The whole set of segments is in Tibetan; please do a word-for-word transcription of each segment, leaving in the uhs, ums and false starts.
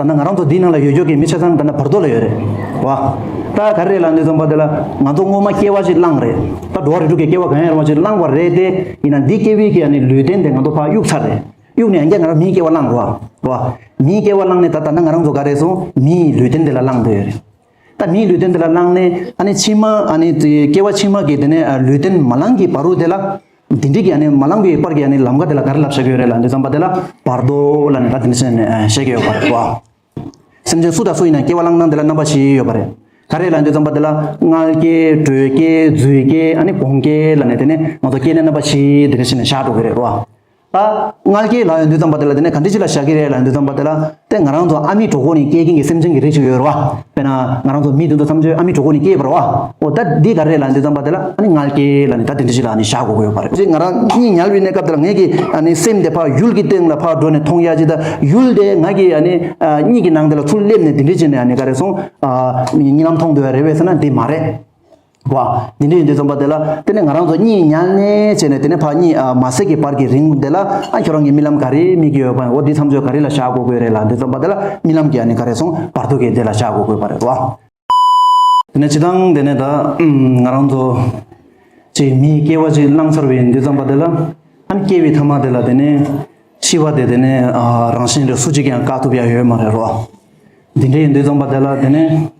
ན་ང་རང་ཚོ་འདི་ནང་ལ་ཡོད་རྒྱུ་གི་མི་ཆ་ཚང་ད་ནི་བར་དོ་ལ་ཡོད་རེད་བ། ད་ག་རེ་ལབ་དུས་ཙམ་པ་དེ་ལ་ང་ཚོ་སྔོན་མ་སྐྱེ་བ་ཞིག་བླངས་རེད། ད་འགྲོ་བ་རིགས་དྲུག་གི་སྐྱེ་བ་གང་ཡང་རུང་བ་ཞིག་བླངས་པ་རེད་དེ། ཡིན་ན་འདི་སྐྱེ་བའི་གི་ཨ་ནི་ལུས་རྟེན་དེ་ང་ཚོ་ཕར་གཡུག་ཚར་རེད། གཡུག་ནས་ཡང་བསྐྱར་ང་རང་མིའི་སྐྱེ་བ་བླངས་རེད་བ། མིའི་སྐྱེ་བ་བླངས་ནས་ད་ད་ནི་ང་རང་ཚོ་ག་རེ་སོང་མིའི་ལུས་རྟེན་དེ་ལ་བླངས་བསྡད་ཡོད་རེད། ད་མིའི་ལུས་རྟེན་དེ་ལ་བླངས་ནས་ཨ་ནི་ཕྱི་མ་ཨ་ནི་དེ་སྐྱེ་བ་ཕྱི་མ་གི་དེ་ནས་ལུས་རྟེན་མ་བླངས་ཀྱི་བར་དུ་དེ་ལ། འདི་འདྲའི་གི་ཨ་ནི་མ་བླངས་པའི་བར་གྱི་ཨ་ནི་ལམ་ཁ་དེ་ལ་ག་རེ་ལབ་བྱ་གི་ཡོད་རེད་ལབ་དུས་ཙམ་པ་དེ་ལ་བར་དོ་ལབ་ནས་ད་དེ་འདྲ་བྱས་ནས་བཤད་ཀྱི་ཡོད་པ་རེད་བ། སེམས་ཅན་སུ་དང་སུ་ཡིན་ན་སྐྱེ་བ་བླངས་སྟངས་དེ་ལ་རྣམ་པ་བཞི་ཡོད་པ་རེད། ག་རེ་ལབ་དུས་ཙམ་པ་དེ་ལ་མངལ་སྐྱེས་དྲོད་སྐྱེས་རྫུས་སྐྱེས་ཨ་ནི་སྒོང་སྐྱེས་ལབ་ནས་དེ་ནས་ང་ཚོ་སྐྱེ་གནས་རྣམ་པ་བཞི་དེ་འདྲ་བྱས་ནས་བཞག་འགྲོ་གི་རེད་བ། ད་མངལ་སྐྱེས་ལབ་ཡོང་དུས་ཙམ་པ་དེ་ལ་དེ་ནས་ག་འདྲ་ཅིག་ལ་བཞག་གི་རེད་ལབ་དུས་ཙམ་པ་དེ་ལ་དེ་ང་རང་ཚོ་ཨ་མའི་གྲོད་ཁོག་ནས་སྐྱེས་མཁན་གྱི་སེམས་ཅན་གྱི་རིགས་ཅིག་ཡོད་རེད་བ། དཔེར་ན་ང་རང་ཚོ་མི་དེ་ཚོ་ཐམས་ཅད་ཨ་མའི་གྲོད་ཁོག་ནས་སྐྱེས་པ་རེད་བ། འོ་ད་འདི་ག་རེད་ལབ་དུས་ཙམ་པ་དེ་ལ་ཨ་ནི་མངལ་སྐྱེས་ལབ་ནས་ད་དེ་འདྲ་ཅིག་ལ་ཨ་ནི་བཞག་དགོས་ཀྱི་ཡོད་པ་རེད། ཅིག་ང་རང་གཉིད་ཉལ་བའི་གནས་སྐབས་དེ་ལ་ངེད་ཀྱི་ཨ་ནི་སེམས་དེ་ཕར་ཡུལ་གྱི་སྟེང་ལ་ཕར་འགྲོ་ནས་མཐོང་ཡ་ཅིག་ད་ཡུལ་དེ་ང་གི་ཨ་ནི་གཉིད་ཀྱི་ནང་དེ་ལ་ཚུར་སླེབས་ནས་དེ་འདྲ་བྱས་ནས་ཨ་ནི་ག་རེ་སོང་གཉིད་ལམ་མཐོང་སྡོད་ཡ་རེད་བས་ཟེར་ན་འདི་མ་རེད། བ། འདི་འདྲ་ཡིན་དུས་ཙམ་པ་དེ་ལ་དེ་ནས་ང་རང་ཚོ་གཉིད་ཉལ་ནས་བྱས་ནས་དེ་ནས་ཕར་གཉིད་ཨ་མ་སད་ཀྱི་བར་གྱི་རིང་དེ་ལ་ཨ་ཁྱོད་རང་གིས་རྨི་ལམ་ག་རེ་རྨི་གི་ཡོད་པ་འོ་འདི་མཚམས་ཚོད་ག་རེ་ལ་བཞག་དགོས་ཀྱི་རེད་ལབ་དུས་ཙམ་པ་དེ་ལ་རྨི་ལམ་གྱི་ཨ་ནི་ག་རེ་སོང་བར་དོ་གི་དེ་ལ་བཞག་དགོས་ཀྱི་ཡོད་པ་རེད་བ། དེ་ནས་སྤྱི་བཏང་དེ་ནས་ད་ང་རང་ཚོ་ཅིག་མིའི་སྐྱེ་བ་ཅིག་བླངས་ཚར་བའི་དུས་ཙམ་པ་དེ་ལ་ཨ་ནི་སྐྱེ་བའི་མཐའ་མ་དེ་ལ་དེ་ནས་ཤི་བ་དེ་དེ་ནས་ཨ་རང་བཞིན་རེད། སུ་གཅིག་ཀྱང་བཀག་ཐུབ་ཡ་ཡོད་མ་རེད་རོ། འདི་འདྲ་ཡིན་དུས་ཙམ་པ་དེ་ལ་དེ་ནས་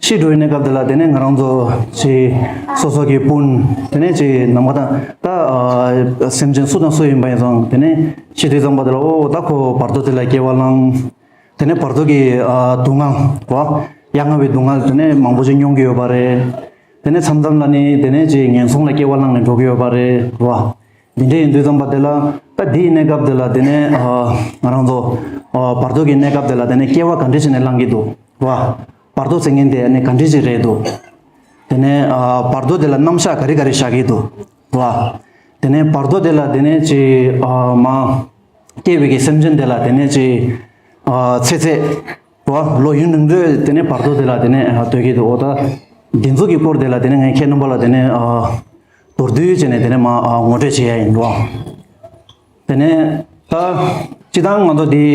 ཤི་འགྲོ་བའི་གནས་སྐབས་དེ་ལ་དེ་ནས་ང་རང་ཚོ་ཅིག་སོ་སོ་གི་སྤུན་དེ་ནས་ཅིག་ནམ་མཁའ་དང་ད་ཨ་སེམས་ཅན་སུ་དང་སུ་ཡིན་པ་ཡིན་ཙང་དེ་ནས་ཤི་དུས་ཙམ་པ་དེ་ལ་ཨོ་ད་ཁོ་བར་དོ་དེ་ལ་སྐྱེ་བ་བླངས། དེ་ནས་བར་དོ་གི་ཨ་སྡུག་བསྔལ་གོ་ཡ་ང་བའི་སྡུག་བསྔལ་དེ་ནས་མང་པོ་ཅིག་མྱོང་གི་ཡོད་པ་རེད། དེ་ནས་མཚམས་མཚམས་ལ་ནི་དེ་ནས་ཅིག་ངན་སོང་ལ་སྐྱེ་བ་བླངས་ནས་འགྲོ་གི་ཡོད་པ་རེད་གོ། འདི་འདྲ་ཡིན་དུས་ཙམ་པ་དེ་ལ་ད་འདིའི་གནས་སྐབས་དེ་ལ་དེ་ནས་ཨ་ང་རང་ཚོ་ཨ་བར་དོ་གི་གནས་སྐབས་དེ་ལ་དེ་ནས་སྐྱེ་བ་ག་འདྲ་བྱས་ནས་བླང་གི་འདུག་བ། བར་དོ་ཟེར་མཁན་དེ་ནི་ག་འདྲ་ཅིག་རེད་འདུག་དེ་ནས་ཨ་བར་དོ་དེ་ལ་རྣམ་གཞག་ག་རེ་ག་རེ་བཞག་གི་འདུག་བ། དེ་ནས་བར་དོ་དེ་ལ་དེ་ནས་ཅིག་ཨ་མ་སྐྱེ་བའི་གི་སེམས་ཅན་དེ་ལ་དེ་ནས་ཅིག་ཨ་ཚེ་ཚད་བ་ལོ་ཡུན་རིང་པོས་དེ་ནས་བར་དོ་དེ་ལ་དེ་ནས་ཨ་སྡོད་ཀྱི་འདུག་འོ་ད་འདི་ཚོ་གི་སྐོར་དེ་ལ་དེ་ནས་ངས་ཁྱེད་རྣམ་པ་ལ་དེ་ནས་ཨ་མདོར་བསྡུས་བྱས་ནས་དེ་ནས་མ་ཨ་ངོ་སྤྲོད་བྱེད་ཡ་ཡིན་རོ། དེ་ནས་ད་སྤྱི་བཏང་ང་ཚོ་འདི་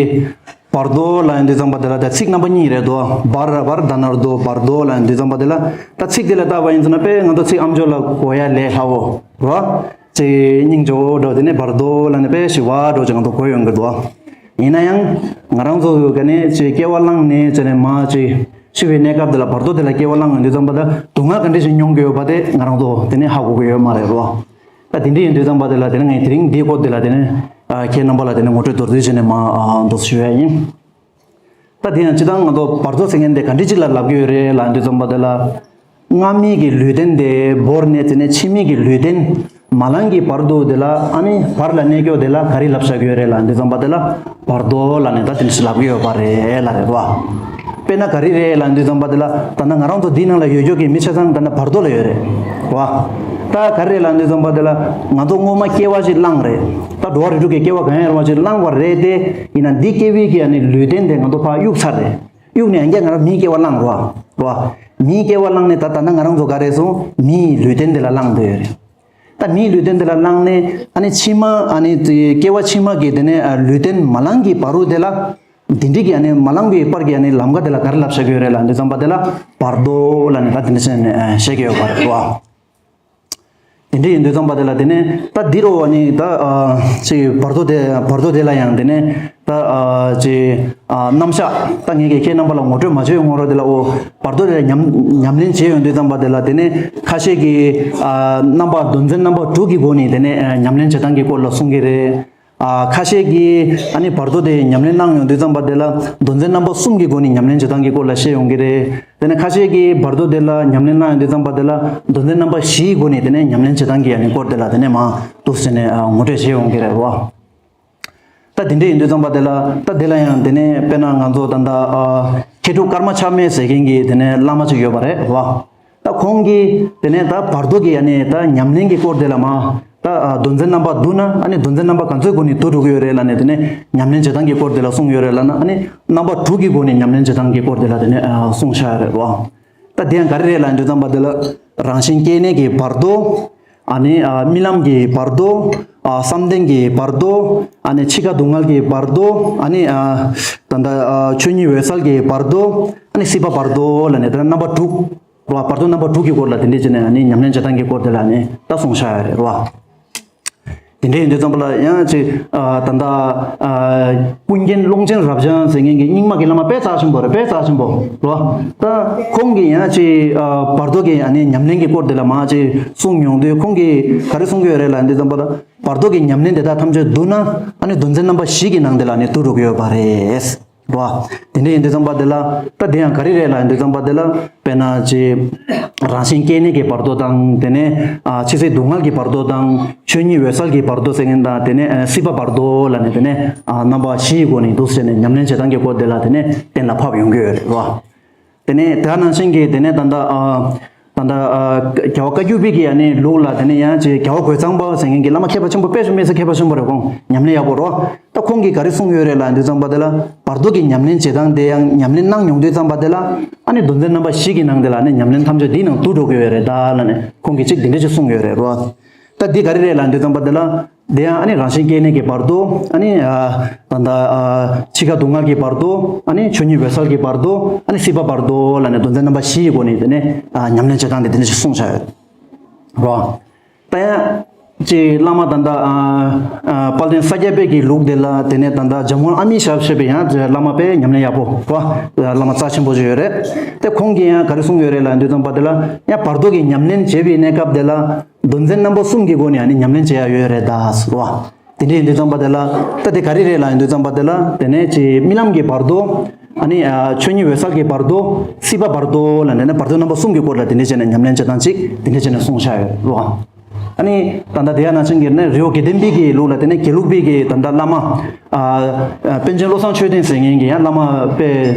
བར་དོ་ལབ་ཡོང་དུས་ཙམ་པ་དེ་ལ་ད་ཚིག་རྣམ་པ་གཉིས་རེད་དོ། བར་ར་བར་ད་ན་རོ་དོ་བར་དོ་ལབ་ཡོང་དུས་ཙམ་པ་དེ་ལ་ད་ཚིག་དེ་ལ་བལྟས་པ་ཡིན་ཟེར་ན་དཔེ་ང་ཚོ་ཚིག་ཨམ་ཅོག་ལ་གོ་ཡ་ལས་སླ་བོ་རོ། ཅིག་སྙིང་རྗེ་བོ་འདྲ་དེ་ནས་བར་དོ་ལབ་ནས་དཔེ་ཞི་བ་འདྲ་ཅིག་ང་ཚོ་གོ་ཡོང་གི་འདུག་ཡིན་ན་ཡང་ང་རང་ཚོ་ག་ནས་ཅིག་སྐྱེ་བ་བླངས་ནས་ཅི་ནས་མ་ཅིག་ཤི་བའི་གནས་སྐབས་དེ་ལ་བར་དོ་དེ་ལ་སྐྱེ་བ་བླངས་ཡོང་དུས་ཙམ་པ་ད་སྡུག་བསྔལ་ག་འདྲ་ཞིག་མྱོང་གི་ཡོད་པ་དེ་ང་རང་ཚོ་དེ་ནས་ཧ་གོ་གི་ཡོད་མ་རེད་རོ། ད་དེ་འདྲ་ཡིན་དུས་ཙམ་པ་དེ་ལ་དེ་ནས་ངས་དེ་རིང་འདིའི་སྐོར་དེ་ལ་དེ་ནས་ཨ་ཁྱེད་རྣམ་པ་ལ་དེ་ནས་ངོ་སྤྲོད་མདོར་བསྡུས་བྱས་ནས་མ་ཨ་འདུག་ཞུ་ཡ་ཡིན། ད་དེ་ཡང་སྤྱི་བཏང་ང་ཚོ་བར་དོ་ཟེར་མཁན་དེ་ག་འདྲ་ཅིག་ལ་ལབ་ཀྱི་ཡོད་རེད་ལབ་དུས་ཙམ་པ་དེ་ལ། སྔ་མའི་གི་ལུས་རྟེན་དེ་བོར་ནས་དེ་ནས་ཕྱི་མའི་གི་ལུས་རྟེན་མ་བླངས་ཀྱི་བར་དུ་དེ་ལ་ཨ་ནི་བར་ལ་གནས་སྐྱོ་དེ་ལ་ག་རེ་ལབ་བཞག་གི་ཡོད་རེད་ལབ་དུས་ཙམ་པ་དེ་ལ་བར་དོ་ལབ་ནས་ད་དེ་འདྲ་ཞིག་ལབ་ཀྱི་ཡོད་པ་རེད་ལབ་རེད་བ། དཔེར་ན་ག་རེ་རེད་ལབ་དུས་ཙམ་པ་དེ་ལ་ད་ལྟ་ང་རང་ཚོ་འདིའི་ནང་ལ་ཡོད་རྒྱུ་གི་མི་ཆ་ཚང་ད་ལྟ་བར་དོ་ལ་ཡོད་རེད་བ། ད་ག་རེ་རེད་ལབ་དུས་ཙམ་པ་དེ་ལ་ང་ཚོ་སྔོན་མ་སྐྱེ་བ་ཞིག་བླངས་རེད། ད་འགྲོ་བ་རིགས་དྲུག་གི་སྐྱེ་བ་གང་ཡང་རུང་བ་ཞིག་བླངས་པ་རེད་དེ། ཡིན་ན་འདི་སྐྱེ་བའི་གི་ཨ་ནི་ལུས་རྟེན་དེ་ང་ཚོ་ཕར་གཡུག་ཚར་རེད། གཡུག་ནས་ཡང་བསྐྱར་ང་རང་མིའི་སྐྱེ་བ་བླངས་རོ། རོ། མིའི་སྐྱེ་བ་བླངས་ནས་ད་ད་ལྟ་ང་རང་ཚོ་ག་རེ་སོང་མིའི་ལུས་རྟེན་དེ་ལ་བླངས་བསྡད་ཡོད་རེད། ད་མིའི་ལུས་རྟེན་དེ་ལ་བླངས་ནས་ཨ་ནི་ཕྱི་མ་ཨ་ནི་དེ་སྐྱེ་བ་ཕྱི་མ་གི་དེ་ནས་ཨ་ལུས་རྟེན་མ་བླངས་ཀྱི་བར་དུ་དེ་ལ། འདི་འདྲའི་གི་ཨ་ནི་མ་བླངས་པའི་བར་གྱི་ཨ་ནི་ལམ་ཁ་དེ་ལ་ག་རེ་ལབ་བཞག་གི་ཡོད་རེད་ལབ་དུས་ཙམ་པ་དེ་ལ་བར་དོ་ལབ་ནས་ད་དེ་འདྲ་བྱས་ནས་ཨ་བཤད་ཀྱི་ཡོད་པ་རེད་བ། དེ་འདྲ་ཡིན་དུས་ཙམ་པ་དེ་ལ་དེ་ནས་ད་འདི་རུ་བ་ནི་ད་ཨ་ཅིག་བར་དོ་དེ་བར་དོ་དེ་ལ་ཡང་དེ་ནས་ད་ཨ་ཅིག་ཨ་རྣམ་གཞག་ད་ངས་ཀྱིས་ཁྱེད་རྣམ་པ་ལ་ངོ་སྤྲོད་མ་བྱས་ཡོང་ངོ་རོ་དེ་ལ་འོ་བར་དོ་དེ་ལ་ཉམས་ཉམས་ལེན་བྱས་ཡོང་དུས་ཙམ་པ་དེ་ལ་དེ་ནས་ཁ་ཤས་ཀྱིས་ཨ་རྣམ་པ་དོན་ཚན་རྣམ་པ་དྲུག་གི་སྒོ་ནས་དེ་ནས་ཨ་ཉམས་ལེན་བྱེད་སྟངས་ཀྱི་སྐོར་ལ་གསུང་གི་རེད། ཨ་ཁ་ཤས་ཀྱིས་ཨ་ནི་བར་དོ་དེ་ཉམས་ལེན་གནང་ཡོང་དུས་ཙམ་པ་དེ་ལ་དོན་ཚན་རྣམ་པ་གསུམ་གྱི་སྒོ་ནས་ཉམས་ལེན་བྱེད་སྟངས་ཀྱི་སྐོར་ལ་བཤད་ཡོང་གི་རེད། དེ་ནས་ཁ་ཤས་ཀྱིས་བར་དོ་དེ་ལ་ཉམས་ལེན་གནང་ཡོང་དུས་ཙམ་པ་དེ་ལ་དོན་ཚན་རྣམ་པ་བཞིའི་སྒོ་ནས་དེ་ནས་ཉམས་ལེན་བྱེད་སྟངས་ཀྱི་ཨ་ནི་སྐོར་དེ་ལ་དེ་ནས་མ་འདུག་ཟེར་ནས་ཨ་ངོ་སྤྲོད་བྱེད་ཡོང་གི་རེད་བ། ད་དེ་འདྲ་ཡིན་དུས་ཙམ་པ་དེ་ལ་ད་དེ་ལ་ཡང་དེ་ནས་དཔེར་ན་ང་ཚོ་ད་ལྟ་ཨ་མཁས་གྲུབ་ཀརྨ་ཆགས་མེད་ཟེར་མཁན་གྱི་དེ་ནས་བླ་མ་ཅིག་ཡོད་པ་རེད་བ། ད་ཁོང་གིས་དེ་ནས་ད་བར་དོ་གི་ཨ་ནི་ད་ཉམས་ལེན་གྱི་སྐོར་དེ་ལ་མ་ད་ཨ་དོན་ཚན་རྣམ་པ་བསྡུ་ན་ཨ་ནི་དོན་ཚན་རྣམ་པ་ག་ཚོད་སྒོ་ནས་བསྡུ་འགྲོ་གི་ཡོད་རེད་ལབ་ནས་དེ་ནས་ཉམས་ལེན་བྱེད་སྟངས་ཀྱི་སྐོར་དེ་ལ་གསུངས་ཡོད་རེད་ལབ་ན་ཨ་ནི་རྣམ་པ་དྲུག་གི་སྒོ་ནས་ཉམས་ལེན་བྱེད་སྟངས་ཀྱི་སྐོར་དེ་ལ་དེ་ནས་ཨ་གསུངས་བཞག་ཡོད་རེད་བ། ད་དེ་ཡང་ག་རེ་རེད་ལབ་དུས་ཙམ་པ་དེ་ལ་རང་བཞིན་སྐྱེ་གནས་ཀྱི་བར་དོ། ཨ་ནི་ཨ་རྨི་ལམ་གྱི་བར་དོ། ཨ་བསམ་གཏན་གྱི་བར་དོ། ཨ་ནི་འཆི་ཁ་སྡུག་བསྔལ་གྱི་བར་དོ། ཨ་ནི་ཨ་ད་ལྟ་ཨ་ཆོས་ཉིད་འོད་གསལ་གྱི་བར་དོ། ཨ་ནི་སྲིད་པ་བར་དོ་ལ་ནི་དེ་ལ་རྣམ་པ་དྲུག་རོ། བར་དོ་རྣམ་པ་དྲུག་གི་སྐོར་ལ་དེ་འདྲས་བྱས་ནས་ཨ་ནི་ཉམས་ལེན་བྱེད་སྟངས་ཀྱི་སྐོར་དེ་ལ་ནི་ད་གསུངས་བཞག་ཡོད་རེད་རོ། དེ་འདྲས་ཡིན་དུས་ཙམ་པ་ལ་ཡང་ཅིག་ཨ་ད་ལྟ་ཨ་ཀུན་མཁྱེན་ཀློང་ཆེན་རབ་འབྱམས་ཟེར་མཁན་གྱི་རྙིང་མ་གི་བླ་མ་དཔེ་རྩ་ཆེན་པོ་རེད། དཔེ་རྩ་ཆེན་པོ་རོ། ད་ཁོང་གིས་ཡང་ཅིག་ཨ་བར་དོ་གི་ཨ་ནི་ཉམས་ལེན་གྱི་སྐོར་དེ་ལ་མར་ཅིག་གསུངས་མྱོང་དུས་ཁོང་གིས་ག་རེ་གསུང་གི་ཡོད་རེད་ལབ་དུས་ཙམ་པ་ལ་བར་དོ་གི་ཉམས་ལེན་དེ་དག་ཐམས་ཅད་བསྡུ་ན་ཨ་ནི་དོན་ཚན་རྣམ་པ་བཞི་གི་ནང་དེ་ལ་ནི་བསྡུ་འགྲོ་གི་ཡོད་པ་རེད། རོ། དེ་འདྲ་ཡིན་དུས་ཙམ་པ་དེ་ལ་ད་དེ་ཡང་ག་རེ་རེད་ལབ་ཡིན་དུས་ཙམ་པ་དེ་ལ་དཔེར་ན་ཅིག་རང་བཞིན་སྐྱེ་གནས་ཀྱི་བར་དོ་དང་དེ་ནས་ཨ་འཆི་ཚེ་སྡུག་བསྔལ་གྱི་བར་དོ་དང་ཆོས་ཉིད་འོད་གསལ་གྱི་བར་དོ་ཟེར་མཁན་དང་དེ་ནས་ཨ་སྲིད་པ་བར་དོ་ལ་ནི་དེ་ནས་ཨ་རྣམ་པ་བཞི་ཡི་སྒོ་ནས་འདུག་ཟེར་ནས་ཉམས་ལེན་བྱེད་སྟངས་ཀྱི་སྐོར་དེ་ལ་དེ་ནས་གཏན་ལ་ཕབ་ཡོང་གི་ཡོད་རེད་རོ། དེ་ནས་དེ་ནང་བཞིན་གྱི་དེ་ནས་ད་ལྟ་ཨ་ད་ལྟ་ཨ་རྒྱལ་བ་བཀའ་བརྒྱུད་པའི་གི་ཨ་ནི་ལུགས་ལ་དེ་ནས་ཡང་ཅིག་རྒྱལ་བ་རྒོད་ཚང་པ་ཟེར་མཁན་གྱི་བླ་མ་མཁས་པ་ཆེན་པོ་དཔེ་ཆ་མི་སྲིད་མཁས་པ་ཆེན་པོ་རེད། ཁོང་ཉམས་ལེན་ཡག་པོ་རོ། ད་ཁོང་གིས་ག་རེ་གསུངས་ཡོད་རེད་ལབ་དུས་ཙམ་པ་དེ་ལ་བར་དོ་གི་ཉམས་ལེན་བྱེད་སྟངས་དེ་ཡང་ཉམས་ལེན་གནང་མྱོང་དུས་ཙམ་པ་དེ་ལ་ཨ་ནི་དོན་ཚན་རྣམ་པ་བཞི་གི་ནང་དེ་ལ་ཨ་ནི་ཉམས་ལེན་ཐམས་ཅད་འདིའི་ནང་བསྡུ་འགྲོ་གི་ཡོད་རེད་ད་ལབ་ནས་ཁོང་གིས་གཅིག་འདི་འདྲ་ཅིག་གསུངས་ཡོད་རེད་རོ། ད་འདི་ག་རེ་རེད་ལབ་དུས་ཙམ་པ་དེ་ལ་དེ་ཡང་ཨ་ནི་རང་བཞིན་སྐྱེ་གནས་ཀྱི་བར་དོ། ཨ་ནི་ཨ་ད་ལྟ་ཨ་འཆི་ཁ་སྡུག་བསྔལ་གྱི་བར་དོ། ཨ་ནི་ཆོས་ཉིད་འོད་གསལ་གྱི་བར་དོ། ཨ་ནི་སྲིད་པ་བར་དོ་ལབ་ནས་དོན་ཚན་རྣམ་པ་བཞི་ཡི་སྒོ་ནས་དེ་ནས་ཨ་ཉམས་ལེན་བྱེད་སྟངས་དེ་འདི་འདྲ་ཞིག་གསུངས་བཞག་ཡོད་རོ། ད་ཡང་ཅིག་བླ་མ་ད་ལྟ་ཨ་ཨ་དཔལ་ལྡན་ས་སྐྱ་པའི་གི་ལུགས་དེ་ལ་དེ་ནས་ད་ལྟ་འཇམ་མགོན་ཨ་མྱེས་ཞབས་ཞུས་པའི་ཡང་བླ་མ་དཔེ་ཉམས་ལེན་ཡག་པོ་རོ། བླ་མ་རྩ་ཆེན་པོ་ཞིག་ཡོད་རེད། དེ་ཁོང་གིས་ཡང་ག་རེ་གསུངས་ཡོད་རེད་ལབ་དུས་ཙམ་པ་དེ་ལ་ཡང་བར་དོ་གི་ཉམས་ལེན་བྱེད་པའི་གནས་སྐབས་དེ་ལ། དོན་ཚན་རྣམ་པ་གསུམ་གྱི་སྒོ་ནས་ཨ་ནི་ཉམས་ལེན་བྱེད་ཡ་ཡོད་རེད་ད་ཟེར་བ། དེ་འདྲ་ཡིན་དུས་ཙམ་པ་དེ་ལ་ད་དེ་ག་རེ་རེད་ལབ་ཡིན་དུས་ཙམ་པ་དེ་ལ་དེ་ནས་ཅིག་རྨི་ལམ་གྱི་བར་དོ། ཨ་ནི་ཨ་ཆོས་ཉིད་འོད་གསལ་གྱི་བར་དོ། སྲིད་པ་བར་དོ་ལ་འདྲ་ན་བར་དོ་རྣམ་པ་གསུམ་གྱི་སྐོར་ལ་དེ་འདྲ་བྱས་ནས་ཉམས་ལེན་བྱེད་སྟངས་ཅིག་དེ་འདྲ་བྱས་ནས་གསུངས་བཞག་ཡོད་རེད་བ། ཨ་ནི་ད་ལྟ་དེ་ཡ་ནང་བཞིན་གྱི་ནས་རི་བོ་དགེ་ལྡན་པའི་གི་ལུགས་ལ་དེ་ནས་དགེ་ལུགས་པའི་གི་ད་ལྟ་བླ་མ་ཨ་ཨ་པཎ་ཆེན་བློ་བཟང་ཆོས་ལྡན་ཟེར་མཁན་གྱི་ཡང་བླ་མ་དཔེ་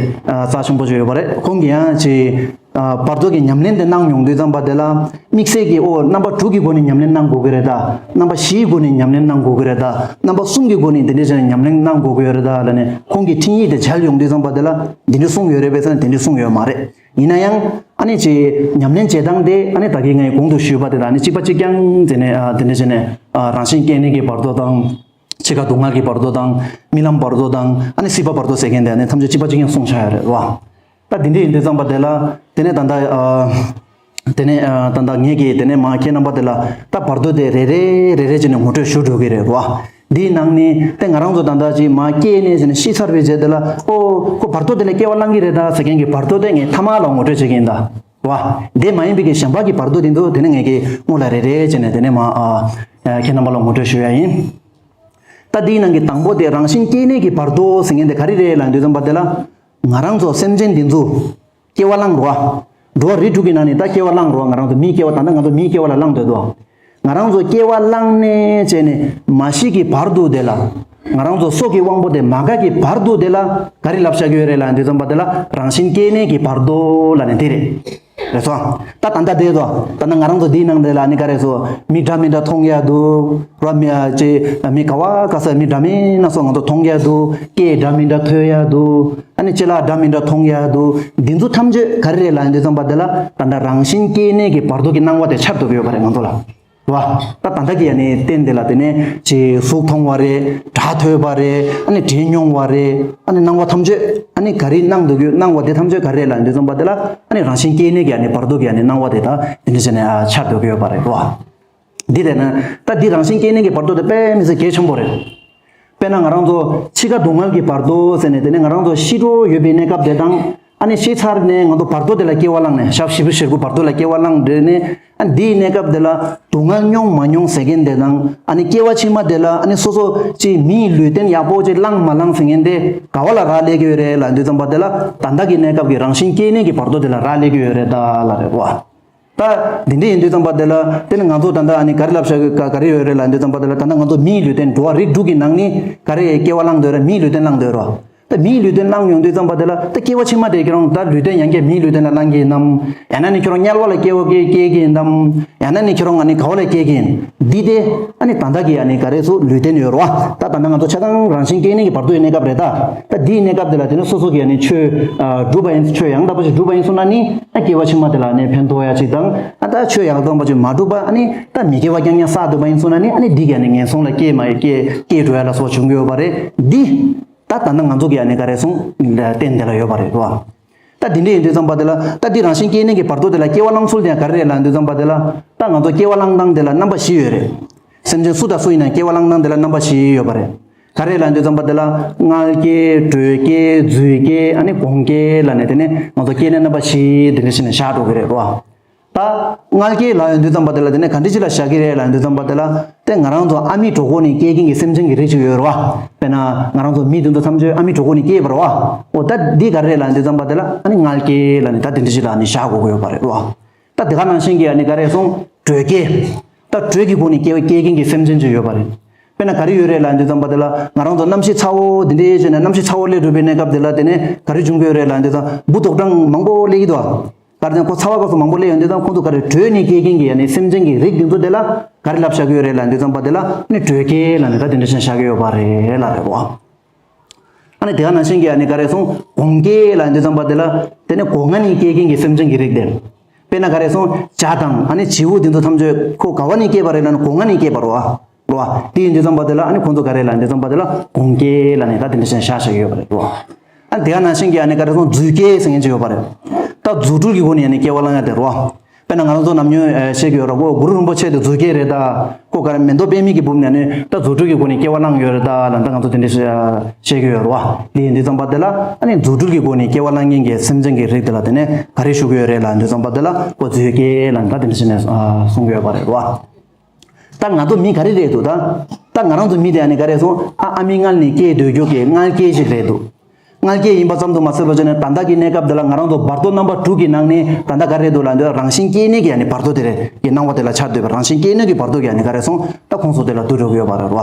ཨ་རྩ་ཆེན་པོ་ཅིག་ཡོད་པ་རེད། ཁོང་གིས་ཡང་ཅིག་ཨ་བར་དོ་གི་ཉམས་ལེན་དེ་གནང་ཡོང་དུས་ཙམ་པ་དེ་ལ་དམིགས་བསལ་གྱི་ཨོ་རྣམ་པ་དྲུག་གི་སྒོ་ནས་ཉམས་ལེན་གནང་དགོས་ཀྱི་རེད་ད། རྣམ་པ་བཞིའི་སྒོ་ནས་ཉམས་ལེན་གནང་དགོས་ཀྱི་རེད་ད། རྣམ་པ་གསུམ་གྱི་སྒོ་ནས་དེ་འདྲ་བྱས་ནས་ཉམས་ལེན་གནང་དགོས་ཀྱི་ཡོད་རེད་ད་ལབ་ནས་ཁོང་གི་འཕྲིན་ཡིག་དེ་མཇལ་ཡོང་དུས་ཙམ་པ་དེ་ལ་འདི་འདྲ་གསུངས་ཡོད་རེད་པས་ཟེར་ན་དེ་འདྲ་གསུངས་ཡོད་མ་རེད། ཡིན་ན་ཡང་ཨ་ནི་ཅིག་ཉམས་ལེན་བྱེད་སྟངས་དེ་ཨ་ནི་ད་གིན་ངས་གོང་དུ་ཞུས་པ་དེ་ལ་ཨ་ནི་གཅིག་པ་གཅིག་རྐྱང་བྱས་ནས་ཨ་དེ་འདྲ་བྱས་ནས་ཨ་རང་བཞིན་སྐྱེ་གནས་ཀྱི་བར་དོ་དང་། འཆི་ཁ་སྡུག་བསྔལ་གྱི་བར་དོ་དང་། རྨི་ལམ་བར་དོ་དང་། ཨ་ནི་སྲིད་པ་བར་དོ་ཟེར་མཁན་དེ་ཨ་ནི་ཐམས་ཅད་གཅིག་པ་གཅིག་རྐྱང་གསུངས་བཞག་ཡོད་རེད་བ། ད་དེ་འདྲ་ཡིན་དུས་ཙམ་པ་དེ་ལ་དེ་ནས་ད་ལྟ་ཨ། དེ་ནས་ཨ་ད་ལྟ་ངེད་ཀྱིས་དེ་ནས་མ་ཁྱེད་རྣམ་པ་དེ་ལ་ད་བར་དོ་དེ་རེ་རེ་རེ་རེ་བྱས་ནས་ངོ་སྤྲོད་ཞུ་འགྲོ་གི་རེད་བ། འདིའི་ནང་ནས་དེ་ང་རང་ཚོ་ད་ལྟ་ཅིག་མ་སྐྱེས་ནས་བྱས་ནས་ཤི་ཚར་བའི་རྗེས་དེ་ལ་ཨོ་ཁོ་བར་དོ་དེ་ལ་སྐྱེ་བ་བླང་གི་རེད་ད་ཟེར་མཁན་གྱི་བར་དོ་དེ་ངས་ཐ་མ་ལ་ངོ་སྤྲོད་བྱེད་ཀྱི་ཡིན་ད་བ། དེ་མ་ཡིན་པའི་གི་གཞན་པ་གི་བར་དོ་དེ་ཚོ་དེ་ནས་ངེད་ཀྱིས་སྔོན་ལ་རེ་རེ་བྱས་ནས་དེ་ནས་མ་ཨ་ཁྱེད་རྣམ་པ་ལ་ངོ་སྤྲོད་ཞུ་ཡ་ཡིན། ད་འདིའི་ནང་གི་དང་པོ་དེ་རང་བཞིན་སྐྱེ་གནས་ཀྱི་བར་དོ་ཟེར་མཁན་དེ་ག་རེ་རེད་ལབ་དུས་ཙམ་པ་དེ་ལ། ང་རང་ཚོ་སེམས་ཅན་འདི་ཚོ་སྐྱེ་བ་བླངས་རོ། འགྲོ་བ་རིགས་དྲུག་གི་ནང་ནས་ད་སྐྱེ་བ་བླངས་རོ། ང་རང་ཚོ་མིའི་སྐྱེ་བ་ད་ལྟ་ང་ཚོ་མིའི་སྐྱེ་བ་ལ་བླངས་སྡོད་དོ། ང་རང་ཚོ་སྐྱེ་བ་བླངས་ནས་བྱས་ནས་མ་ཤི་གི་བར་དུ་དེ་ལ། ང་རང་ཚོ་སྲོག་གི་དབང་པོ་དེ་མ་འགག་གི་བར་དུ་དེ་ལ་ག་རེ་ལབ་བཞག་གི་ཡོད་རེད་ལབ་དུས་ཙམ་པ་དེ་ལ་རང་བཞིན་སྐྱེ་གནས་ཀྱི་བར་དོ་ལབ་ནས་དེ་རེད། རེད་སོ། ད་ད་ལྟ་དེ་ཚོ་ད་ལྟ་ང་རང་ཚོ་འདིའི་ནང་དེ་ལ་ནི་ག་རེ་ཚོ་མི་འདྲ་མི་འདྲ་མཐོང་ཡ་འདུག་རོ། མི་ཨ་ཅེ་མི་ག་བ་ག་ས་མི་འདྲ་མི་སྣ་ཚོགས་ང་ཚོ་མཐོང་ཡ་འདུག་སྐད་འདྲ་མི་འདྲ་ཐོས་ཡ་འདུག་ཨ་ནི་ཅི་ལ་འདྲ་མི་འདྲ་མཐོང་ཡ་འདུག་འདི་ཚོ་ཐམས་ཅད་ག་རེ་རེད་ལབ་ཡིན་དུས་ཙམ་པ་དེ་ལ་ད་ལྟ་རང་བཞིན་སྐྱེ་གནས་ཀྱི་བར་དོ་གི་སྣང་བ་དེ་འཆར་ཐུབ་ཡོད་པ་རེད་ང་ཚོ་ལ། བ། ད་ད་ལྟ་གི་ཨ་ནི་རྟེན་དེ་ལ་དེ་ནས་ཅི་གཟུགས་མཐོང་བ་རེད། སྒྲ་ཐོས་པ་རེད། ཨ་ནི་དྲི་མྱོང་བ་རེད། ཨ་ནི་སྣང་བ་ཐམས་ཅད་ཨ་ནི་ག་རེ་སྣང་འདུག་གི་སྣང་བ་དེ་ཐམས་ཅད་ག་རེ་རེད་ལབ་ཡིན་དུས་ཙམ་པ་དེ་ལ་ཨ་ནི་རང་བཞིན་སྐྱེ་གནས་ཀྱི་ཨ་ནི་བར་དོ་གི་ཨ་ནི་སྣང་བ་དེ་ད་དེ་འདྲ་བྱས་ནས་ཨ་འཆར་འདུག་གི་ཡོད་པ་རེད་བ། འདི་དེ་ན་ད་འདི་རང་བཞིན་སྐྱེ་གནས་ཀྱི་བར་དོ་དེ་དཔེ་མི་སྲིད་གལ་ཆེན་པོ་རེད། དཔེར་ན་ང་རང་ཚོ་འཆི་ཁ་སྡུག་བསྔལ་གྱི་བར་དོ་ཟེར་ནས་དེ་ནས་ང་རང་ཚོ་ཤི་འགྲོ་ཡོད་པའི་གནས་སྐབས་དེ་དང་ཨ་ནི་ཤི་ཚར་ནས་ང་ཚོ་བར་དོ་དེ་ལ་སྐྱེ་བ་བླངས་ནས་ཞག་བཞི་བཅུ་ཞེ་དགུ་བར་དོ་ལ་སྐྱེ་བ་བླངས་འདྲེས་ནས་ཨ་ནི་འདིའི་གནས་སྐབས་དེ་ལ་སྡུག་བསྔལ་མྱོང་མ་མྱོང་ཟེར་མཁན་དེ་དང་ཨ་ནི་སྐྱེ་བ་ཕྱི་མ་དེ་ལ་ཨ་ནི་སོ་སོ་ཅིག་མིའི་ལུས་རྟེན་ཡག་པོ་ཅིག་བླངས་མ་བླངས་ཟེར་མཁན་དེ་ག་བ་ལ་རག་ལས་ཀྱི་ཡོད་རེད་ལབ་དུས་ཙམ་པ་དེ་ལ་ད་ལྟ་གི་གནས་སྐབས་ཀྱི་རང་བཞིན་སྐྱེ་གནས་ཀྱི་བར་དོ་དེ་ལ་རག་ལས་ཀྱི་ཡོད་རེད་ད་ལབ་རེད་བ། ད་འདི་འདྲ་ཡིན་དུས་ཙམ་པ་དེ་ལ་དེ་ནི་ང་ཚོ་ད་ལྟ་ཨ་ནི་ག་རེ་ལབ་བཞག་གི་ག་རེ་ཡོད་རེད་ལབ་དུས་ཙམ་པ་དེ་ལ་ད་ལྟ་ང་ཚོ་མིའི་ལུས་རྟེན་འགྲོ་བ་རིགས་དྲུག་གི་ནང་ནས་ག་རེ་སྐྱེ་བ་བླངས་སྡོད་རེད། མིའི་ལུས་རྟེན་བླངས་སྡོད་རོ། ད་མིའི་ལུས་རྟེན་བླངས་ཡོང་དུས་ཙམ་པ་དེ་ལ་ད་སྐྱེ་བ་ཕྱི་མ་དེ་ཁྱེད་རང་ད་ལུས་རྟེན་ཡང་བསྐྱར་མིའི་ལུས་རྟེན་ལ་བླང་གི་ཡིན་ནམ། ཡང་ན་ནི་ཁྱེད་རང་དམྱལ་བ་ལ་སྐྱེ་བ་སྐྱེ་སྐྱེ་གི་ཡིན་ནམ། ཡང་ན་ནི་ཁྱེད་རང་ཨ་ནི་ག་བ་ལ་སྐྱེ་གི་ཡིན། འདི་དེ་ཨ་ནི་ད་ལྟ་གི་ཨ་ནི་ག་རེ་ཟེར་ལུས་རྟེན་ཡོད་རེད་བ། ད་ད་ལྟ་ང་ཚོ་ཆ་ཚང་རང་བཞིན་སྐྱེ་གནས་ཀྱི་བར་དོའི་གནས་སྐབས་རེད་ད། ད་འདིའི་གནས་སྐབས་དེ་ལ་དེ་ནི་སོ་སོ་གི་ཨ་ནི་ཆོས་ཨ་སྒྲུབ་པ་ཡིན། ཆོས་ཡང་དག་པ་ཞིག་སྒྲུབ་པ་ཡིན་སོང་ན་ནི་ཨ་སྐྱེ་བ་ཕྱི་མ་དེ་ལ་ཨ་ནི་ཕན་ཐོགས་ཡ་ཅིག་དང་། ཨ་ད་ཆོས་ཡང་དག་པ་ཅིག་མ་སྒྲུབ་པ་ཨ་ནི་ད་མི་སྐྱེ་བ་རྐྱང་རྐྱང་བསགས་སྡོད་པ་ཡིན་སོང་ན་ནི་ཨ་ནི་འདི་གི་ཨ་ནི་ངན་སོང་ལ་སྐྱེས་མ་སྐྱེས་སྐྱེས་འགྲོ་ཡ་ལ་སོགས་བྱུང་གི་ཡོད་པ་རེད། འདི་ད་ད་ལྟ་ང་ཚོ་གི་ཨ་ནི་ག་རེ་ཟེར་རྟེན་དེ་ལ་ཡོད་པ་རེད་བ། ད་དེ་འདྲ་ཡིན་དུས་ཙམ་པ་དེ་ལ་ད་འདི་རང་བཞིན་སྐྱེ་གནས་ཀྱི་བར་དོ་དེ་ལ་སྐྱེ་བ་བླང་ཚུལ་དེ་ཡང་ག་རེ་རེད་ལབ་དུས་ཙམ་པ་དེ་ལ། ད་ང་ཚོ་སྐྱེ་བ་བླང་སྟངས་དེ་ལ་རྣམ་པ་བཞི་ཡོད་རེད། སེམས་ཅན་སུ་དང་སུ་ཡིན་ན་སྐྱེ་བ་བླང་སྟངས་དེ་ལ་རྣམ་པ་བཞི་ཡོད་པ་རེད། ག་རེ་ལབ་དུས་ཙམ་པ་དེ་ལ་མངལ་སྐྱེས། དྲོད་སྐྱེས། རྫུས་སྐྱེས། ཨ་ནི་གོང་སྐྱེས་ལབ་ནས་དེ་ནས་ང་ཚོ་སྐྱེ་གནས་རྣམ་པ་བཞི་དེ་འདྲ་བྱས་ནས་བཞག་འགྲོ་གི་རེད་བ། ད་མངལ་སྐྱེས་ལབ་ཡོང་དུས་ཙམ་པ་དེ་ལ་དེ་ནས་ག་འདྲ་ཅིག་ལ་བཞག་གི་རེད་ལབ་དུས་ཙམ་པ་དེ་ལ། དེ་ང་རང་ཚོ་ཨ་མའི་གྲོད་ཁོག་ནས་སྐྱེ་མཁན་གྱི་སེམས་ཅན་གྱི་རིགས་ཅིག་ཡོད་རེད་བ། དཔེར་ན་ང་རང་ཚོ་མི་དེ་ཚོ་ཐམས་ཅད་ཨ་མའི་གྲོད་ཁོག་ནས་སྐྱེས་པ་རེད་བ། འོ་ད་འདི་ག་རེ་རེད་ལབ་དུས་ཙམ་པ་དེ་ལ་ཨ་ནི་མངལ་སྐྱེས་ལབ་ནས་ད་དེ་འདྲ་ཅིག་ལ་ཨ་ནི་བཞག་དགོས་ཀྱི་ཡོད་པ་རེད་བ། ད་དེ་ག་ནང་བཞིན་གྱི་ཨ་ནི་ག་རེ་ཟེར་དྲོད་སྐྱེས། ད་དྲོད་ཀྱི་སྒོ་ནས་སྐྱེ་སྐྱེ་མཁན་གྱི་སེམས་ཅན་ཅིག་ཡོད་པ་རེད། དཔེར་ན་ག་རེ་ཡོད་རེད་ལབ་དུས་ཙམ་པ་དེ་ལ་ང་རང་ཚོ་གནམ་གཤིས་ཚ་བོ་འདི་འདྲའི་བྱས་ནས་གནམ་གཤིས་ཚ་བོ་སླེབས་འགྲོ་བའི་གནས་སྐབས་དེ་ལ་དེ་ནས་ག་རེ་བྱུང་གི་ཡོད་རེད་ལབ་དུས་ཙམ་འབུ་རྡོག་གྲངས་མང་པོ་སླེབས་ཀྱི་འདུག་ག་རེ་ཟེར་ན་ཁོ་ཚ་བ་སྐབས་སུ་མང་པོ་སླེབས་ཡོང་དུས་ཙམ་ཁོང་ཚོ་ག་རེ་དྲོད་ནས་སྐྱེ་མཁན་གྱི་ཨ་ནི་སེམས་ཅན་གྱི་རིགས་འདི་ཚོ་དེ་ལ་ག་རེ་ལབ་བཞག་གི་ཡོད་རེད་ལབ་དུས་ཙམ་པ་དེ་ལ་ཨ་ནི་དྲོད་སྐྱེས་ལབ་ནས་ད་དེ་འདྲ་བྱས་བཞག་གི་ཡོད་པ་རེད་ལབ་རེད་བ། ཨ་ནི་དེ་ག་ནང་བཞིན་གྱི་ཨ་ནི་ག་རེ་ཟེར་གོང་སྐྱེས་ལབ་དུས་ཙམ་པ་དེ་ལ་དེ་ནས་སྒོ་ང་ནས་སྐྱེ་མཁན་གྱི་སེམས་ཅན་གྱི་རིགས་དེ། དཔེར་ན་ག་རེ་ཟེར་བྱ་དང་ཨ་ནི་བྱིའུ་འདི་ཚོ་ཐམས་ཅད་ཁོ་ག་བ་ནས་སྐྱེས་པ་རེད་ལབ་ན་སྒོ་ང་ནས་སྐྱེས་པ་རེད་བ། རེད་བ། དེ་ཡིན་དུས་ཙམ་པ་དེ་ལ་ཨ་ནི་ཁོང་ཚོ་ག་རེ་ལབ་དུས་ཙམ་པ་དེ་ལ་གོང་སྐྱེས་ལབ་ནས་ད་དེ་འདྲ་བྱས་བཞག་བཞག་གི་ཡོད་པ་རེད་བ། ཨ་དེ་ག་ནང་བཞིན་གྱི་ཨ་ནི་ག་རེ་ཟེར་རྫུས་སྐྱེས་ཟེར་མཁན་ཅིག་ཡོད་པ་རེད། ད་རྫུ་འཕྲུལ་གྱི་སྒོ་ནས་ཨ་ནི་སྐྱེ་བ་བླང་ཡ་དེ་རེད་བ། དཔེར་ན་ང་རང་ཚོ་ནམ་རྒྱུན་ཨ་བཤད་ཀྱི་ཡོད་རེད། ཁོ་གུ་རུ་རིན་པོ་ཆེ་དེ་རྫུས་སྐྱེས་རེད་ད། ཁོ་ག་རེ་མེ་ཏོག་པདྨའི་གི་སྦུབས་ནས་ཨ་ནི་ད་རྫུ་འཕྲུལ་གྱི་སྒོ་ནས་སྐྱེ་བ་བླངས་ཡོད་རེད་ད་ལབ་ད་ང་ཚོ་དེ་འདྲ་བཤད་ཀྱི་ཡོད་རེད་བ། དེ་ཡིན་དུས་ཙམ་པ་དེ་ལ་ཨ་ནི་རྫུ་འཕྲུལ་གྱི་སྒོ་ནས་སྐྱེ་བ་བླངས་མཁན་གྱི་སེམས་ཅན་གྱི་རིགས་དེ་ལ་དེ་ནས་ག་རེ་ཞུ་གི་ཡོད་རེད་ལབ་དུས་ཙམ་པ་དེ་ལ་ཁོ་རྫུས་སྐྱེས་ལབ་ནས་ད་དེ་འདྲ་བྱས་ནས་ཨ་གསུང་གི་ཡོད་པ་རེད་བ། ད་ང་ཚོ་མི་ག་རེ་རེད་འདུག་ད་ད་ང་རང་ཚོ་མི་དེ་ཨ་ནི་ག་རེ་ཟེར་ཨ་ཨ་མའི་མངལ་ནས་སྐྱེས་སྡོད་རྒྱུ་གི་མངལ་སྐྱེས་ཞིག་རེད་འདུག་མངལ་སྐྱེས་ཡིན་པ་ཙམ་དུ་མ་ཟད་པ་བྱས་ནས་ད་ལྟ་གི་གནས་སྐབས་འདི་ལ་ང་རང་ཚོ་བར་དོ་རྣམ་པ་དྲུག་གི་ནང་ནས་ད་ལྟ་ག་རེ་འདུག་ལབ་འདོད་རང་བཞིན་སྐྱེ་གནས་ཀྱི་ཨ་ནི་བར་དོ་དེ་རེད་ཀྱི་སྣང་བ་དེ་ལ་འཆར་འདོད་པ་རང་བཞིན་སྐྱེ་གནས་ཀྱི་བར་དོ་གི་ཨ་ནི་ག་རེ་ཟེར་ད་ཁོངས་སུ་དེ་ལ་བསྡུ་འགྲོ་གི་ཡོད་པ་རེད་བ།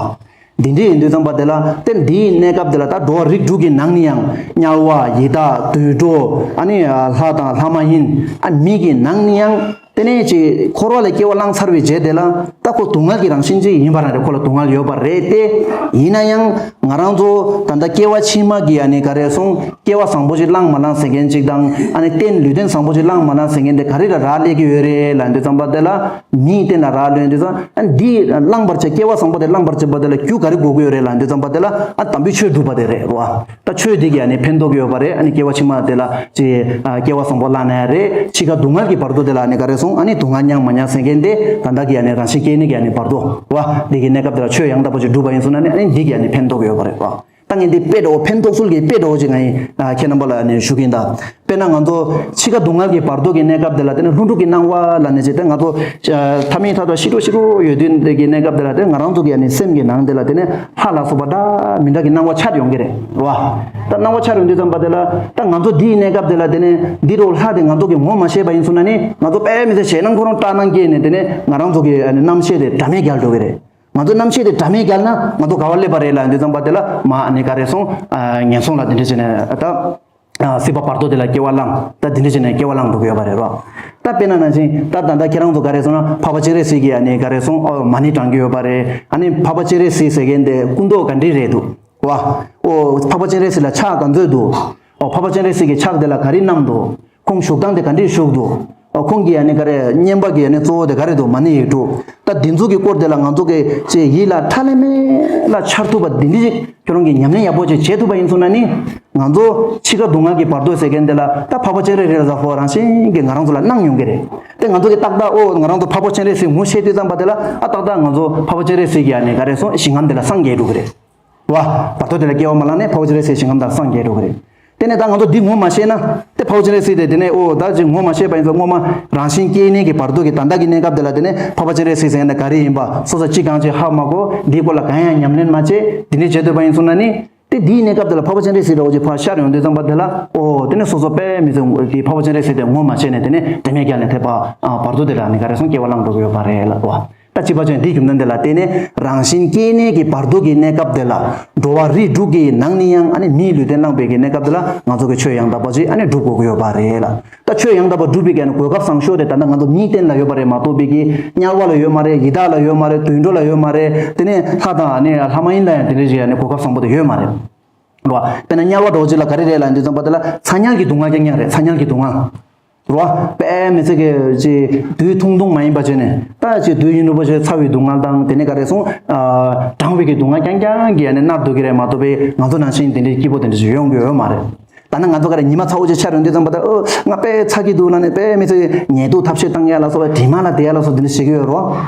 འདི་འདྲ་ཡིན་དུས་ཙམ་པ་དེ་ལ་ཏན་འདིའི་གནས་སྐབས་དེ་ལ་ད་འགྲོ་བ་རིགས་དྲུག་གི་ནང་ནས་ཡང་དམྱལ་བ་ཡི་དྭགས་དུད་འགྲོ་ཨ་ནི་ལྷ་དང་ལྷ་མ་ཡིན་ཨ་མི་གི་ནང་ནས་ཡང་དེ་ནས་ཅིག་འཁོར་བ་ལ་སྐྱེ་བ་བླངས་ཚར་བའི་རྗེས་དེ་ལ་ད་ཁོ་སྡུག་བསྔལ་གྱི་རང་བཞིན་ཅིག་ཡིན་པ་ན་རེ་ཁོ་ལ་སྡུག་བསྔལ་ཡོད་པ་རེད་དེ། ཡིན་ན་ཡང་ང་རང་ཚོ་ད་ལྟ་སྐྱེ་བ་ཕྱི་མ་གི་ཨ་ནི་ག་རེ་ཟེར་སྐྱེ་བ་བཟང་པོ་ཞིག་བླངས་མ་བླངས་ཟེར་མཁན་ཅིག་དང་ཨ་ནི་རྟེན་ལུས་རྟེན་བཟང་པོ་ཞིག་བླངས་མ་བླངས་ཟེར་མཁན་དེ་ག་རེ་ལ་རག་ལས་ཀྱི་ཡོད་རེད་ལབ་དུས་ཙམ་པ་དེ་ལ། མིའི་རྟེན་ལ་རག་ལས་དུས་ཙམ་ཨ་འདི་བླངས་པར་བྱ་སྐྱེ་བ་བཟང་པོ་དེ་བླངས་པར་བྱེད་པ་དེ་ལ་རྒྱུ་ག་རེ་དགོས་ཀྱི་ཡོད་རེད་ལབ་དུས་ཙམ་པ་དེ་ལ་ཨ་དམ་པའི་ཆོས་སྒྲུབ་པ་དེ་རེད་རོ། ད་ཆོས་འདི་གིས་ཨ་ནི་ཕན་ཐོགས་ཀྱི་ཡོད་པ་རེད། ཨ་ནི་སྐྱེ་བ་ཕྱི་མ་དེ་ལ་ཅི་ཨ་སྐྱེ་བ་བཟང་པོ་བླངས་ན་ཡང་རེད། འཆི་ཁ་སྡུག་བསྔལ་གྱི་བར་དོ་དེ་ལ་ཨ་ནི་ག་རེ་ཟེར་ཨ་ནི་སྡུག་བསྔལ་མྱངས་མ་མྱངས་ཟེར་མཁན་དེ་ད་ལྟ་གི་ཨ་ནི་རང་བཞིན་སྐྱེ་གནས་ཀྱི་ཨ་ནི་བར་དོ་བ་འདི་གི་གནས་སྐབས་དེ་ལ་ཆོས་ཡང་དག་པ་ཅིག་སྒྲུབ་པ་ཡིན་སོང་ན་ནི་ཨ་ནི་འདི་གིས་ཨ་ནི་ཕན་ཐོགས་ཀྱི་ཡོད་པ་རེད་བ། ད་ངས་འདི་དཔེ་འདྲ་བོ་ཕན་ཐོགས་ཚུལ་གྱི་དཔེ་འདྲ་བོ་ཅིག་ང་ཡིས་ཨ་ཁྱེད་རྣམ་པ་ལ་ནི་ཞུ་གི་ཡིན་ད། དཔེར་ན་ང་ཚོ་འཆི་ཁ་སྡུག་བསྔལ་གྱི་བར་དོ་གི་གནས་སྐབས་དེ་ལ་དེ་ནས་ལྷུན་གྲུབ་ཀྱི་སྣང་བ་ལབ་ནས་ཅིག་དེ་ང་ཚོ་ཨ་ཐ་མའི་ཐ་ཐོག་ཤི་འགྲོ་ཤི་འགྲོ་ཡོད་དུས་འདི་གི་གནས་སྐབས་དེ་ལ་དེ་ང་རང་ཚོ་གི་ཨ་ནི་སེམས་ཀྱི་ནང་དེ་ལ་དེ་ནས་ལྷ་ལ་སོགས་པ་འདྲ་མི་འདྲ་གི་སྣང་བ་འཆར་ཡོང་གི་རེད་བ། ད་སྣང་བ་འཆར་ཡོང་དུས་ཙམ་པ་དེ་ལ་ད་ང་ཚོ་འདིའི་གནས་སྐབས་དེ་ལ་དེ་ནས་འདི་རུ་ལྷ་དེ་ང་ཚོ་གི་ངོ་མ་ཤེས་པ་ཡིན་སོང་ན་ནི་ང་ཚོ་དཔེ་མི་སྲིད་ཞེད་སྣང་ཁོ་རང་སྐྲག་སྣང་སྐྱེས་ནས་དེ་ནས་ང་རང་ཚོ་གི་ཨ་ནི་རྣམ་ཤེས་དེ་དྲ་མེད་རྒྱག་འགྲོ་གི་རེད། ང་ཚོ་རྣམ་ཤེས་དེ་དྲ་མེད་རྒྱག་ན་ང་ཚོ་ག་བ་སླེབས་པ་རེད་ལབ་དུས་ཙམ་པ་དེ་ལ་མ་ཨ་ནི་ག་རེ་སོང་ངན་སོང་ལ་དེ་འདྲ་བྱས་ནས་ད་སྲིད་པ་བར་དོ་དེ་ལ་སྐྱེ་བ་བླངས་ད་དེ་འདྲ་བྱས་ནས་སྐྱེ་བ་བླངས་འགྲོ་གི་ཡོད་པ་རེད་རོ། ད་དཔེར་ན་ནང་བཞིན་ད་ད་ལྟ་ཁྱེད་རང་ཚོ་ག་རེ་སོང་ན་འཕགས་པ་སྤྱན་རས་གཟིགས་ཀྱི་ཨ་ནི་ག་རེ་སོང་ཨོ་མ་ཎི་བགྲང་གི་ཡོད་པ་རེད། ཨ་ནི་འཕགས་པ་སྤྱན་རས་གཟིགས་ཟེར་མཁན་དེ་སྐུ་མདོག་ག་འདྲ་རེད་འདུག་བ། ཨོ་འཕགས་པ་སྤྱན་རས་གཟིགས་ལ་ཕྱག་ག་ཚོད་འདུག་ཨོ་འཕགས་པ་སྤྱན་རས་གཟིགས་ཀྱི་ཕྱག་དེ་ལ་ག་རེ་བསྣམས་འདུག་ཁོང་བཞུགས་སྟངས་དེ་ག་འདྲས་བཞུགས་འདུག་ཨ་ཁོང་གི་ཨ་ནི་ག་རེ་བསྙེན་པ་གི་ཨ་ནི་གཙོ་བོ་དེ་ག་རེ་འདུག་མ་ཎི་ཡིག་དྲུག་ད་འདི་ཚོ་གི་སྐོར་དེ་ལ་ང་ཚོ་གི་ཅིག་ཡིད་ལ་ཁྲ་ལམ་མེ་ལ་འཆར་ཐུབ་པ་འདི་འདྲ་ཅིག་ཁྱོད་རང་གིས་ཉམས་ལེན་ཡག་པོ་ཅིག་བྱེད་ཐུབ་པ་ཡིན་སོང་ན་ནི་ང་ཚོ་འཆི་ཁ་སྡུག་བསྔལ་གྱི་བར་དོ་ཟེར་མཁན་དེ་ལ་ད་འཕགས་པ་སྤྱན་རས་གཟིགས་ལ་སོགས་རང་བཞིན་གྱིས་ང་རང་ཚོ་ལ་སྣང་ཡོང་གི་རེད། དེ་ང་ཚོ་གི་ཏག་ཏག་ཨོ་ང་རང་ཚོ་འཕགས་པ་སྤྱན་རས་གཟིགས་ངོ་ཤེས་དུས་ཙམ་པ་དེ་ལ་ཨ་ཏག་ཏག་ང་ཚོ་འཕགས་པ་སྤྱན་རས་གཟིགས་ཀྱི་ཨ་ནི་ག་རེ་སོང་ཞིང་ཁམས་དེ་ལ་སངས་རྒྱས་འགྲོ་གི་རེད། བ། བར་དོ་དེ་ལ་སྐྱེ་བ་མ་བླངས་ནས་འཕགས་པ་སྤྱན་རས་གཟིགས་ཞིང་ཁམས་དང་སངས་རྒྱས་འགྲོ་གི་རེད། དེ་ནས་ད་ང་ཚོ་འདི་ངོ་མ་ཤེས་ན་དེ་འཕགས་པ་སྤྱན་རས་གཟིགས་དེ་དེ་ནས་ཨོ་ད་ཅིག་ངོ་མ་ཤེས་པ་ཡིན་ཙང་སྔོན་མ་རང་བཞིན་སྐྱེ་གནས་ཀྱི་བར་དོ་གི་ད་ལྟ་གི་གནས་སྐབས་དེ་ལ་དེ་ནས་འཕགས་པ་སྤྱན་རས་གཟིགས་ཟེར་ན་ག་རེ་ཡིན་པ་སོ་སོ་ཅི་གང་ཅིག་ཧ་མ་གོ་འདིའི་སྐོར་ལ་གང་ཡང་ཉམས་ལེན་མ་བྱས་འདི་འདྲས་བྱེད་འདོད་པ་ཡིན་སོང་ན་ནི་དེ་འདིའི་གནས་སྐབས་དེ་ལ་འཕགས་པ་སྤྱན་རས་གཟིགས་འདྲ་བོ་ཅིག་ཕར་ཤར་ཡོང་དུས་ཙམ་པ་དེ་ལ་ཨོ་དེ་ནས་སོ་སོ་དཔེ་མི་སྲིད་འཕགས་པ་སྤྱན་རས་གཟིགས་དེ་ངོ་མ་ཤེས་ནས་དེ་ནས་དྲན་མེད་རྒྱལ་ནས་ཐེབས་པ་བར་དོ་དེ་ལ་ནི་ག་རེ་སོང་སྐྱེ་བ་བླངས་འགྲོ་གི་ཡོད་པ་རེད་ལ་ཨོ། ད་བྱས་པ་ཅན་འདིའི་རྒྱུ་མཚན་དེ་ལ་བརྟེན་ནས་རང་བཞིན་སྐྱེ་གནས་ཀྱི་བར་དོ་གི་གནས་སྐབས་དེ་ལ་འགྲོ་བ་རིགས་དྲུག་གི་ནང་ནས་ཡང་ཨ་ནི་མིའི་ལུས་རྟེན་བླངས་པའི་གི་གནས་སྐབས་དེ་ལ་ང་ཚོ་གི་ཆོས་ཡང་དག་པ་ཅིག་ཨ་ནི་སྒྲུབ་དགོས་ཀྱི་ཡོད་པ་རེད་ལ། ད་ཆོས་ཡང་དག་པ་སྒྲུབ་པའི་གི་ཨ་ནི་གོ་སྐབས་བཟང་ཤོས་དེ་ད་ལྟ་ང་ཚོ་མིའི་རྟེན་ལ་ཡོད་པ་རེད་མ་གཏོགས་པའི་གི་དམྱལ་བ་ལ་ཡོད་མ་རེད། ཡི་དྭགས་ལ་ཡོད་མ་རེད། དུད་འགྲོ་ལ་ཡོད་མ་རེད། དེ་ནས་ལྷ་དང་ཨ་ནི་ལྷ་མ་ཡིན་ལ་ཡང་དེ་འདྲ་ཞིག་ཨ་ནི་གོ་སྐབས་བཟང་པོ་དེ་ཡོད་མ་རེད། རོ། དཔེར་ན་དམྱལ་བ་འདྲ་བོ་ཅིག་ལ་ག་རེ་རེད་ལབ་དུས་ཙམ་པ་དེ་ལ་ཚ་དམྱལ་གྱི་སྡུག་བསྔལ་རྐྱང་རྐྱང་རེད། ཚ་དམྱལ་གྱི་སྡུག་བསྔལ། རོ། དཔེ་མི་སྲིད་ཀྱི་ཅིག་དུས་ཐུང་ཐུང་མ་ཡིན་པ་བྱས་ནས་ད་ཅིག་དུས་ཡུན་རིང་པོ་ཞིག་ཚ་བའི་སྡུག་བསྔལ་དང་དེ་ནས་ག་རེ་སོང་། ཨ། གྲང་བའི་གི་སྡུག་བསྔལ་རྐྱང་རྐྱང་གིས་ཨ་ནི་མནར་སྡོད་ཀྱི་རེད་མ་གཏོགས་པའི་ང་ཚོ་ནང་བཞིན་དེ་འདྲའི་སྐྱིད་པོ་དེ་འདྲ་ཞིག་ཡོང་གི་ཡོད་མ་རེད། ད་ནི་ང་ཚོ་ག་རེ་ཉི་མ་ཚ་བོ་ཅིག་ཆགས་ཡོང་དུས་ཙམ་པ་ད་ཨོ་ང་དཔེ་ཚ་གི་འདུག་ལབ་ནས་དཔེ་མི་སྲིད་ཉལ་འདུག་ཐབས་ཤེས་བཏང་ཡ་ལ་སོགས་པ་དྲི་མ་ལ་བསྡད་ཡ་ལ་སོགས་དེ་འདྲ་བྱེད་ཀྱི་ཡོད་རོ།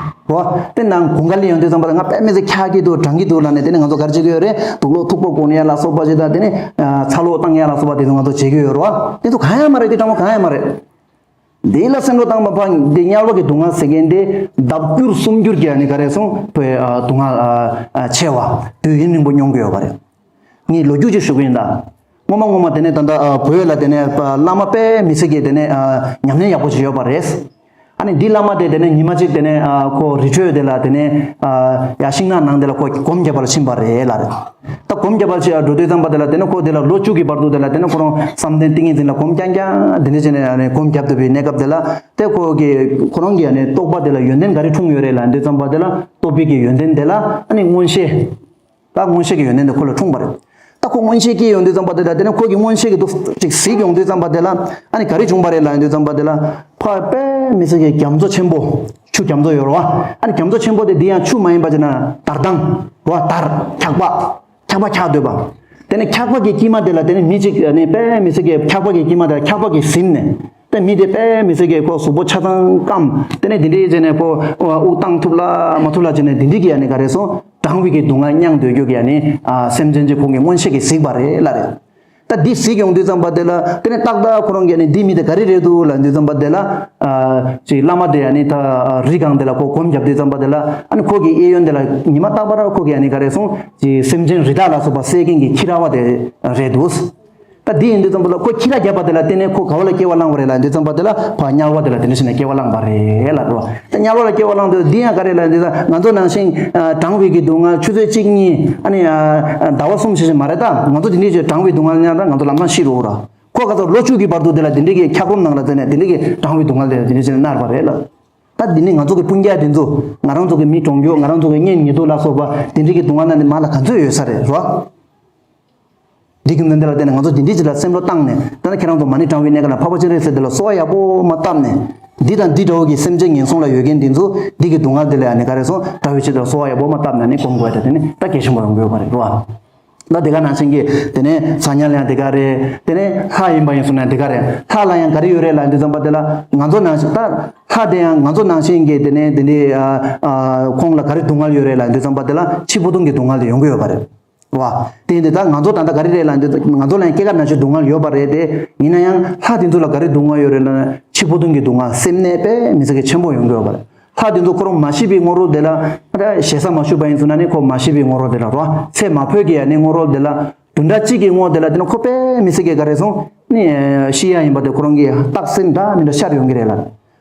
རོ། དེ་ནང་དགུན་ཁ་སླེབས་ཡོང་དུས་ཙམ་པ་ལ་ང་དཔེ་མི་སྲིད་འཁྱག་གི་འདུག་གྲང་གི་འདུག་ལབ་ནས་དེ་ནས་ང་ཚོ་ག་རེ་བྱེད་ཀྱི་ཡོད་རེད། དུག་ལོག་ཐུག་པ་གོན་ཡ་ལ་སོགས་པ་ཞིག་དང་དེ་ནས་ཨ་ཚ་ལོག་བཏང་ཡ་ལ་སོགས་པ་དེ་ཚོ་ང་ཚོ་བྱེད་ཀྱི་ཡོད་རེད་བ། དེ་ཚོ་གང་ཡང་མ་རེད། དེ་སྤྲང་པོ་གང་ཡང་མ་རེད། འདི་ལ་སེམས་བློ་བཏང་མ་ཕར་འདི་དམྱལ་བ་གི་སྡུག་བསྔལ་ཟེར་མཁན་དེ་ལྡབ་བསྒྱུར་སུམ་བསྒྱུར་གྱི་ཨ་ནི་ག་རེ་སོང་བའི་ཨ་སྡུག་བསྔལ་ཨ་ཨ་ཆེ་བ་དུས་ཡུན་རིང་པོ་མྱོང་གི་ཡོད་པ་རེད། ངས་ལོ་རྒྱུས་ཅིག་ཞུ་གི་ཡིན་ད། སྔོན་མ་སྔོན་མ་དེ་ནས་ད་ལྟ་ཨ་བོད་ལ་དེ་ནས་ཨ་བླ་མ་དཔེ་མི་སྲིད་ཀྱི་དེ་ནས་ཨ་ཉམས་ལེན་ཡག་པོ་ཅིག་ཡོད་པ་རེད། ཨ་ནི་འདི་བླ་མ་དེ་དེ་ནས་ཉི་མ་གཅིག་དེ་ནས་ཨ་ཁོ་རི་ཁྲོད་དེ་ལ་དེ་ནས་ཨ་ཡ་ཤིང་ནགས་ནང་དེ་ལ་ཁོ་སྒོམ་རྒྱབ་པར་ཕྱིན་པ་རེད་ལ་རེད། ད་སྒོམ་རྒྱབ་པར་ཕྱིན་འགྲོ་དུས་ཙམ་པ་དེ་ལ་དེ་ནས་ཁོ་དེ་ལ་ལོ་བཅུ་གི་བར་དུ་དེ་ལ་དེ་ནས་ཁོ་རང་བསམ་གཏན་ཏིང་ངེ་འཛིན་ལ་སྒོམ་རྐྱང་རྐྱང་དེ་འདྲ་བྱས་ནས་ཨ་ནི་སྒོམ་རྒྱབ་བསྡད་པའི་གནས་སྐབས་དེ་ལ་དེ་ཁོ་གི་ཁོ་རང་གི་ཨ་ནི་རྟོགས་པ་དེ་ལ་ཡོན་ཏན་ག་རེ་འཁྲུངས་ཡོད་རེད་ལབ་དུས་ཙམ་པ་དེ་ལ་རྟོགས་པའི་གི་ཡོན་ཏན་དེ་ལ་ཨ་ནི་མངོན་ཤེས། ད་མངོན་ཤེས་ཀྱི་ཡོན་ཏན་དེ་ཁོ་ལ་འཁྲུངས་པ་རེད། ད་ཁོ་མངོན་ཤེས་སྐྱེས་ཡོང་དུས་ཙམ་པ་དེ་ལ་དེ་ནས་ཁོ་གི་མངོན་ཤེས་ཀྱི་འདུ་ཅིག་གཟིགས་ཡོང་དུས་ཙམ་པ་དེ་ལ་ཨ་ནི་ག་རེ་བྱུང་བ་རེད་ལབ་ཡོང་དུས་ཙམ་པ་དེ་ལ་ཕ་དཔེ་མི་སྲིད་ཀྱི་རྒྱ་མཚོ་ཆེན་པོ་ཆུ་རྒྱ་མཚོ་ཡོད་རེད་བ། ཨ་ནི་རྒྱ་མཚོ་ཆེན་པོ་དེ་འདི་ཡང་ཆུ་མ་ཡིན་པ་ཅིག་ན་དར་དང་རེད་བ། དར་འཁྱག་པ་འཁྱག་པ་འཁྱག་སྡོད་པ། དེ་ནས་འཁྱག་པ་གི་དཀྱིལ་མ་དེ་ལ་དེ་ནས་མི་གཅིག་ཨ་ནི་དཔེ་མི་སྲིད་ཀྱི་འཁྱག་པ་གི་དཀྱིལ་མ་དེ་ལ་འཁྱག་པ་གིས་ཟིན་ནས། དེ་མི་དེ་དཔེ་མི་སྲིད་ཀྱི་ཁོ་གཟུགས་པོ་ཆ་ཚང་སྐམ། དེ་ནས་དེ་འདྲའི་བྱས་ནས་ཁོ་དབུགས་བཏང་ཐུབ་ལ་མ་ཐུབ་ལ་བྱས་ནས་དེ་འདྲའི་གི་ཡ་ནི་ག་རེ་སོང་གྲང་བའི་གི་སྡུག་བསྔལ་མྱངས་སྡོད་རྒྱུ་གི་ཡ་ནི་ཨ་སེམས་ཅན་ཅིག་ཁོང་གི་མངོན་ཤེས་ཀྱིས་གཟིགས་པ་རེད་ལ་རེད། ད་འདི་གཟིགས་ཡོང་དུས་ཙམ་པ་དེ་ལ་དེ་ནས་ཏག་ཏག་ཁོ་རང་གི་ཡ་ནི་འདི་མི་དེ་ག་རེ་རེད་འདུག་ལབ་དུས་ཙམ་པ་དེ་ལ་ཨ་ཅིག་བླ་མ་དེ་ཡ་ནི་ད་རི་སྒང་དེ་ལ་ཁོ་སྒོམ་རྒྱབ་དུས་ཙམ་པ་དེ་ལ་ཨ་ནི་ཁོ་གི་གཡས་གཡོན་དེ་ལ་ཉི་མ་རྟག་པར་ཁོ་གི་ཡ་ནི་ག་རེ་སོང་ཅིག་སེམས་ཅན་རི་དྭགས་ལ་སོགས་པ་བསད་མཁན་གྱི་ཁྱི་ར་བ་དེ་རེད་འདུག་ད་འདི་ཡིན་དུས་ཙམ་པ་ལ་ཁོ་ཁྱི་ར་བརྒྱབ་པ་དེ་ལ་བརྟེན་ནས་ཁོ་ག་བ་ལ་སྐྱེ་བ་བླངས་པ་རེད་ལབ་དུས་ཙམ་པ་དེ་ལ་ཕར་དམྱལ་བ་དེ་ལ་དེ་འདྲ་བྱས་ནས་སྐྱེ་བ་བླངས་པ་རེད་ལབ་རོ། ད་དམྱལ་བ་ལ་སྐྱེ་བ་བླངས་དུས་འདི་ཡང་ག་རེ་ལབ་དུས་ད་ང་ཚོ་ནང་བཞིན་ཨ་གྲང་བའི་གི་སྡུག་བསྔལ་ཆུ་ཚོད་གཅིག་གཉིས་ཨ་ནི་ཨ་ཟླ་བ་གསུམ་ཞེས་ཞེས་མ་རེད། ད་ང་ཚོ་དེ་འདྲའི་ཞིག་གྲང་བའི་སྡུག་བསྔལ་མྱངས་ད་ང་ཚོ་ལམ་སང་ཤི་རུ་འོ་ར། ཁོ་ག་ཚོད་ལོ་བཅུ་གི་བར་དུ་དེ་ལ་དེ་འདྲའི་གི་འཁྱགས་རོམ་ནང་ལ་བཙལ་ནས་དེ་འདྲའི་གི་གྲང་བའི་སྡུག་བསྔལ་དེ་ལ་དེ་འདྲའི་ཞིག་མནར་བ་རེད་ལ། ད་འདི་ནི་ང་ཚོ་གི་སྤུན་ཀྱག་དེ་ཚོ་ང་རང་ཚོ་གི་མི་གྲོངས་རྒྱུ་ང་རང་ཚོ་གི་གཉེན་ཉེ་དུ་ལ་སོགས་པ་དེ་འདྲའི་གི་སྡུག་བསྔལ་ནང་ནས་མ་ལ་ག་ཚོད་ཡོད་ས་རེད་རོ། འདི་གི་མི་འདི་ལ་བརྟེན་ནས་ང་ཚོ་འདི་འདྲི་ཅིག་ལ་སེམས་བློ་བཏང་ནས་ད་ནི་ཁྱེད་རང་ཚོ་མ་ཎི་བགྲང་བའི་གནས་སྐབས་ལ་འཕགས་པ་སྤྱན་རས་གཟིགས་འདི་ལ་གསོལ་བ་ཡག་པོ་མ་བཏབ་ནས་འདི་དང་འདི་འདྲ་བོ་གི་སེམས་ཅན་ངན་སོང་ལ་ཡོད་མཁན་འདི་ཚོ་འདི་གི་སྡུག་བསྔལ་འདི་ལ་ཡང་ནི་ག་རེ་སོང་དགྲ་བོའི་ཆེད་དུ་གསོལ་བ་ཡག་པོ་མ་བཏབ་ནས་ནི་སྒོམ་དགོས་ཡ་དེ་ནི་ད་གལ་ཆེན་པོ་ཡོང་གི་ཡོད་པ་རེད་རོ། ད་དེ་ག་ནང་བཞིན་གྱི་དེ་ནས་ཚ་དམྱལ་ཡང་དེ་ག་རེད། དེ་ནས་ལྷ་ཡིན་པ་ཡིན་སོང་ན་དེ་ག་རེད། ལྷ་ལ་ཡང་ག་རེ་ཡོད་རེད་ལབ་དུས་ཙམ་པ་དེ་ལ་ང་ཚོ་ནང་བཞིན་ད་ལྷ་དེ་ཡང་ང་ཚོ་ནང་བཞིན་གྱི་དེ་ནས་དེ་འདྲའི་ཁོང་ལ་ག་རེ་སྡུག་བསྔལ་ཡོད་རེད་ལབ་དུས་ཙམ་པ་དེ་ལ་འཆི་འཕོ་ལྟུང་གི་སྡུག་བསྔལ་དེ་ཡོང་གི་ཡོད་པ་རེད། རེད་བ། དེ་ཡིན་དུས་ད་ང་ཚོ་ད་ལྟ་ག་རེ་རེད་ལབ་དུས་ང་ཚོ་ལ་ཡང་སྐྱེ་རྒ་ན་འཆི་སྡུག་བསྔལ་ཡོད་པ་རེད་དེ། ཡིན་ན་ཡང་ལྷ་དེ་ཚོ་ལ་ག་རེ་སྡུག་བསྔལ་ཡོད་རེད་ལབ་ན་འཆི་འཕོ་ལྟུང་གི་སྡུག་བསྔལ་སེམས་ནད་དཔེ་མི་སྲིད་གི་ཆེན་པོ་ཡོང་གི་ཡོད་པ་རེད། ལྷ་དེ་ཚོ་ཁོ་རང་མ་ཤི་བའི་སྔོན་རོལ་དེ་ལ་ཞེ་ས་མ་ཞུས་པ་ཡིན་ཟེར་ན་ནི་ཁོ་མ་ཤི་བའི་སྔོན་རོལ་དེ་ལ་རོ། ཚེ་མ་འཕོས་ཀྱི་ཡ་ནི་སྔོན་རོལ་དེ་ལ་བདུན་ཕྲག་གཅིག་གི་སྔོན་དེ་ལ་དེ་ན་ཁོ་དཔེ་མི་སྲིད་གི་ག་རེ་སོང་ནི་ཤི་ཡ་ཡིན་པ་དེ་ཁོ་རང་གི་རྟགས་སེམས་འདྲ་མི་འདྲ་ཤར་ཡོང་གི་རེད་ལ།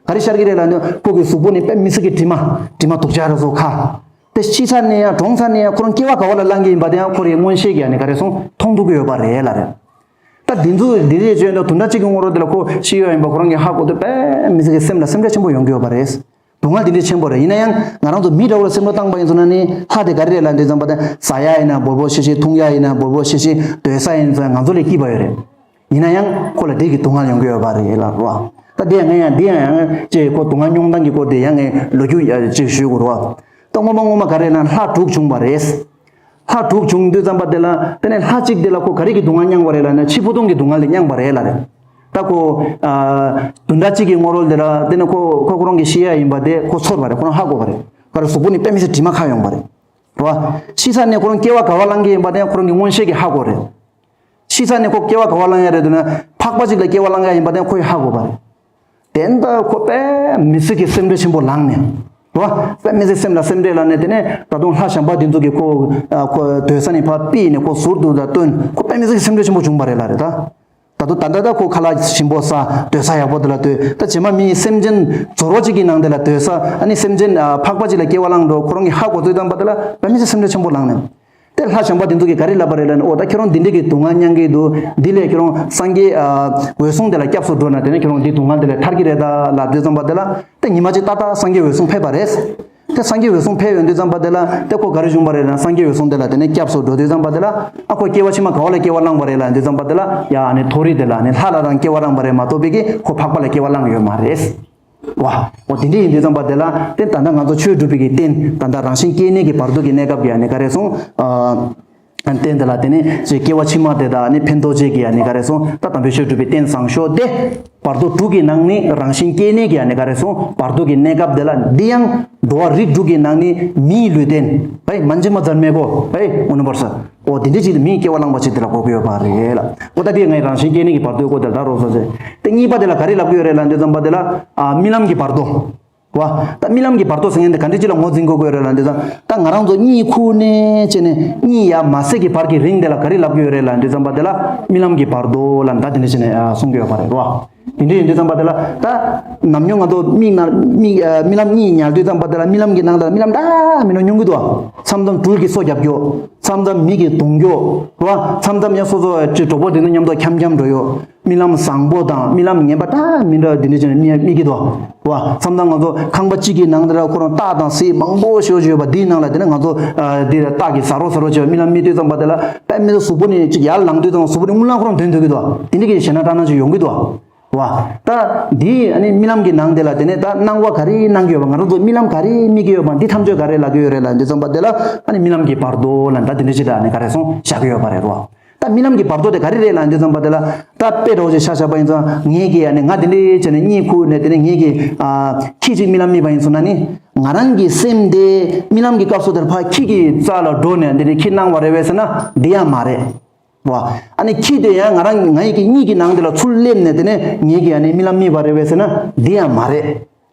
ག་རེ་ཤར་གི་རེད་ལབ་ན་ཁོ་གི་གཟུགས་པོ་ནི་དཔེ་མི་སྲིད་གི་དྲི་མ་དྲི་མ་དུག་ཆ་ར་སོགས་ཁ། དེ་ཤི་ཚར་ནས་ཡང་གྲོངས་ཚར་ནས་ཡང་ཁོ་རང་སྐྱེ་བ་ག་བ་ལ་བླངས་ཀྱི་ཡིན་པ་དེ་ཡང་ཁོ་རའི་མངོན་ཤེས་ཀྱིས་ནི་ག་རེ་སོང་མཐོང་ཐུབ་ཀྱི་ཡོད་པ་རེད་ལ་རེད། ད་འདི་ཚོ་འདི་རེད་བརྗོད་ན་བདུན་ཕྲག་གཅིག་གི་སྔོན་རོལ་དེ་ལ་ཁོ་ཤི་ཡོད་ཡིན་པ་ཁོ་རང་གིས་ཧ་གོ་དུས་དཔེ་མི་སྲིད་ཀྱི་སེམས་ལ་སེམས་ཁྲལ་ཆེན་པོ་ཡོང་གི་ཡོད་པ་རེད། སྡུག་བསྔལ་འདི་འདྲའི་ཆེན་པོ་རེད། ཡིན་ན་ཡང་ང་རང་ཚོ་མི་འདྲ་བོ་ལ་སེམས་བློ་བཏང་པ་ཡིན་ཟེར་ན་ནི་ལྷ་དེ་ག་རེ་རེད་ལབ་འདི་ཙམ་པ་དེ་ཟ་ཡ་ཡིན་ན་འབོལ་པོ་ཤི་ཤི། འཐུང་ཡ་ཡིན་ན་འབོལ་པོ་ཤི་ཤི། སྡོད་ས་ཡིན་ཟེར་ང་ཚོ་ལས་སྐྱིད་པ་ཡོད་རེད། ཡིན་ན་ཡང་ཁོ་ལ་འདི་གི་སྡུག་བསྔལ་ཡོང་གི་ཡོད་པ་རེད་ལ་རོ། ད་དེ་ཡང་ང་ཡང་འདི་ཡང་ཡང་ཅེས་ཁོ་སྡུག་བསྔལ་མྱོང་སྟངས་ཀྱི་སྐོར་དེ་ཡང་ངས་ལོ་རྒྱུས་ཅིག་ཞུ་དགོས་རོ། ད་སྔོན་མ་སྔོན་མ་ག་རེ་ན་ལྷ་དྲུག་བྱུང་བ་རེད། ལྷ་དྲུག་བྱུང་དུས་ཙམ་པ་དེ་ལ་དེ་ནས་ལྷ་གཅིག་དེ་ལ་ཁོ་ག་རེ་གི་སྡུག་བསྔལ་མྱངས་པ་རེད་ལབ་ན་འཆི་འཕོ་ལྟུང་གི་སྡུག་བསྔལ་དེ་མྱངས་པ་རེད་ལ་རེད། ད་ཁོ་ཨ་བདུན་ཕྲག་གཅིག་གི་སྔོན་རོལ་དེ་ལ་དེ་ནས་ཁོ་ཁོ་ཁོ་རང་གི་ཤི་ཡ་ཡིན་པ་དེ་ཁོ་ཚོར་བ་རེད། ཁོ་རང་ཧ་གོ་བ་རེད། ག་རེ་གཟུགས་པོ་ནི་དཔེ་མི་སྲིད་དྲི་མ་ཁ་ཡོང་བ་རེད། རེད་བ། ཤི་ཚར་ནས་ཁོ་རང་སྐྱེ་བ་ག་བ་བླང་གི་ཡིན་པ་དེ་ཁོ་རང་གི་མངོན་ཤེས་ཀྱིས་ཧ་གོ་རེད། ཤི་ཚར་ནས་ཁོ་སྐྱེ་བ་ག་བ་བླང་ཡ་རེད་འདུག་ན་འཕགས་པ་ཅིག་ལ་སྐྱེ་བ་བླང་ཡ་ཡིན་པ་དེ་ཁོ་ཡིས་ཧ་གོ་བ་རེད། དེ་ལྟར་ཁོ་དཔེ་མི་སྲིད་ཀྱི་སེམས་ཁྲལ་ཆེན་པོ་ལངས་ནས། རེད་བ། དཔེ་མི་སྲིད་སེམས་ལ་སེམས་ཁྲལ་ལངས་ནས་དེ་ནས་ད་དུང་ལྷ་གཞན་པ་དེ་ཚོ་གིས་ཁོ་ཁོ་སྡོད་ས་ནས་ཕར་ཕུད་ནས་ཁོ་ཟུར་དུ་ད་བཏོན། ཁོ་དཔེ་མི་སྲིད་ཀྱི་སེམས་ཁྲལ་ཆེན་པོ་བྱུང་བ་རེད་ལ་རེད་ད། ད་ད་ལྟ་ཁོ་ཁ་ལག་ཞིམ་པོ་ཟ། སྡོད་ས་ཡག་པོ་དེ་ལ་སྡོད། ད་རྗེས་མ་མི་སེམས་ཅན་ཛོ་རོ་གཅིག་གི་ནང་དེ་ལ་སྡོད་ས། ཨ་ནི་སེམས་ཅན་ཨ་ཕག་པ་གཅིག་ལ་སྐྱེ་བ་བླངས་འགྲོ། ཁོ་རང་གི་ཧ་གོ་དུས་ཙམ་པ་དེ་ལ་ད་མི་ཚེ་སེམས་ཁྲལ་ཆེན་པོ་ལངས་ནས། དེ་ལྷ་བྱམས་པ་དེ་ཚོ་གིས་ག་རེ་ལབ་པ་རེད་ལབ་ན། ཨོ་ད་ཁྱོད་རང་འདི་འདྲ་གི་སྡུག་བསྔལ་མྱང་གི་འདུག་འདི་ལས་ཁྱོད་རང་སངས་རྒྱས་ཨ་འོད་སྲུང་དེ་ལ་སྐྱབས་སུ་འགྲོ་ན་དེ་ནས་ཁྱོད་རང་འདི་སྡུག་བསྔལ་དེ་ལས་ཐར་གི་རེད་ད་ལབ་དུས་ཙམ་པ་དེ་ལ། དེ་ཉི་མ་གཅིག་ཏག་ཏག་སངས་རྒྱས་འོད་སྲུང་ཕེབས་པ་རེད། དེ་སངས་རྒྱས་འོད་སྲུང་ཕེབས་ཡོང་དུས་ཙམ་པ་དེ་ལ་དེ་ཁོ་ག་རེ་བྱུང་བ་རེད་ལབ་ན། སངས་རྒྱས་འོད་སྲུང་དེ་ལ་དེ་ནས་སྐྱབས་སུ་འགྲོ་དུས་ཙམ་པ་དེ་ལ། ཨ་ཁོ་སྐྱེ་བ་ཕྱི་མ་ག་བ་ལ་སྐྱེ་བ་བླངས་པ་རེད་ལབ་དུས་ཙམ་པ་དེ་ལ། ཡ་ཨ་ནི་མཐོ་རིས་དེ་ལ་ཨ་ནི་ལྷ་ལ་རང་སྐྱེ་བ་བླངས་པ་རེད་མ་གཏོགས་པའི་གི་ཁོ་ཕག་པ་ལ་སྐྱེ་བ་བླངས་ཡོད་མ་རེད། ཝ། འོ་དེ་འདྲ་ཡིན་དུས་ཙམ་པ་དེ་ལ་དེ་ད་ལྟ་ང་ཚོ་ཆོས་སྒྲུབ་པའི་གི་རྟེན། ད་ལྟ་རང་བཞིན་སྐྱེ་གནས་ཀྱི་བར་དོ་གི་གནས་སྐབས་ཀྱི་ཨ་ནི་ག་རེ་སོང་། ཨ། རྟེན་དེ་ལ་དེ་ནས་ཅིག་སྐྱེ་བ་ཕྱི་མ་དེ་དང་ནི་ཕན་ཐོགས་བཅས་ཀྱི་ཨ་ནི་ག་རེ་སོང་། ད་དམ་པའི་ཆོས་སྒྲུབ་པའི་རྟེན་བཟང་ཤོས་དེ། བར་དོ་དྲུག་གི་ནང་ནས་རང་བཞིན་སྐྱེ་གནས་ཀྱི་ཨ་ནི་ག་རེ་སོང་། བར་དོ་གི་གནས་སྐབས་དེ་ལ་འདི་ཡང་འགྲོ་བ་རིགས་དྲུག་གི་ནང་ནས་མིའི་ལུས་རྟེན། ཨེ་མན་ཇི་མ་ཛར་མེ་གོ། ཨེ་ཨོ་ནུ་བར་ས། ཨོ་དེ་འདྲ་ཅིག་མིའི་སྐྱེ་བ་བླངས་པ་ཅིག་དེ་ལ་གོ་གི་ཡོད་པ་རེད་ལ། ཨོ་ད་དེ་ངའི་རང་བཞིན་སྐྱེ་གནས་ཀྱི་བར་དོའི་སྐོར་དེ་ལ་ད་རོགས་ཟེར་ཟེར། དེ་གཉིས་པ་དེ་ལ་ག་རེ་ལབ་ཀྱི་ཡོད་རེད་ལབ་དུས་ཙམ་པ་དེ་ལ། ཨ་རྨི་ལམ་གྱི་བར་དོ། བ། ད་རྨི་ལམ་གྱི་བར་དོ་ཟེར་མཁན་དེ་ག་འདྲ་ཅིག་ལ་ངོས་འཛིན་དགོས་ཀྱི་ཡོད་རེད་ལབ་དུས་ཙམ། ད་ང་རང་ཚོ་གཉིད་ཁུག་ནས་བྱས་ནས་གཉིད་ཡར་མ་སད་ཀྱི་བར་གྱི་རིང་དེ་ལ་ག་རེ་ལབ་ཀྱི་ཡོད་རེད་ལབ་དུས་ཙམ་པ་དེ་ལ་རྨི་ལམ་གྱི་བར་དོ་ལབ་ད་དེ་འདྲ་བྱས་ནས་ཨ་གསུང་གི་ཡོད་པ་རེད་བ། དེ་འདྲ་ཡིན་དུས་ཙམ་པ་དེ་ལ་ད་ནམ་རྒྱུན་ང་ཚོ་མིག་ནང་མིག་ཨ་རྨི་ལམ་གཉིད་ཉལ་དུས་ཙམ་པ་དེ་ལ་རྨི་ལམ་གྱི་ནང་དུ་རྨི་ལམ་འདྲ་མི་འདྲ་མྱོང་གི་འདུག་མཚམས་མཚམས་སྦྲུལ་གྱིས་སོ་བརྒྱབ་རྒྱུ། མཚམས་མཚམས་མི་གིས་རྡུང་རྒྱུ། རེད་བ། མཚམས་མཚམས་ཡང་སོ་སོ་ཅིག་གྲོགས་པོ་དེ་ཚོ་མཉམ་དུ་འཁྱམ་འཁྱམ་འགྲོ་ཡོད། རྨི་ལམ་བཟང་པོ་དང་རྨི་ལམ་ངན་པ་འདྲ་མི་འདྲ་དེ་འདྲ་བྱས་ནས་རྨི་རྨི་གི་འདུག་བ། མཚམས་མཚམས་ང་ཚོ་ཁང་པ་གཅིག་གི་ནང་དེ་ལ་ཁོ་རང་སྟག་དང་གཟིག་མང་པོ་ཞེ་པོ་ཅིག་ཡོད་པ་དེའི་ནང་ལ་དེ་ནས་ང་ཚོ་ཨ་དེ་སྟག་གིས་ཟ་རོགས་ཟ་རོགས་བྱས་པ་རྨི་ལམ་རྨི་དུས་ཙམ་པ་དེ་ལ་དཔེ་མི་སྲིད་གཟུགས་པོ་ནས་ཅིག་ཡར་ལངས་དུས་ཙམ་གཟུགས་པོ་ནས་རྔུལ་ལང་ཁོ་རང་ཐོན་ཐུབ་ཀྱི་འདུག་དེ་འདྲ་གི་ཞེད་སྣང་སྐྲག་སྣང་ཅིག་ཡོང་གི་འདུག་བ། ད་འདི་ཨ་ནི་རྨི་ལམ་གྱི་ནང་དེ་ལ་དེ་ནས་ད་སྣང་བ་ག་རེ་སྣང་གི་ཡོད་པ། ང་རང་ཚོ་རྨི་ལམ་ག་རེ་རྨི་གི་ཡོད་པ། འདི་ཐམས་ཅད་ག་རེ་ལབ་ཀྱི་ཡོད་རེད་ལབ་དུས་ཙམ་པ་དེ་ལ་ཨ་ནི་རྨི་ལམ་གྱི་བར་དོ་ལབ་ད་དེ་འདྲ་ཅིག་ལ་ཨ་ནི་ག་རེ་སོང་བཞག་གི་ཡོད་པ་རེད་རོ། ད་རྨི་ལམ་གྱི་བར་དོ་དེ་ག་རེ་རེད་ལབ་དུས་ཙམ་པ་དེ་ལ། ད་དཔེ་འདྲ་བོ་ཞིག་ཆ་བཞག་པ་ཡིན་ཙང་ངེད་ཀྱིས་ཨ་ནི་ང་དེ་འདྲ་བྱས་ནས་གཉིད་ཁུག་ནས་དེ་ནས་ངེད་ཀྱིས་ཨ་ཁྱི་གཅིག་རྨི་ལམ་རྨིས་པ་ཡིན་སོང་ན་ནི། ང་རང་གི་སེམས་དེ་རྨི་ལམ་གྱི་སྐབས་སུ་དེར་ཕར་ཁྱི་གི་རྩ་ལ་འགྲོ་ནས་དེ་ནས་ཁྱི་སྣང་བ་རེད་བས་ཟེར་ན་འདི་ཡང་མ་རེད། བ། ཨ་ནི་ཁྱི་དེ་ཡང་ང་རང་ངའི་གི་གཉིད་ཀྱི་ནང་དེ་ལ་ཚུར་སླེབས་ནས་དེ་ནས་ངེད་ཀྱིས་ཨ་ནི་རྨི་ལམ་རྨིས་པ་རེད་བས་ཟེར་ན་འདི་ཡང་མ་རེད།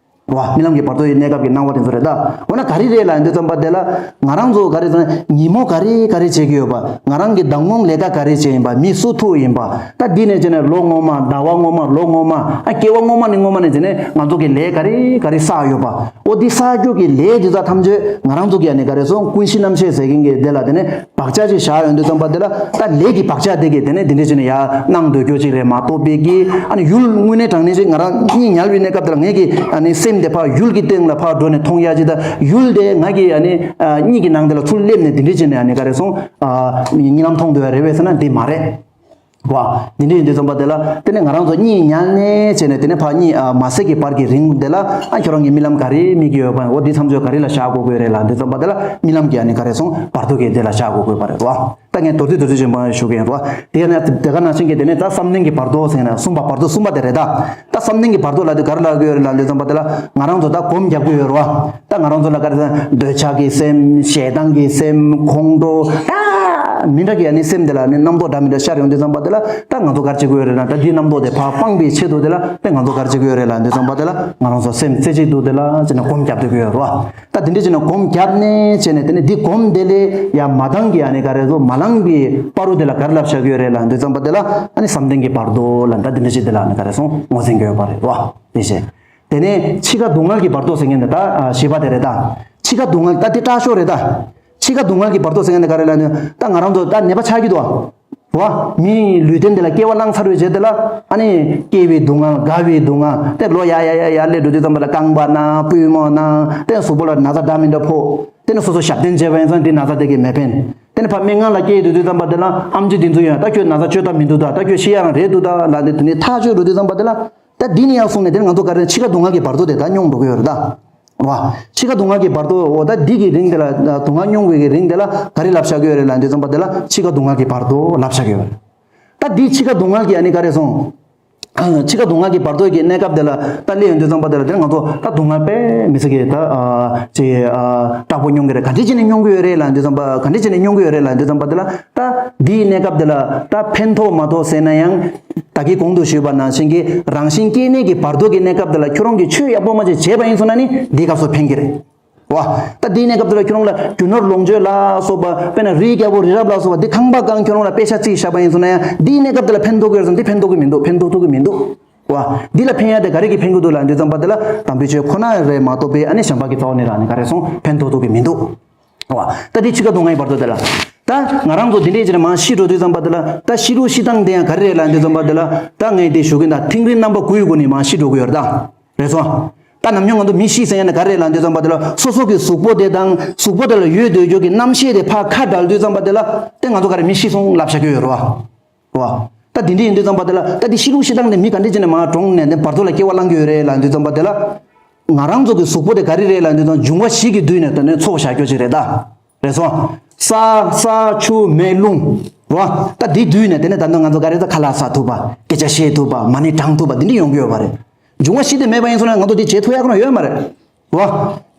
བ། རྨི་ལམ་གྱི་བར་དོ་ཡི་གནས་སྐབས་ཀྱི་སྣང་བ་དེ་ཚོ་རེད་ད། འོ་ན་ག་རེ་རེད་ལབ་ཡིན་དུས་ཙམ་པ་དེ་ལ་ང་རང་ཚོ་ག་རེ་ཟེར་ན་ཉིན་མོ་ག་རེ་ག་རེ་བྱེད་ཀྱི་ཡོད་པ། ང་རང་གི་མདང་དགོང་ལས་ཀ་ག་རེ་བྱས་ཡིན་པ། མི་སུ་ཐུག་ཡིན་པ། ད་འདི་ནས་བྱས་ནས་ལོ་སྔོན་མ། ཟླ་བ་སྔོན་མ། ལོ་སྔོན་མ། ཨ་སྐྱེ་བ་སྔོན་མ་ནས་སྔོན་མ་ནས་བྱས་ནས་ང་ཚོ་གི་ལས་ག་རེ་ག་རེ་བསགས་ཡོད་པ། འོ་འདི་བསགས་རྒྱུ་གི་ལས་འདི་དག་ཐམས་ཅད་ང་རང་ཚོ་གི་ཨ་ནི་ག་རེ་སོང་ཀུན་གཞི་རྣམ་ཤེས་ཟེར་མཁན་གྱི་དེ་ལ་དེ་ནས་བག་ཆགས་ཅིག་བཞག་ཡོང་དུས་ཙམ་པ་དེ་ལ་ད་ལས་ཀྱི་བག་ཆགས་དེ་གིས་དེ་ནས་དེ་འདྲ་བྱས་ནས་ཡར་སྣང་སྡོད་རྒྱུ་ཅིག་རེད་མ་གཏོགས་པའི་གི་ཨ་ནི་ཡུལ་དངོས་གནས་དྲང་གནས་ཅིག་ང་རང་གཉིད་ཉལ་བའི་གནས་སྐབས་དེ་ལ་ངེད་ཀྱི་ཨ་ནི་སེམས་དེ་ཕར་ཡུལ་གྱི་སྟེང་ལ་ཕར་འགྲོ་ནས་མཐོང་ཡ་ཅིག་དང་ཡུལ་དེ་ང་གི་ཨ་ནི་གཉིད་ཀྱི་ནང་དེ་ལ་ཚུར་སླེབས་ནས་དེ་འདྲ་བྱས་ནས་ཨ་ནི་ག་རེ་སོང་གཉིད་ལམ་མཐོང་སྡོད་ཡ་རེད་བས་ཟེར་ན་འདི་མ་རེད། བ། འདི་འདྲ་ཡིན་དུས་ཙམ་པ་དེ་ལ་དེ་ནས་ང་རང་ཚོ་གཉིད་ཉལ་ནས་བྱས་ནས་དེ་ནས་ཕར་གཉིད་ཨ་མ་སད་ཀྱི་བར་གྱི་རིང་དེ་ལ་ཨ་ཁྱོད་རང་གིས་རྨི་ལམ་ག་རེ་རྨི་གི་ཡོད་པ། འོ་འདི་མཚམས་ཚོད་ག་རེ་ལ་བཞག་དགོས་ཀྱི་ཡོད་རེད་ལབ་དུས་ཙམ་པ་དེ་ལ་རྨི་ལམ་གྱི་ཨ་ནི་ག་རེ་སོང་བར་དོ་གི་དེ་ལ་བཞག་དགོས་ཀྱི་ཡོད་པ་རེད་བ། ད་ངས་མདོར་བསྡུས་མདོར་བསྡུས་ཆེན་པོ་ཞུ་གི་ཡིན་རོ། དེ་ནས་དེ་ག་ནང་བཞིན་གྱི་དེ་ནས་ད་བསམ་གཏན་གྱི་བར་དོ་ཟེར་ན་གསུམ་པ་བར་དོ་གསུམ་པ་དེ་རེད་ད། ད་བསམ་གཏན་གྱི་བར་དོ་ལབ་དུས་ག་རེ་ལབ་ཀྱི་ཡོད་རེད་ལབ་དུས་ཙམ་པ་དེ་ལ་ང་རང་ཚོ་ད་སྒོམ་རྒྱག་གི་ཡོད་རེད་བ། ད་ང་རང་ཚོ་ལ་ག་རེ་ཟེར་ན་འདོད་ཆགས་ཀྱི་སེམས། ཞེ་སྡང་གི་སེམས། ཁོང་ཁྲོ། ད་མི་འདྲ་གི་ཨ་ནི་སེམས་དེ་ལ་ནི་རྣམ་རྟོག་འདྲ་མི་འདྲ་ཤར་ཡོང་དུས་ཙམ་པ་དེ་ལ་ད་ང་ཚོ་ག་རེ་བྱེད་ཀྱི་ཡོད་རེད་ན། ད་འདི་རྣམ་རྟོག་དེ་ཕར་སྤངས་པའི་ཆེད་དུ་དེ་ལ་ད་ང་ཚོ་ག་རེ་བྱེད་ཀྱི་ཡོད་རེད་ལབ་དུས་ཙམ་པ་དེ་ལ་ང་རང་ཚོ་སེམས་རྩེ་གཅིག་ཏུ་དེ་ལ་བྱས་ནས་སྒོམ་རྒྱབ་སྡོད་ཀྱི་ཡོད་རེད་བ། ད་དེ་འདྲ་བྱས་ནས་སྒོམ་བརྒྱབ་ནས་བྱས་ནས་དེ་ནས་འདི་སྒོམ་དེ་ལས་ཡང་མ་འདང་གི་ཨ་ནི་ག་རེ་ཟེར་མ་ལངས་པའི་བར་དོ་དེ་ལ་ག་རེ་ལབ་བཞག་གི་ཡོད་རེད་ལབ་དུས་ཙམ་པ་དེ་ལ་ཨ་ནི་བསམ་གཏན་གྱི་བར་དོ་ལབ་ད་དེ་འདྲ་ཞིག་དེ་ལ་ཨ་ནི་ག་རེ་སོང་ངོས་འཛིན་གྱི་ཡོད་པ་རེད་བ། དེ་བཞིན་དེ་ནས་འཆི་ཁ་སྡུག་བསྔལ་གྱི་བར་དོ་ཟེར་མཁན་དེ་ད་བཞི་པ་དེ་རེད་ད། འཆི་ཁ་སྡུག་བསྔལ་ད་དེ་སྐྲག་ཤོས་རེད་ད། འཆི་ཁ་སྡུག་བསྔལ་གྱི་བར་དོ་ཟེར་མཁན་དེ་ག་རེ་ལབ་ན་ད་ང་རང་ཚོ་ད་ནད་པ་ཆགས་ཀྱི་འདུག་བ། བ། མིའི་ལུས་རྟེན་དེ་ལ་སྐྱེ་བ་བླངས་ཚར་བའི་རྗེས་དེ་ལ་ཨ་ནི་སྐྱེ་བའི་སྡུག་བསྔལ། རྒ་བའི་སྡུག་བསྔལ། དེ་ལོ་ཡར་ཡར་ཡར་ཡར་སླེབས་འགྲོ་དུས་ཙམ་པ་ལ་རྐང་པ་ན་པུས་མོ་ན་དེ་གཟུགས་པོ་ལ་ན་ཚ་འདྲ་མི་འདྲ་ཕོག་དེ་ནས་སོ་སོ་ཞབས་བརྟན་བྱས་པ་ཡིན་ཙང་དེ་ན་ཚ་དེ་གས་མེད་ཕན། དེ་ནས་ཕར་སྨན་ཁང་ལ་སྐྱེལ་འགྲོ་དུས་ཙམ་པ་དེ་ལ་ཨེམ་ཆི་དེ་ཚོ་ཡང་ད་ཁྱོད་ན་ཚ་བཅོས་ཐབས་མི་འདུག་ད། ད་ཁྱོད་ཤི་ཡ་རང་རེད་འདུག་ད་ལབ་ནས་དེ་ནས་ཐག་གཅོད་འགྲོ་དུས་ཙམ་པ་དེ་ལ་ད་འདི་ནས་ཡར་སོང་ནས་དེ་ནས་ང་ཚོ་ག་རེ་འཆི་ཁ་སྡུག་བསྔལ་གྱི་བར་དོ་དེ་ད་མྱོང་འགྲོ་གི་ཡོད་རེད་ད། བ། འཆི་ཁ་སྡུག་བསྔལ་གྱི་བར་དོ། འོ་ད་འདི་གི་རིང་དེ་ལ་སྡུག་བསྔལ་མྱོང་དགོས་ཀྱི་རིང་དེ་ལ་ག་རེ་ལབ་བཞག་གི་ཡོད་རེད་ལབ་དུས་ཙམ་པ་དེ་ལ་འཆི་ཁ་སྡུག་བསྔལ་གྱི་བར་དོ་ལབ་བཞག་གི་ཡོད་རེད། ད་འདི་འཆི་ཁ་སྡུག་བསྔལ་གྱི་ཨ་ནི་ག་རེ་སོང་། འཆི་ཁ་སྡུག་བསྔལ་གྱི་བར་དོ་གི་གནས་སྐབས་དེ་ལ་ད་སླེབས་ཡོང་དུས་ཙམ་པ་དེ་ལ་དེ་ང་ཚོ་ད་སྡུག་བསྔལ་དཔེ་མི་སྲིད་ཀྱི་ད་ཅི་སྐྲག་པོ་མྱོང་གི་རེད། ག་འདྲ་བྱས་ནས་མྱོང་གི་ཡོད་རེད་ལབ་དུས་ཙམ་པ་ག་འདྲ་བྱས་ནས་མྱོང་གི་ཡོད་རེད་ལབ་དུས་ཙམ་པ་དེ་ལ་ད་འདིའི་གནས་སྐབས་དེ་ལ་ད་ཕན་ཐོགས་མ་ཐོགས་ཟེར་ན་ཡང་། ད་གིན་གོང་དུ་ཞུས་པ་ནང་བཞིན་གྱི་རང་བཞིན་སྐྱེ་གནས་ཀྱི་བར་དོ་གི་གནས་སྐབས་དེ་ལ་ཁྱོད་རང་གིས་ཆོས་ཡག་པོ་མ་བྱས་བྱས་པ་ཡིན་སོང་ན་ནི་འདིའི་སྐབས་སུ་ཕན་གྱི་རེད། བ། ད་འདིའི་གནས་སྐབས་དེ་ལ་ཁྱོད་རང་ལ་རྒྱུ་ནོར་ལོངས་སྤྱོད་ལ་སོགས་པ། དཔེར་ན་རིའི་རྒྱལ་པོ་རི་རབ་ལ་སོགས་པ་འདི་ཁང་པ་གང་ཁྱོད་རང་ལ་པེ་ཤ་རྩིས་བཞག་པ་ཡིན་སོང་ན་ཡང་འདིའི་གནས་སྐབས་དེ་ལ་ཕན་ཐོགས་ཀྱི་ཡོད་རེད་སོང་། འདི་ཕན་ཐོགས་ཀྱི་མི་འདུག་ཕན་ཐོགས་ཐུབ་ཀྱི་མི་འདུག་བ། འདི་ལ་ཕན་ཡ་དེ་ག་རེ་གི་ཕན་གྱི་འདུག་ལབ་དུས་ཙམ་པ་དེ་ལ་དམ་པའི་ཆོས་ཁོ་ན་རེད་མ་གཏོགས་པའི་ཨ་ནི་གཞན་པ་གི་རྩ་བ་ནས་རང་ནས་ག་རེ་སོང་ཕན་ཐོགས་ཐུབ་ཀྱི་མི་འདུག་བ། ད་འདི་འཆི་ཁ་སྡུག་བསྔལ་བར་དོ་དེ་ལ། ད་ང་རང་ཚོ་འདི་འདྲས་ཅིག་ནས་མར་ཤི་འགྲོ་དུས་ཙམ་པ་དེ་ལ། ད་ཤི་ལུགས་ཤི་སྟངས་དེ་ཡང་ག་རེ་རེད་ལབ་དུས་ཙམ་པ་དེ་ལ། ད་ངས་འདི་ཞུ་གི་ཡིན། ད་ཐིང་རིང་རྣམ་པ་དགུའི་སྒོ་ནས་མར་ཤི་འགྲོ་གི་ཡོད་རེད་ད། རེད་སོང་། ད་ནམ་རྒྱུན་ང་ཚོ་མི་ཤི་ཟེར་ཡ་ནི་ག་རེ་རེད་ལབ་དུས་ཙམ་པ་དེ་ལ་སོ་སོ་གི་གཟུགས་པོ་དེ་དང་གཟུགས་པོ་དེ་ལ་ཡོད་སྡོད་རྒྱུ་གི་རྣམ་ཤེས་དེ་ཕར་ཁ་བྲལ་དུས་ཙམ་པ་དེ་ལ། དེ་ང་ཚོ་ག་རེ་མི་ཤི་སོང་ལབ་བཞག་གི་ཡོད་རེད་བ། བ། ད་དེ་འདྲ་ཡིན་དུས་ཙམ་པ་དེ་ལ། ད་དེ་ཤི་ལུགས་ཤི་སྟངས་དེ་མི་ག་འདྲ་ཅིག་ནས་མར་གྲོངས་ནས་དེ་བར་དོ་ལ་སྐྱེ་བ་བླང་གི་ཡོད་རེད་ལབ་དུས་ཙམ་པ་དེ་ལ། ང་རང་ཚོ་གི་གཟུགས་པོ་དེ་ག་རེ་རེད་ལབ་དུས་ཙམ། འབྱུང་བ་བཞི་གི་བསྡུས་ནས་དེ་ནས་ཚོགས་བཞག་རྒྱུ་ཅིག་རེད་ད། རེད་སོང་། ས། ས། ཆུ། མེ། རླུང་། རེད་བ། ད་དེ་བསྡུས་ནས་དེ་ནས་ད་ནི་ང་ཚོ་ག་རེ་ད་ཁ་ལག་ཟ་ཐུབ་པ། སྐད་ཆ་བཤད་ཐུབ་པ། མ་ཎི་བགྲང་ཐུབ་པ། དེ་འདྲ་ཡོང་གི་ཡོད་པ་རེད། འབྱུང་བ་བཞི་དེ་མེད་པ་ཡིན་སོང་ན་ང་ཚོ་དེ་བྱེད་ཐུབ་ཡ་ཁོ་རང་ཡོད་མ་རེད། བ།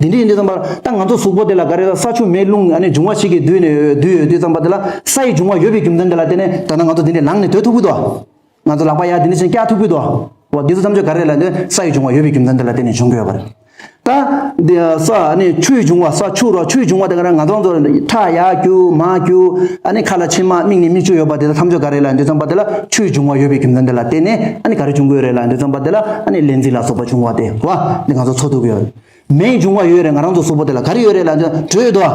དེ་འདྲ་ཡིན་དུས་ཙམ་པ་ལ། ད་ང་ཚོ་གཟུགས་པོ་དེ་ལ་ག་རེ་ལ་ས་ཆུ་མེ་རླུང་ཨ་ནི་འབྱུང་བ་བཞི་གིས་བསྡུས་ནས་བསྡུས་ཡོད་དུས་ཙམ་པ་དེ་ལ། ས་ཡི་འབྱུང་བ་ཡོད་པའི་རྒྱུ་མཚན་དེ་ལ་བརྟེན་ནས་ད་ལྟ་ང་ཚོ་འདི་འདྲའི་ལངས་ནས་སྡོད་ཐུབ་ཀྱི་འདུག་ང་ཚོ་ལག་པ་ཡར་འདི་འདྲ་བྱས་བཀྱག་ཐུབ་ཀྱི་འདུག་འོ་འདི་ཚོ་ཐམས་ཅད་ག་རེ་ལབ་ན་ས་ཡི་འབྱུང་བ་ཡོད་པའི་རྒྱུ་མཚན་དེ་ལ་བརྟེན་ནས་བྱུང་གི་ཡོད་པ་རེད། ད་འདི་ས་ཨ་ནི་ཆུ་ཡི་འབྱུང་བ། ས་ཆུ་རོ། ཆུ་ཡི་འབྱུང་བ་དེ་ག་རེ། ང་ཚོ་ཚོ་ཁྲག་ཡར་རྒྱུ་མར་རྒྱུ། ཨ་ནི་ཁ་ལ་མཆི་མ། མིག་ནས་མིག་ཆུ་ཡོད་པ་དེ་ཚོ་ཐམས་ཅད་ག་རེ་ལབ་དུས་ཙམ་པ་དེ་ལ་ཆུ་ཡི་འབྱུང་བ་ཡོད་པའི་རྒྱུ་མཚན་དེ་ལ་བརྟེན་ནས་ཨ་ནི་ག་རེ་བྱུང་གི་ཡོད་རེད་ལབ་དུས་ཙམ་པ་དེ་ལ། ཨ་ནི་ལས་འཛིན་ལ་སོགས་པ་འབྱུང་བ་དེ་བ་འདི་ང་ཚོ་འཚོ་ཐུབ་ཀྱི་ཡོད་རེད། མེའི་འབྱུང་བ་ཡོད་རེད། ང་རང་ཚོ་གཟུགས་པོ་དེ་ལ་ག་རེ་ཡོད་རེད་ལབ་དུས་དྲོད་འདུག་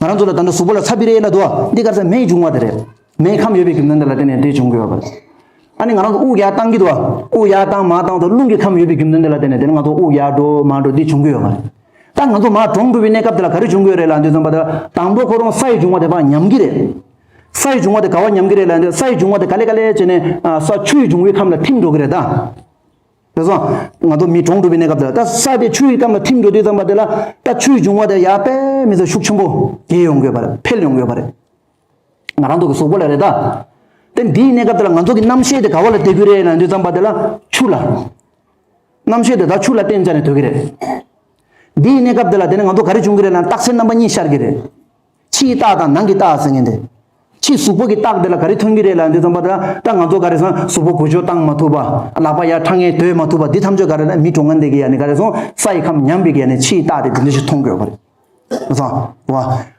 ང་རང་ཚོ་ལ་ད་ལྟ་གཟུགས་པོ་ལ་ཚ་བི་རེད་ལབ་འདུག་འདི་ག་རེ་ཟེར། མེའི་འབྱུང་བ་དེ་རེད། མེའི་ཁམས་ཡོད་པའི་རྒྱུ་མཚན་དེ་ལ་བརྟེན་ནས་དེ་བྱུང་གི་ཡོད་པ་རེད། ཨ་ནི་ང་རང་ཚོ་དབུགས་ཡར་བཏང་གི་འདུག་དབུགས་ཡར་བཏང་མར་བཏང་དང་། རླུང་གི་ཁམས་ཡོད་པའི་རྒྱུ་མཚན་དེ་ལ་བརྟེན་ནས་དེ་ནི་ང་ཚོ་དབུགས་ཡར་འགྲོ་མར་འགྲོ་འདི་བྱུང་གི་ཡོད་པ་རེད། ད་ང་ཚོ་མར་གྲོངས་འགྲོ་བའི་གནས་སྐབས་དེ་ལ་ག་རེ་བྱུང་གི་ཡོད་རེད་ལབ་དུས་ཙམ་པ་དེ་ལ། དང་པོ་ཁོ་རང་ས་ཡི་འབྱུང་བ་དེ་ཕར་ཉམས་ཀྱི་རེད། ས་ཡི་འབྱུང་བ་དེ་ག་བ་ཉམས་ཀྱི་རེད་ལབ་དུས། ས་ཡི་འབྱུང་བ་དེ་ག་ལེ་ག་ལེ་བྱས་ནས་ཨ་ས་ཆུ་ཡི་འབྱུང་བའི་ཁམས་ལ་ཐིམ་འགྲོ་གི་རེད་ད། རེད་སོང་། ང་ཚོ་མི་གྲོངས་འགྲོ་བའི་གནས་སྐབས་དེ་ལ་ད་ས་དེ་ཆུ་ཡི་ཁམས་ལ་ཐིམ་འགྲོ་དུས་ཙམ་པ་དེ་ལ། ད་ཆུ་ཡི་འབྱུང་བ་དེ་ཡར་དཔེ་མི་སྲིད་ཤུགས་ཆེན་པོ་རྒྱས་ཡོང་གི་ཡོད་པ་རེད། འཕེལ་ཡོང་གི་ཡོད་པ་རེད། ང་རང་ཚོ་གི་གཟུགས་པོ་ལ་རེད་ད། དེ་འདིའི་གནས་སྐབས་དེ་ལ་ང་ཚོ་གི་རྣམ་ཤེས་དེ་ག་བ་ལ་བསྡད་ཀྱི་རེད་ལབ་དུས་ཙམ་པ་དེ་ལ་ཆུ་ལ། རྣམ་ཤེས་དེ་ད་ཆུ་ལ་བརྟེན་བྱས་ནས་སྡོད་ཀྱི་རེད། འདིའི་གནས་སྐབས་དེ་ལ་དེ་ནས་ང་ཚོ་ག་རེ་བྱུང་གི་རེད་ལབ་ན། རྟགས་མཚན་རྣམ་པ་གཉིས་ཤར་གྱི་རེད། ཕྱིའི་རྟགས་དང་ནང་གི་རྟགས་ཟེར་མཁན་དེ། ཕྱིའི་གཟུགས་པོ་གི་རྟགས་དེ་ལ་ག་རེ་ཐོན་གྱི་རེད་ལབ་དུས་ཙམ་པ་དེ་ལ། ད་ང་ཚོ་ག་རེ་སོང་། གཟུགས་པོ་འགུལ་སྐྱོད་བཏང་མ་ཐུབ་པ། ལག་པ་ཡར་ཁྲང་ངེར་སྡོད་མ་ཐུབ་པ། འདི་ཐམས་ཅད་ག་རེ་ལབ་ན་མི་གྲོངས་མཁན་དེ་གི་ཡ་ནི་ག་རེ་སོང་། ས་ཡི་ཁམས་ཉམས་པའི་གི་ཡ་ནི་ཕྱིའི་རྟགས་དེ་དེ་འདྲ་ཞིག་མཐོང་གི་ཡོད་པ་རེད། སོང་བ།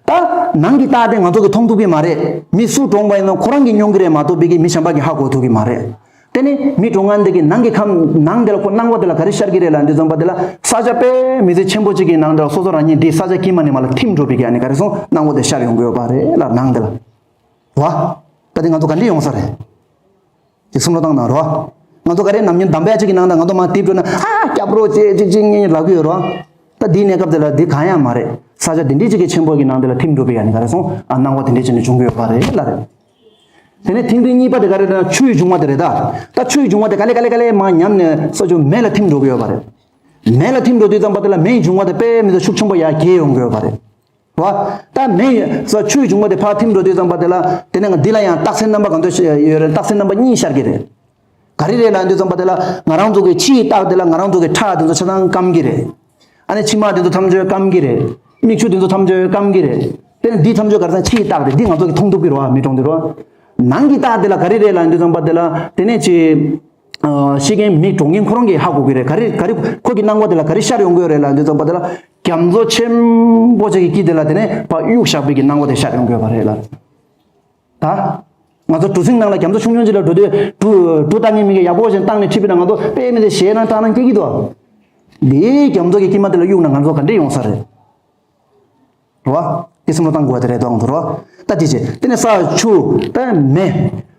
ད་ནང་གི་རྟགས་དེ་ང་ཚོ་གིས་མཐོང་ཐུབ་ཀྱི་མ་རེད། མི་སུ་གྲོངས་པ་ཡིན་ན་ཁོ་རང་གིས་མྱོང་གི་རེད་མ་གཏོགས་པའི་གི་མི་གཞན་པ་གིས་ཧ་གོ་ཐུབ་ཀྱི་མ་རེད། དེ་ནི་མི་གྲོངས་མཁན་དེ་གི་ནང་གི་ཁམས། ནང་དེ་ལ་ཁོ་སྣང་བ་དེ་ལ་ག་རེ་ཤར་གྱི་རེད་ལབ་དུས་ཙམ་པ་དེ་ལ། ས་ཆ་དཔེ་མི་སྲིད་ཆེན་པོ་གཅིག་གི་ནང་དེ་ལ་སོ་སོ་རང་ཉིད་འདི་ས་ཆ་དཀྱིལ་མ་ནས་མར་ལ་ཐིམ་འགྲོ་བའི་གི་ཡ་ནི་ག་རེ་སོང་། སྣང་བ་དེ་ཤར་ཡོང་གི་ཡོད་པ་རེད་ལ། ནང་དེ་ལ། བ། ད་དེ་ང་ཚོ་ག་འདྲ་ཡོང་ས་རེད། ཅིག་བསམ་བློ་བཏང་ན་རོ། ང་ཚོ་ག་རེ་ནམ་རྒྱུན་འདམ་བག་ཅིག་གི་ནང་དང་ང་ཚོ་མར་རྡིབ་འགྲོ་ན། ཨ། སྐྱབས་རོགས་བྱེད་ཅིག་ཅིག་ངེ་ལབ་ཀྱི་ཡོད་རོ། ད་འདིའི་གནས་སྐབས་དེ་ལ་འདི་གང་ཡང་མ་རེད། ས་ཆ་འདི་འདྲའི་ཅིག་གི་ཆེན་པོ་གི་ནང་དེ་ལ་ཐིམ་འགྲོ་བའི་ཡ་ནི་ག་རེ་སོང་། ཨ། སྣང་བ་དེ་འདྲའི་ཅིག་ནི་བྱུང་གི་ཡོད་པ་རེད་ལ་རེད། དེ་ནས་ཐིང་ཐིང་གཉིས་པ་དེ་ག་རེ་རེད་ན། ཆུ་ཡི་འབྱུང་བ་དེ་རེད་ད། ད་ཆུ་ཡི་འབྱུང་བ་དེ་ག་ལེ་ག་ལེ་ག་ལེ་མར་ཉམས་ནས་ས་ཆུ་མེ་ལ་ཐིམ་འགྲོ་གི་ཡོད་པ་རེད། མེ་ལ་ཐིམ་འགྲོ་དུས་ཙམ་པ་དེ་ལ་མེ་ཡི་འབྱུང་བ་དེ་དཔེ་མི་སྲིད་ཤུགས་ཆེན་པོ་ཡར་རྒྱས་ཡོང་གི་ཡོད་པ་རེད། བ། ད་མེ་ཡི་ས་ཆུ་ཡི་འབྱུང་བ་དེ་ཕར་ཐིམ་འགྲོ་དུས་ཙམ་པ་དེ་ལ། དེ་ནས་ང་འདི་ལ་ཡང་རྟགས་མཚན་རྣམ་པ་ག་ཚོད་ཡོད་རེད། རྟགས་མཚན་རྣམ་པ་གཉིས་ཤར་གྱི་རེད། ག་རེ་རེད་ལབ་དུས་ཙམ་པ་དེ་ལ། ང་རང་ཚོ་གི་ཕྱི་ཡི་རྟགས་དེ་ལ་ང་རང་ཚོ་གི་ཁྲག་དེ་ཚོ་ཆ་ཚང་སྐམ་གྱི་རེད། ཨ་ནི་མཆི་མ་དེ་ཚོ་ཐམས་ཅད་སྐམ་གྱི་རེད། མིག་ཆུ་དེ་ཚོ་ཐམས་ཅད་སྐམ་གྱི་རེད། དེ་ནས་འདི་ཐམས་ཅད་ག་རེ་ཟེར། ཕྱི་ཡི་རྟགས་དེ་འདི་ང་ཚོ་གི་མཐོང་ཐུབ་ཀྱི་རེད་བ། མི་གྲོངས་དེ་རེད་བ། ནང་གི་རྟགས་དེ་ལ་ག་རེ་རེད་ལབ་དུས་ཙམ་པ་དེ་ལ། དེ་ནས་ཅི། ཤི་མཁན་མི་གྲོངས་མཁན་ཁོ་རང་གིས་ཧ་གོ་གི་རེད། ག་རེ་ག་རེ་ཁོ་གི་སྣང་བ་དེ་ལ་ག་རེ་ཤར་ཡོང་གི་ཡོད་རེད་ལབ་དུས་ཙམ་པ་དེ་ལ། རྒྱ་མཚོ་ཆེན་པོ་ཅིག་གི་དཀྱིལ་དེ་ལ་དེ་ནས་ཕར་གཡུག་བཞག་པའི་གི་སྣང་བ་དེ་ཤར་ཡོང་གི་ཡོད་པ་རེད་ལ། ད་ང་ཚོ་གྲུ་གཟིངས་ནང་ལ་རྒྱ་མཚོ་ཆུང་ཆུང་ཅིག་ལ་འགྲོ་དུས་གྲུ་གྲུ་བཏང་མཁན་མི་གིས་ཡག་པོ་བྱས་བཏང་ནས་ཁྲིད་པ་ཡིན་ན། ང་ཚོ་དཔེ་མི་སྲིད་ཞེད་སྣང་སྐྲག་སྣང་སྐྱེ་གི་འདུག་འདིའི་རྒྱ་མཚོ་གི་དཀྱིལ་མ་དེ་ལ་གཡུག་ན་ང་ཚོ་ག་འདྲས་ཡོང་ས་རེད། རེད་བ། དེ་བསམ་བློ་བཏང་དགོས་པ་དེ་རེད་དོ། ང་ཚོ་རེད་བ། ད་དེ་བྱས། དེ་ནས་ས་ཆུ། ད་མེ།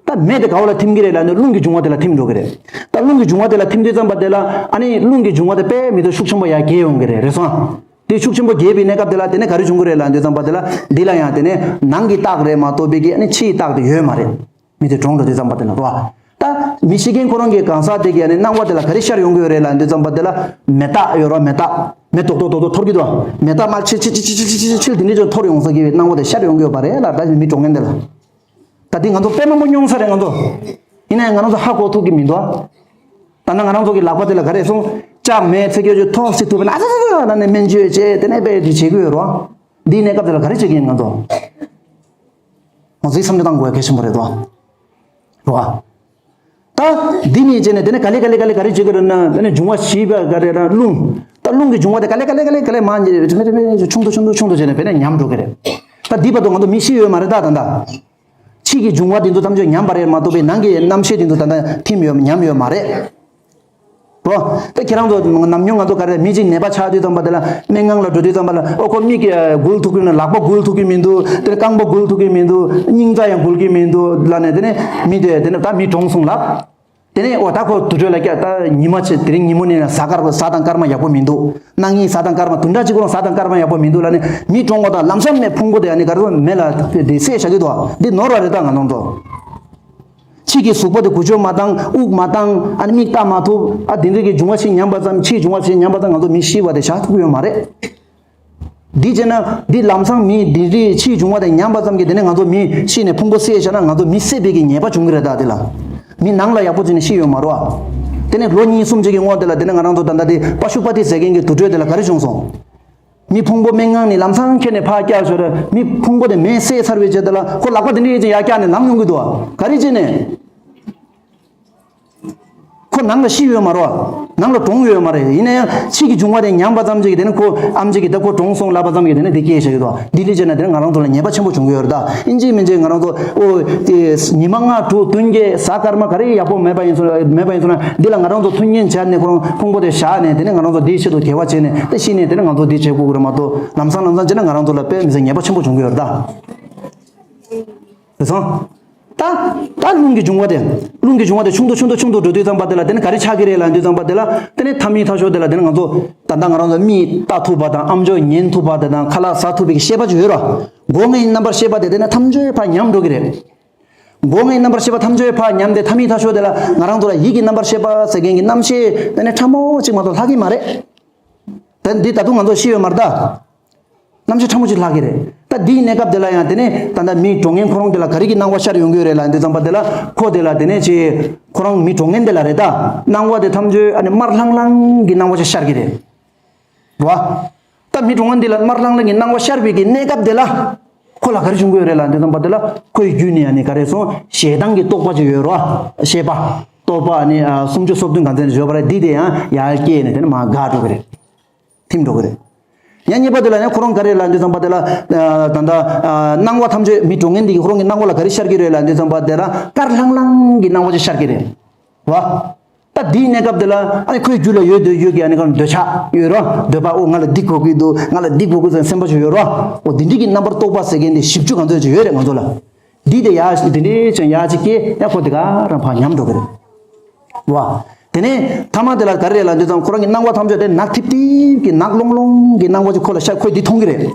ད་མེ་དེ་ག་བ་ལ་ཐིམ་གྱི་རེད་ལབ་ན་རླུང་གི་འབྱུང་བ་དེ་ལ་ཐིམ་འགྲོ་གི་རེད། ད་རླུང་གི་འབྱུང་བ་དེ་ལ་ཐིམ་དུས་ཙམ་པ་དེ་ལ། ཨ་ནི་རླུང་གི་འབྱུང་བ་དེ་དཔེ་མི་སྲིད་ཤུགས་ཆེན་པོ་ཡར་རྒྱས་ཡོང་གི་རེད། རེད་སོང་། དེ་ཤུགས་ཆེན་པོ་རྒྱས་པའི་གནས་སྐབས་དེ་ལ་དེ་ནས་ག་རེ་བྱུང་གི་རེད་ལབ་དུས་ཙམ་པ་དེ་ལ། འདི་ལ་ཡང་དེ་ནས་ནང་གི་རྟགས་རེད་མ་གཏོགས་པའི་གི་ཨ་ནི་ཕྱིའི་རྟགས་དེ་ཡོད་མ་རེད། མི་དེ་གྲོངས་འགྲོ་དུས་ཙམ་པ་དེ་ལ་རོ། ད་མི་ཤི་མཁན་ཁོ་རང་གི་གང་ཟག་དེ་གི་ཨ་ནི་སྣང་བ་དེ་ལ་ག་རེ་ཤར་ཡོང་གི་ཡོད་རེད་ལབ་དུས་ཙམ་པ་དེ་ལ། མེ་སྟག་ཡོད་རོ། མེ་སྟག་མེ་ཏོག་ཏོག་ཏོག་ཏོག་འཐོར་གྱི་འདུག་མེ་སྟག་མར་ཆིལ་ཆིལ་ཆིལ་དེ་འདྲས་ཅིག་འཐོར་ཡོང་ས་གི་སྣང་བ་དེ་ཤར་ཡོང་གི་ཡོད་པ་རེད་ལ། ད་མི་གྲོངས་མཁན་དེ་ལ། ད་འདི་ང་ཚོ་དཔེ་མང་པོ་མྱོང་ས་རེད་ང་ཚོ། ཡིན་ན་ཡང་ང་རང་ཚོ་ཧ་གོ་ཐུབ་ཀྱི་མི་འདུག་ད་ནི་ང་རང་ཚོ་གི་ལག་པ་དེ་ལ་ག་རེ་སོང་། ལྕགས་མེ་ཚིག་གི་ཅིག་ཐོག་སེ་ཐུབ་པ་ན། ཨ་ཙ་ཙ་ཙ་ལབ་ནས་སྨན་བཅོས་བྱས་དེ་ནས་དཔེ་དེ་བྱེད་ཀྱི་ཡོད་རོ། འདིའི་གནས་སྐབས་དེ་ལ་ག་རེ་བྱེད་ཀྱི་ཡིན་ང་ཚོ། ང་ཚོས་བསམ་བློ་བཏང་དགོས་ཡ་གལ་ཆེན་པོ་རེད་དོ། རོ། ད་འདི་ནས་བྱས་ནས་དེ་ནས་ག་ལེ་ག་ལེ་ག་ལེ་ག་རེ་བྱེད་ཀྱི་རེད་ན། དེ་ནས་འབྱུང་བ་བཞི་པ་ག་རེ་ར་རླུང་། ད་ རླུང་གི་འབྱུང་བ་དེ་ག་ལེ་ག་ལེ་ག་ལེ་ག་ལེ་མར་ཆུང་དུ་ཆུང་དུ་ཆུང་དུ་བྱས་ནས་བྱས་ནས་ཉམས་འགྲོ་གི་རེད། ད་འདི་བར་དུ་ང་ཚོ་མི་ཤི་ཡོད་མ་རེད་ད། ད་ད་ཕྱི་གི་འབྱུང་བ་དེ་ཚོ་ཐམས་ཅད་ཉམས་པ་རེད་མ་གཏོགས་པའི་ནང་གི་རྣམ་ཤེས་དེ་ཚོ་ད་ད་ཐིམ་ཡོད་ཉམས་ཡོད་མ་རེད། རོ། ད་ཁྱེད་རང་ཚོ་ནམ་རྒྱུན་ང་ཚོ་ག་རེ་མི་གཅིག་ནད་པ་ཆགས་དུས་ཙམ་པ་དེ་ལ་སྨན་ཁང་ལ་འགྲོ་དུས་ཙམ་པ་ལ་ཨོ་ཁོ་མིག་གིས་འགུལ་ཐུབ་ཀྱི་མིན། ལག་པ་འགུལ་ཐུབ་ཀྱི་མི་འདུག་དེ་རྐང་པ་འགུལ་ཐུབ་ཀྱི་མི་འདུག་སྙིང་རྩ་ཡང་འགུལ་གྱི་མི་འདུག་ལབ་ནས་དེ་ནས་མི་དེ་དེ་ནས་ད་མི་གྲོངས་སོང་ལབ། དེ་ནས་ཨོ་ད་ཁོ་དུར་ཁྲོད་ལ་བསྐྱལ། ད་ཉི་མ་ཆེ་དེ་རིང་ཉིན་མོ་ནས་གཟའ་སྐར་གཟའ་དང་སྐར་མ་ཡག་པོ་མི་འདུག་གནངས་ཉིན་གཟའ་དང་སྐར་མ་དུས་འདྲ་གཅིག་ཁོ་རང་གཟའ་དང་སྐར་མ་ཡག་པོ་མི་འདུག་ལབ་ནས་མི་གྲོངས་པ་དང་ལམ་སང་ནས་ཕུང་པོ་དེ་ཨ་ནི་ག་རེ་མེ་ལ་དེ་བསྲེགས་བཞག་གི་འདུག་འདི་ནོར་བ་རེད་ད་ང་རང་ཚོ། ཕྱི་གི་གཟུགས་པོ་དེ་འགུལ་སྐྱོད་མ་བཏང་། དབུགས་མ་བཏང་། ཨ་ནི་མིག་ལྟ་མ་ཐུབ། ཨ་དེ་འདྲ་གི་འབྱུང་བ་ཞིག་ཉམས་པ་ཙམ། ཕྱིའི་འབྱུང་བ་ཞིག་ཉམས་པ་ཙམ་ང་ཚོ་མི་ཤི་བ་དེ་བཞག་ཐུབ་ཀྱི་ཡོད་མ་རེད། འདི་བྱས་ན་འདི་ལམ་སང་མི་འདི་འདྲའི་ཕྱིའི་འབྱུང་བ་དེ་ཉམས་པ་ཙམ་གྱིས་དེ་ནས་ང་ཚོ་མི་ཤི་ནས་ཕུང་པོ་བསྲེགས་བཞག་ན་ང་ཚོ་མི་བསད་པའི་གི་ཉེས་པ་འབྱུང་གི་རེད་ད། དེ་ལ་མི་ནང་ལ་ཡག་པོ་བྱས་ནས་ཤི་ཡོད་མ་རེད་བ། དེ་ནས་ལོ་གཉིས་གསུམ་ཅིག་གི་སྔོན་དེ་ལ་དེ་ནས་ང་རང་ཚོ་ད་ལྟ་དེ་པ་ཤུ་པ་ཏི་ཟེར་མཁན་གྱི་དུར་ཁྲོད་དེ་ལ་ག་རེ་བྱུང་སོང་། མི་ཕུང་པོ་སྨན་ཁང་ནས་ལམ་སང་ཁྱེར་ནས་ཕར་བསྐྱལ་ཞོར་མི་ཕུང་པོ་དེ་མེ་བསད་ཚར་བའི་རྗེས་དེ་ལ་ཁོ་ལག་པ་དེ་འདྲ་ཡིན་ཅིག་ཡར་བཀྱགས་ནས་ལངས་ཡོང་གི་འདུག་བ། ག་རེ་བྱས་ནས། ཁོ་ནང་ལ་ཤི་ཡོད་མ་རེད་བ། ནང་ལ་གྲོངས་ཡོད་མ་རེད། ཡིན་ན་ཡང་ཕྱི་གི་འབྱུང་བ་དེ་ཉམས་པ་ཙམ་ཅིག་གིས་དེ་ནི་ཁོ་ཨམ་ཅིག་གིས་ད་ཁོ་གྲོངས་སོང་ལབ་པ་ཙམ་གྱིས་དེ་ནི་དེ་སྐྱེས་བཞག་གི་འདུག་འདི་འདྲ་བྱས་ན་དེ་ནི་ང་རང་ཚོ་ལ་ཉེས་པ་ཆེན་པོ་བྱུང་གི་ཡོད་རེད་ད། ཨིན་ཇི་མིན་ཇི་ང་རང་ཚོ་ཨོ་དེ་ཉི་མ་ལྔ་དྲུག་བདུན་བརྒྱད་གཟའ་སྐར་མ་ག་རེ་ཡག་པོ་མེད་པ་ཡིན་སོང་མེད་པ་ཡིན་སོང་ན་འདི་ལ་ང་རང་ཚོ་མཐུན་རྐྱེན་སྦྱར་ནས་ཁོ་རང་ཕུང་པོ་དེ་བཞག་ནས་དེ་ནི་ང་རང་ཚོ་འདིའི་ཆེད་དུ་དགེ་བ་བྱས་ནས་དེ་ཤི་ནས་དེ་ནི་ང་ཚོ་འདི་བྱེད་དགོས་ཀྱི་རེད་མ་གཏོགས་ལམ་སང་ལམ་སང་བྱས་ན་ང་རང་ཚོ་ལ་དཔེ་མི་སྲིད་ཉེས་པ་ཆེན་པོ་བྱུང་གི་ཡོད་རེད་ད། རེད་སོང་། ད་ད་རླུང་གི་འབྱུང་བ་དེ། རླུང་གི་འབྱུང་བ་དེ་ཆུང་དུ་ཆུང་དུ་ཆུང་དུ་འགྲོ་དུས་ཙམ་པ་དེ་ལ་དེ་ནི་ག་རེ་ཆགས་ཀྱི་རེད་ལབ་དུས་ཙམ་པ་དེ་ལ་དེ་ནི་ཐ་མི་ཐ་ཤོས་དེ་ལ་དེ་ནི་ང་ཚོ་ད་ལྟ་ང་རང་ཚོ་མིག་ལྟ་ཐུབ་པ་དང་ཨམ་ཅོག་ཉན་ཐུབ་པ་དེ་དང་ཁ་ལག་ཟ་ཐུབ་པའི་ཤེས་པ་ཅིག་ཡོད་ར། སྒོ་ལྔའི་རྣམ་པར་ཤེས་པ་དེ་དེ་ནི་ཐམས་ཅད་ཕར་ཉམས་འགྲོ་གི་རེད། སྒོ་ལྔའི་རྣམ་པར་ཤེས་པ་ཐམས་ཅད་ཕར་ཉམས་ཏེ་ཐ་མི་ཐ་ཤོས་དེ་ལ་ང་རང་ཚོ་ལ་ཡིད་ཀྱི་རྣམ་པར་ཤེས་པ་ཟེར་མཁན་གྱི་རྣམ་ཤེས་དེ་ནི་ཕྲ་མོ་གཅིག་མ་གཏོགས་ལྷག་གི་མ་རེད། ད་འདི་ད་དུང་ང་ཚོ་ཤི་ཡོད་མ་རེད་ད། རྣམ་ཤེས་ཕྲ་མོ་ཅིག་ལྷག་གི་རེད། ད་འདིའི་གནས་སྐབས་དེ་ལ་ཡང་དེ་ནས་ད་ལྟ་མི་གྲོངས་མཁན་ཁོ་རང་དེ་ལ་ག་རེ་གི་སྣང་བ་ཤར་ཡོང་གི་ཡོད་རེད་ལབ་དུས་ཙམ་པ་དེ་ལ་ཁོ་དེ་ལ་དེ་ནས་ཅི། ཁོ་རང་མི་གྲོངས་མཁན་དེ་ལ་རེད་ད། སྣང་བ་དེ་ཐམས་ཅད་ཨ་ནི་དམར་ལྷང་ལྷང་གི་སྣང་བ་ཅིག་ཤར་གི་རེད། རེད་བ། ད་མི་གྲོངས་མཁན་དེ་ལ་དམར་ལྷང་ལྷང་གི་སྣང་བ་ཤར་བའི་གི་གནས་སྐབས་དེ་ལ། ཁོ་ལ་ག་རེ་བྱུང་གི་ཡོད་རེད་ལབ་དུས་ཙམ་པ་དེ་ལ་ཁོའི་རྒྱུད་ནས་ཨ་ནི་ག་རེ་སོང་ཞེ་སྡང་གི་རྟོག་པ་ཅིག་ཡོད་རེད་བ། ཤེས་པ། རྟོག་པ་ཨ་ནི་སུམ་ཅུ་སོ་བདུན་གང་ཚན་བརྗོད་པ་རེད་འདི་དེ་ཡང་ཡར་སྐྱེས་ནས་དེ་ནས་མར་འགག་འགྲོ་གི་རེད། ཐིམ་འགྲོ་གི་རེད། ཡང་གཉིས་པ་དེ་ལ་ཡང་ཁོ་རང་ག་རེ་ལབ་དུས་ཙམ་པ་དེ་ལ་ད་ལྟ་སྣང་བ་ཐམས་ཅད་མི་གྲོངས་མཁན་འདི་གི་ཁོ་རང་གི་སྣང་བ་ལ་ག་རེ་ཤར་གྱི་རེད་ལབ་དུས་ཙམ་པ་དེ་ལ་དཀར་ལྷང་ལྷང་གི་སྣང་བ་ཅིག་ཤར་གྱི་རེད། བ། ད་འདིའི་གནས་སྐབས་དེ་ལ་ཨ་ནི་ཁོའི་རྒྱུད་ལ་ཡོད་དུ་ཡོད་ཀྱི་ཨ་ནི་ག་འདོད་ཆགས་ཡོད་རོ། འདོད་པ་ཨོ་ང་ལ་འདི་དགོས་ཀྱི་འདུག་ང་ལ་འདི་དགོས་ཀྱི་ཟེར་སེམས་པ་ཅིག་ཡོད་རོ། ཨོ་འདི་འདྲི་གི་རྣམ་པར་རྟོག་པ་ཟེར་མཁན་དེ་བཞི་བཅུ་གང་ཚོད་ཅིག་ཡོད་རེད་ང་ཚོ་ལ། འདི་དེ་ཡ་འདི་འདྲའི་ཅན་ཡ་ཅིག་སྐྱེ་ཡ་ཁོ་དེ་ག་རང་ཕར་ཉམས་འགྲོ་གི་རེད། བ། དེ་ནས་ཐ་མ་དེ་ལ་ག་རེ་རེད་ལབ་དུས་ཙམ་ཁོ་རང་གི་སྣང་བ་ཐམས་ཅད་དེ་ནག་ཐིབ་ཐིབ་ཀྱི་ནག་ལོང་ལོང་གི་སྣང་བ་ཅིག་ཁོ་ལ་ཤར། ཁོས་འདི་མཐོང་གི་རེད།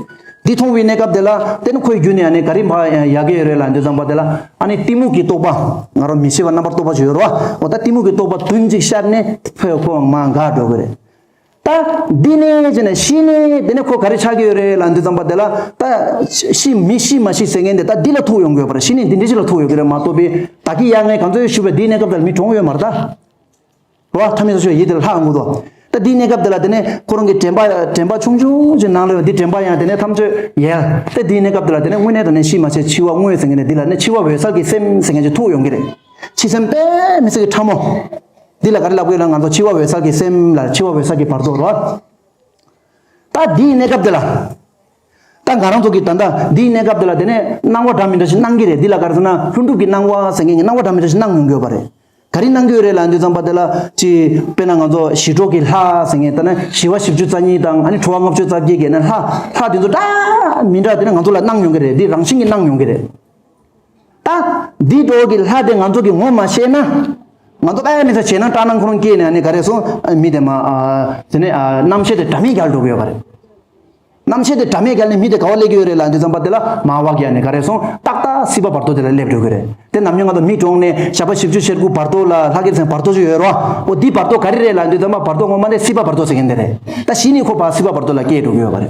འདི་མཐོང་བའི་གནས་སྐབས་དེ་ལ་དེ་ནི་ཁོའི་རྒྱུད་ནས་ཨ་ནི་ག་རེ་ཕར་ཡ་གི་ཡོད་རེད་ལབ་དུས་ཙམ་པ་དེ་ལ་ཨ་ནི་གཏི་མུག་གི་རྟོག་པ་ང་རང་མི་ཤེས་པ་རྣམ་པར་རྟོག་པ་ཅིག་ཡོད་རེད་བ། འོ་ད་གཏི་མུག་གི་རྟོག་པ་བདུན་ཅིག་ཤར་ནས་ཁོས་ཁོ་མར་འགག་འགྲོ་གི་རེད། ད་འདི་ནས་ཅི་ནས་ཤི་ནས་དེ་ནས་ཁོ་ག་རེ་ཆགས་ཀྱི་ཡོད་རེད་ལབ་དུས་ཙམ་པ་དེ་ལ་ད་ཤི་མི་ཤི་མ་ཤི་ཟེར་མཁན་དེ་ད་འདི་ལ་ཐུག་ཡོང་གི་ཡོད་པ་རེད། ཤི་ནས་འདི་འདྲ་ཅིག་ལ་ཐུག་ཡོང་གི་རེད་མ་གཏོགས་པའི་ད་གི་ཡ་ངས་གང་ཚོད་ཞུ་བའི་འདིའི་གནས་སྐབས་དེ་ལ་མི་གྲོངས་ཡོད་མ་རེད་ད། རོ་ཐ་མི་ཚོ་ཤོད་ཡིད་དེ་ལ་ལྷག་འོང་གི་འདུག་ད་འདིའི་གནས་སྐབས་དེ་ལ་དེ་ནས་ཁོ་རང་གི་དྲན་པ་དྲན་པ་ཆུང་ཆུང་ཅིག་ནང་ལ་ཡོད་འདི་དྲན་པ་ཡང་དེ་ནས་ཐམས་ཅད་ཡལ། ད་འདིའི་གནས་སྐབས་དེ་ལ་དེ་ནས་དངོས་གནས་དྲང་གནས་ཤི་མ་ཤི་འཆི་བ་དངོས་ཟེར་མཁན་དེ་འདི་ལ་ནི་འཆི་བ་འོད་གསལ་གྱི་སེམས་ཟེར་མཁན་ཅིག་ཐུག་ཡོང་གི་རེད། འཆི་སེམས་དཔེ་མི་སྲིད་ཀྱི་ཕྲ་མོ། འདི་ལ་ག་རེ་ལབ་དགོས་ལ་ང་ཚོ་འཆི་བ་འོད་གསལ་གྱི་སེམས་ལ་འཆི་བ་འོད་གསལ་གྱི་བར་དོ་རོ། ད་འདིའི་གནས་སྐབས་དེ་ལ། ད་ང་རང་ཚོ་གི་ད་ལྟ་འདིའི་གནས་སྐབས་དེ་ལ་དེ་ནས་སྣང་བ་འདྲ་མི་འདྲ་ཞིག་སྣང་གི་རེད། འདི་ལ་ག་རེ་ཟེར་ན་ལྷུན་གྲུབ་ཀྱི་སྣང་བ་ཟེར་མཁན་གྱི་སྣང་བ་འདྲ་མི་འདྲ་ཞིག་སྣང་ཡོང་གི་ཡོད་པ་རེད། ག་རེ་སྣང་གི་ཡོད་རེད་ལབ་དུས་ཙམ་པ་དེ་ལ་ཅི། དཔེར་ན་ང་ཚོ་ཞི་ཁྲོ་གི་ལྷ་ཟེར་མཁན་ད་ནི་ཞི་བ་བཞི་བཅུ་རྩ་གཉིས་དང་ཨ་ནི་ཁྲོ་བ་ལྔ་བཅུ་རྩ་བརྒྱད་ཀྱི་ནི་ལྷ་ལྷ་དེ་ཚོ་འདྲ་མི་འདྲ་དེ་ནི་ང་ཚོ་ལ་སྣང་ཡོང་གི་རེད། འདི་རང་བཞིན་གྱིས་སྣང་ཡོང་གི་རེད། ད་འདི་འདྲ་བོ་གི་ལྷ་དེ་ང་ཚོ་གི་ངོ་མ་ཤེས་ན། ང་ཚོ་ཨེ་མི་ཚེ་བྱས་ན་སྐྲག་སྣང་ཁོ་རང་སྐྱེས་ནས་ཨ་ནི་ག་རེ་སོང་མི་དེ་མ། དེ་ནས་རྣམ་ཤེས་དེ་དྲ་མིག་རྒྱལ་འགྲོ་གི་ཡོད་པ་རེད། རྣམ་ཤེས་དེ་དྲ་མིག་རྒྱལ་ནས་མི་དེ་ག་བ་སླེབས་ཀྱི་ཡོད་རེད་ལབ་དུས་ཙམ་པ་དེ་ལ་མ་བ་གི་ཨ་ནི་ག་རེ་སོང་ཏག་ཏག་སྲིད་པ་བར་དོ་དེ་ལ་སླེབས་འགྲོ་གི་རེད། དེ་ནམ་རྒྱུན་ང་ཚོ་མི་གྲོངས་ནས་ཞག་པ་བཞི་བཅུ་ཞེ་དགུ་བར་དོ་ལ་ལྷ་སྐལ་ཚན་བར་དོ་ཅིག་ཡོད་རོ། འོ་འདི་བར་དོ་ག་རེ་རེད་ལབ་དུས་ཙམ་པ་བར་དོ་ངོ་མ་དེ་སྲིད་པ་བར་དོ་ཟེར་མཁན་དེ་རེད། ད་གཞི་ནས་ཁོ་ཕར་སྲིད་པ་བར་དོ་ལ་སྐྱེས་འགྲོ་གི་ཡོད་པ་རེད།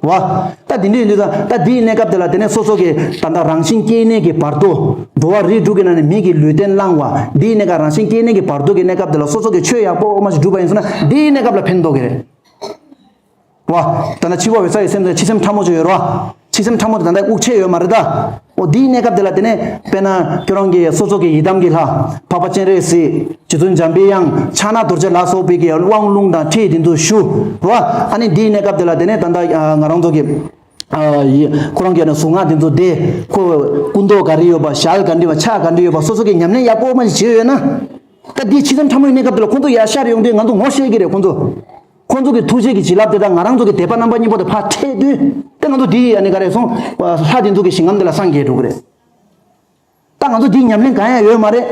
བ། ད་དེ་འདྲ་ཡིན་དུས་ད་ད་དེའི་གནས་སྐབས་དེ་ལ་དེ་ནས་སོ་སོ་གི་ད་ལྟ་རང་བཞིན་སྐྱེ་གནས་ཀྱི་བར་དོ། འགྲོ་བ་རིགས་དྲུག་གི་ནང་ནས་མི་གི་ལུས་རྟེན་བླང་བ་འདིའི་གནས་སྐབས་རང་བཞིན་སྐྱེ་གནས་ཀྱི་བར་དོ་གི་གནས་སྐབས་དེ་ལ་སོ་སོ་གི་ཆོས་ཡག་པོ་མ་ཞིག་བསྒྲུབས་པ་ཡིན་ཟེར་ན་འདིའི་གནས་སྐབས་ལ་ཕན་ཐོགས་ཀྱི་རེད། བ། ད་ལྟ་འཆི་བ་འོད་གསལ་གྱི་སེམས་དེ་འཆི་སེམས་ཕྲ་མོ་ཅིག་ཡོད་རེད་བ། འཆི་སེམས་ཕྲ་མོ་དེ་ད་ལྟ་དབུགས་ཆད་ཡོད་མ་རེད་ད། འོ་འདིའི་གནས་སྐབས་དེ་ལ་དེ་ནས་དཔེར་ན་ཁྱོད་རང་གི་སོ་སོ་གི་ཡི་དམ་གྱི་ལྷ་འཕགས་པ་སྤྱན་རས་གཟིགས། རྗེ་བཙུན་འཇམ་པའི་དབྱངས། ཕྱག་ན་རྡོ་རྗེ་ལ་སོགས་པའི་གི་དབང་ལུང་དང་ཁྲིད་དེ་ཚོ་ཞུ། རོ། ཨ་ནི་འདིའི་གནས་སྐབས་དེ་ལ་དེ་ནས་ད་ལྟ་ང་རང་ཚོ་གི་ཨ་ཡི་ཁོ་རང་གི་ཨ་ནི་གཟུངས་སྔགས་དེ་ཚོ་བཟླས། ཁོ་སྐུ་མདོག་ག་རེ་ཡོད་པ། ཞལ་ག་འདྲ་བ། ཕྱག་ག་འདྲ་ཡོད་པ། སོ་སོ་གི་ཉམས་ལེན་ཡག་པོ་མ་ཞིག་བྱས་ཡོད་ན། ད་འདི་ཕྱི་མཚམས་ཕྲ་མོའི་གནས་སྐབས་དེ་ལ་ཁོང་ཚོ་ཡར་ཤར་ཡོང་དུས་ང་ཚོ་ངོ་ཤེས་ཀྱི་རེད། ཁོང་ཚོ། ཁོང་ཚོ་གི་ཐུགས་རྗེ་གི་བྱིན་རླབས་དེ་དང་ང་རང་ཚོ་གི་དད་པ་རྣམ་པ་གཉིས་པོ་དེ་ཕར་འཕྲད་དུས་དེ་ང་ཚོ་འདི་ཨ་ནི་ག་རེ་སོང་། ལྷ་དེ་ཚོ་གི་ཞིང་ཁམས་དེ་ལ་སངས་རྒྱས་འགྲོ་གི་རེད། ད་ང་ཚོ་འདི་ཉམས་ལེན་གང་ཡང་ཡོད་མ་རེད།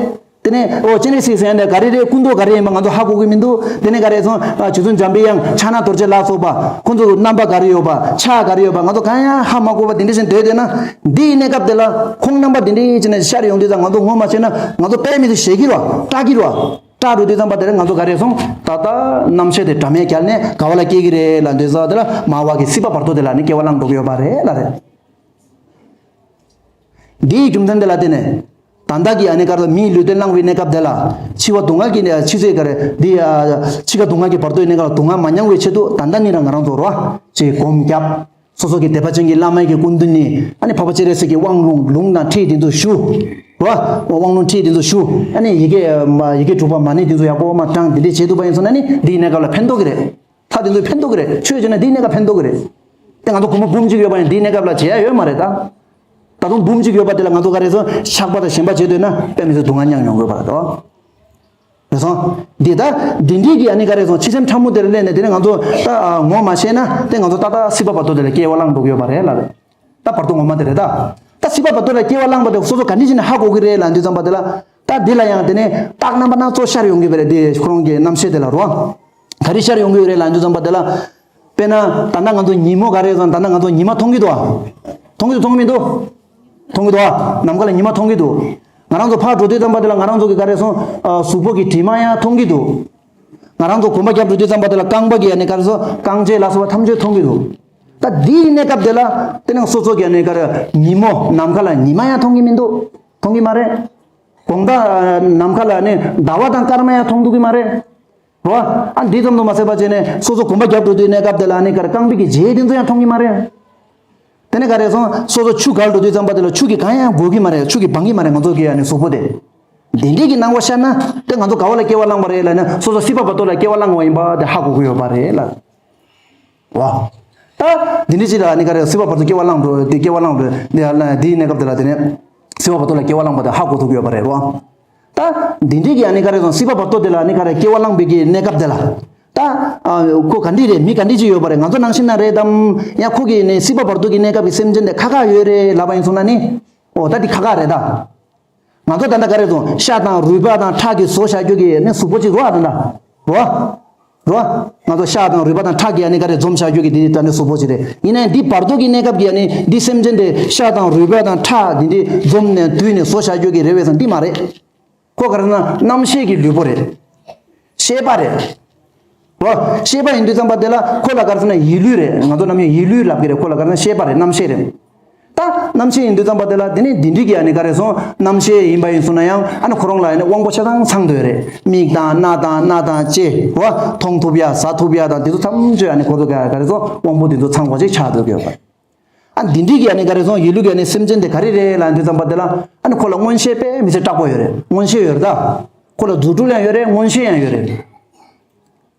དེ་ནས་ཨོ་སྤྱན་རས་གཟིགས་ཟེར་ཡ་འདི་ག་རེ་རེད། སྐུ་མདོག་ག་རེ་ཡིན་པ་ང་ཚོ་ཧ་གོ་གི་མི་འདུག་དེ་ནས་ག་རེ་སོང་། ཨ་རྗེ་བཙུན་འཇམ་པའི་དབྱངས། ཕྱག་ན་རྡོ་རྗེ་ལ་སོགས་པ། ཁོང་ཚོ་རྣམ་པ་ག་རེ་ཡོད་པ། ཕྱག་ག་རེ་ཡོད་པ། ང་ཚོ་གང་ཡང་ཧ་མ་གོ་བ་དེ་འདྲ་ཞིག་སྡོད་བསྡད་ན། འདི་ཡི་གནས་སྐབས་དེ་ལ་ཁོང་རྣམ་པ་དེ་འདྲ་ཞིག་ནས་ཤར་ཡོང་དུས་ཙང་ང་ཚོ་ངོ་མ་ཤེས་ན་ང་ཚོ་དཔེ་མི་སྲིད་ཞེད་ཀྱི་རེད་བ། སྐྲག་གི་རེད་བ། སྐྲག་འགྲོ་དུས་ཙམ་པ་དེ་ལ་ང་ཚོ་ག་རེ་སོང་། ད་ལྟ་རྣམ་ཤེས་དེ་དྲ་མའི་རྒྱལ་ནས་ག་བ་ལ་སྐྱེ་གི་རེད་ལབ་དུས་ཙམ་དེ་ལ་མར་བ་གི་སྲིད་པ་བར་དོ་དེ་ལ་ནི་སྐྱེ་བ་བླངས་འགྲོ་གི་ཡོད་པ་རེད་ལབ་རེད། འདིའི་རྒྱུ་མཚན་དེ་ལ་བརྟེན་ནས། ད་ལྟ་གི་ཨ་ནི་ག་རེ་མིའི་ལུས་རྟེན་བླངས་པའི་གནས་སྐབས་དེ་ལ། འཆི་བ་སྡུག་བསྔལ་གྱི་ནི་འཆི་ཚེ་ག་རེ་འདི་ཨ། འཆི་ཁ་སྡུག་བསྔལ་གྱི་བར་དོའི་གནས་སྐབས་ལ་སྡུག་བསྔལ་མ་མྱོང་བའི་ཆེད་དུ་ད་ལྟ་ནི་རང་ང་རང་ཚོ་རོ། ཅེས་སྒོམ་བརྒྱབ། སོ་སོ་གི་དད་པ་ཅན་གྱི་བླ་མ་གི་སྐུ་མདུན་ནས་ཨ་ནི་འཕགས་པ་སྤྱན་རས་གཟིགས་ཀྱི་དབང་ལུང་ལུང་དང་ཁྲིད་དེ་ཚོ་ཞུ། རོ། དབང་ལུང་ཁྲིད་དེ་ཚོ་ཞུ། ཨ་ནི་ཡི་གེ་ཡི་གེ་དྲུག་པ་མ་ཎི་དེ་ཚོ་ཡག་པོ་མ་བགྲངས་དེ་འདྲས་བྱེད་ཐུབ་པ་ཡིན་སོང་ན་ནི་འདིའི་གནས་སྐབས་ལ་ཕན་ཐོགས་ཀྱི་རེད། ལྷ་དེ་ཚོས་ཕན་ཐོགས་ཀྱི་རེད། ཆོས་བྱས་ན་འདིའི་གནས་སྐབས་ཕན་ཐོགས་ཀྱི་རེད། དེ་ང་ཚོ་སྒོར་མོ་འབུམ་གཅིག་ཡོད་པ་ཡང་འདིའི་གནས་སྐབས་ལ་བྱེད་ཡ་ཡོད་མ་རེད་ད། ད་དུང་འབུམ་གཅིག་ཡོད་པ་དེ་ལ་ང་ཚོ་ག་རེ་སོང་ཆགས་པ་དང་ཞེན་པ་བྱེད་འདོད་ན་དཔེ་མི་སྲིད་སྡུག་བསྔལ་མྱོང་མྱོང་དགོས་པ་རེད་དོ། རེད་སོང་། འདི་ད་འདི་འདྲའི་གི་ཨ་ནི་ག་རེ་སོང་ཕྱི་སེམས་ཕྲ་མོ་དེར་སླེབས་ནས་དེ་ནས་ང་ཚོ་ད་ངོ་མ་ཤེས་ན་དེ་ང་ཚོ་ད་ད་སྲིད་པ་བར་དོ་དེ་ལ་སྐྱེ་བ་བླངས་འགྲོ་གི་ཡོད་པ་རེད་ལབ་རེད། ད་བར་དོ་ངོ་མ་དེ་རེད་ད། ད་སྲིད་པ་བར་དོ་ལ་སྐྱེ་བ་བླངས་པ་དེ་སོ་སོ་ག་འདྲ་ཞིག་ནས་ཧ་གོ་གི་རེད་ལབ་དུས་ཙམ་པ་དེ་ལ། ད་འདི་ལ་ཡང་དེ་ནས་རྟགས་རྣམ་པ་སྣ་ཚོགས་ཤར་ཡོང་གི་རེད་དེ་ཁོ་རང་གི་རྣམ་ཤེས་དེ་ལ་རོ། ག་རེ་ཤར་ཡོང་གི་ཡོད་རེད་ལབ་དུས་ཙམ་པ་དེ་ལ། དཔེར་ན་ད་ལྟ་ང་ཚོ་ཉིན་མོ་ག་རེ་ཙམ་ད་ལྟ་ང་ཚོ་ཉི་མ་མཐོང་གི་འདུག་ཨ། མཐོང་གི་འདུག་མཐོང་གི་མི་འདུག་མཐོང་གི་འདུག་ཨ། ནམ་མཁའ་ལ་ཉི་མ་མཐོང་གི་འདུག་ང་རང་ཚོ་ཕར་འགྲོ་དུས་ཙམ་པ་དེ་ལ་ང་རང་ཚོ་གི་ག་རེ་སོང་གཟུགས་པོ་གི་དྲི་མ་ཡང་མཐོང་གི་འདུག་ང་རང་ཚོ་གོམ་པ་རྒྱབ་འགྲོ་དུས་ཙམ་པ་དེ་ལ་རྐང་པ་གི་ཡ་ནི་ག་རེ་སོང་རྐང་རྗེས་ལ་སོགས་པ་ཐམས་ཅད་མཐོང་གི་འདུག་ད་འདིའི་གནས་སྐབས་དེ་ལ་དེ་ནང་སོ་སོ་གི་ཡ་ནི་ག་རེ་ཉིན་མོ་ནམ་མཁའ་ལ་ཉི་མ་ཡང་མཐོང་གི་མི་འདུག་མཐོང་གི་མ་རེད། དགོང་དག་ནམ་མཁའ་ལ་ནི་ཟླ་བ་དང་སྐར་མ་ཡང་མཐོང་ཐུབ་ཀྱི་མ་རེད། རོ། ཨ་འདི་ཙམ་དུ་མ་ཟད་པ་བྱས་ནས་སོ་སོ་གོམ་པ་རྒྱབ་འགྲོ་དུས་གནས་སྐབས་དེ་ལ་ནི་ག་རེ་རྐང་པའི་གི་རྗེས་དེ་ཚོ་ཡང་མཐོང་གི་མ་རེད། དེ་ནས་ག་རེ་སོང་སོ་སོ་ཆུ་བརྒལ་འགྲོ་དུས་ཙམ་པ་དེ་ལ་ཆུ་གིས་གང་ཡང་གོ་གི་མ་རེད། ཆུ་གིས་སྦང་གི་མ་རེད་ང་ཚོ་གི་ཡ་ནི་གཟུགས་པོ་དེ། འདི་འདྲའི་གི་སྣང་བ་ཤར་ན་དེ་ང་ཚོ་ག་བ་ལ་སྐྱེ་བ་བླངས་པ་རེད་ལབ་ན་སོ་སོ་སྲིད་པ་བར་དོ་ལ་སྐྱེ་བ་བླངས་པ་ཡིན་པ་དེ་ཧ་གོ་གི་ཡོད་པ་རེད་ལ། བ། ད། འདི་འདྲའི་ཅིག་ལ་ནི་ག་རེ་སྲིད་པ་བར་དུ་སྐྱེ་བ་བླངས་འགྲོ་དེ་སྐྱེ་བ་བླངས་འགྲོ་འདི་ཡ་ལ་འདིའི་གནས་སྐབས་དེ་ལ་དེ་ནས་སྲིད་པ་བར་དུ་ལ་སྐྱེ་བ་བླངས་པ་དེ་ཧ་གོ་ཐུབ་ཀྱི་ཡོད་པ་རེད་རོ། ད། འདི་འདྲའི་གི་ཨ་ནི་ག་རེ་སོང་སྲིད་པ་བར་དོ་དེ་ལ་ནི་ག་རེ་སྐྱེ་བ་བླངས་པའི་གི་གནས་སྐབས་དེ་ལ། ད། ཁོ་ག་འདྲ་རེད་མི་ག་འདྲ་ཅིག་ཡོད་པ་རེད་ང་ཚོ་ནང་བཞིན་ན་རེད་དམ། ཡང་ཁོ་གི་ནི་སྲིད་པ་བར་དོ་གི་གནས་སྐབས་ཀྱི་སེམས་ཅན་དེ་ཁ་ཁ་ཡོད་རེད་ལབ་པ་ཡིན་སོང་ན་ནི། ཨོ་ད་འདི་ཁ་ཁ་རེད་ད། ང་ཚོ་ད་ལྟ་ག་རེ་སོང་ཤ་དང་རུས་པ་དང་ཁྲག་གིས་བཟོ་བྱ་རྒྱུ་གི་ནི་གཟུགས་པོ་གཅིག་རོ་ཨ་ད་ལྟ། རོ། རོ། ང་ཚོ་ཤ་དང་རུས་པ་དང་ཁྲག་གིས་ཨ་ནི་ག་རེ་འཛོམས་བྱ་རྒྱུ་གི་འདི་ད་ནི་གཟུགས་པོ་གཅིག་རེད། ཡིན་ནའི་འདི་བར་དོ་གི་གནས་སྐབས་ཀྱི་ཨ་ནི་འདི་སེམས་ཅན་དེ་ཤ་དང་རུས་པ་དང་ཁྲག་འདི་འདི་འཛོམས་ནས་བསྡུས་ནས་བཟོ་བྱ་རྒྱུ་གི་རེད་བས་སམ་འདི་མ་རེད། ཁོ་ག་རེ་ཟེར་ན་རྣམ་ཤེས་ཀྱི་ལུས་པོ་རེད། ཤེས་པ་རེད། རོ། ཤེས་པ་ཡིན་དུས་ཙམ་པ་དེ་ལ་ཁོ་ལ་ག་རེ་ཟེར་ན་ཡིད་ལུས་རེད། ང་ཚོ་ནམ་ཡང་ཡིད་ལུས་ལབ་ཀྱི་རེད། ཁོ་ལ་ག་རེ་ཟེར་ན་ཤེས་པ་རེད། རྣམ་ཤེས་རེད། ད་རྣམ་ཤེས་ཡིན་དུས་ཙམ་པ་དེ་ལ་དེ་ནི་འདི་འདྲི་གི་ཨ་ནི་ག་རེ་སོང་རྣམ་ཤེས་ཡིན་པ་ཡིན་སོང་ན་ཡང་ཨ་ནི་ཁོ་རང་ལ་ཨ་ནི་དབང་པོ་ཆ་ཚང་ཚང་འདོད་རེད། མིག་དང་སྣ་དང་སྣ་དང་ལྕེ་རོ། མཐོང་ཐུབ་ཡ་ཟ་ཐུབ་ཡ་དང་དེ་ཚོ་ཐམས་ཅད་ཨ་ནི་ཁོ་ཚོ་ག་ག་རེ་སོང་དབང་པོ་དེ་ཚོ་ཚང་བ་ཅིག་ཆགས་འདོད་ཀྱི་ཡོད་པ། ཨ་འདི་འདྲི་གི་ཨ་ནི་ག་རེ་སོང་ཡིད་ལུས་ཀྱི་ཨ་ནི་སེམས་ཅན་དེ་ག་རེ་རེད་ལབ་དུས་ཙམ་པ་དེ་ལ་ཨ་ནི་ཁོ་ལ་མངོན་ཤེས་དཔེ་མི་སྲིད་དྲག་པོ་ཡོད་རེད། མངོན་ཤེས་ཡོད་རེད་ད། ཁོ་ལ་རྫུ་འཕྲུལ་ཡང་ཡོད་རེད། མངོན་ཤེས་ཡང་ཡོད་རེད།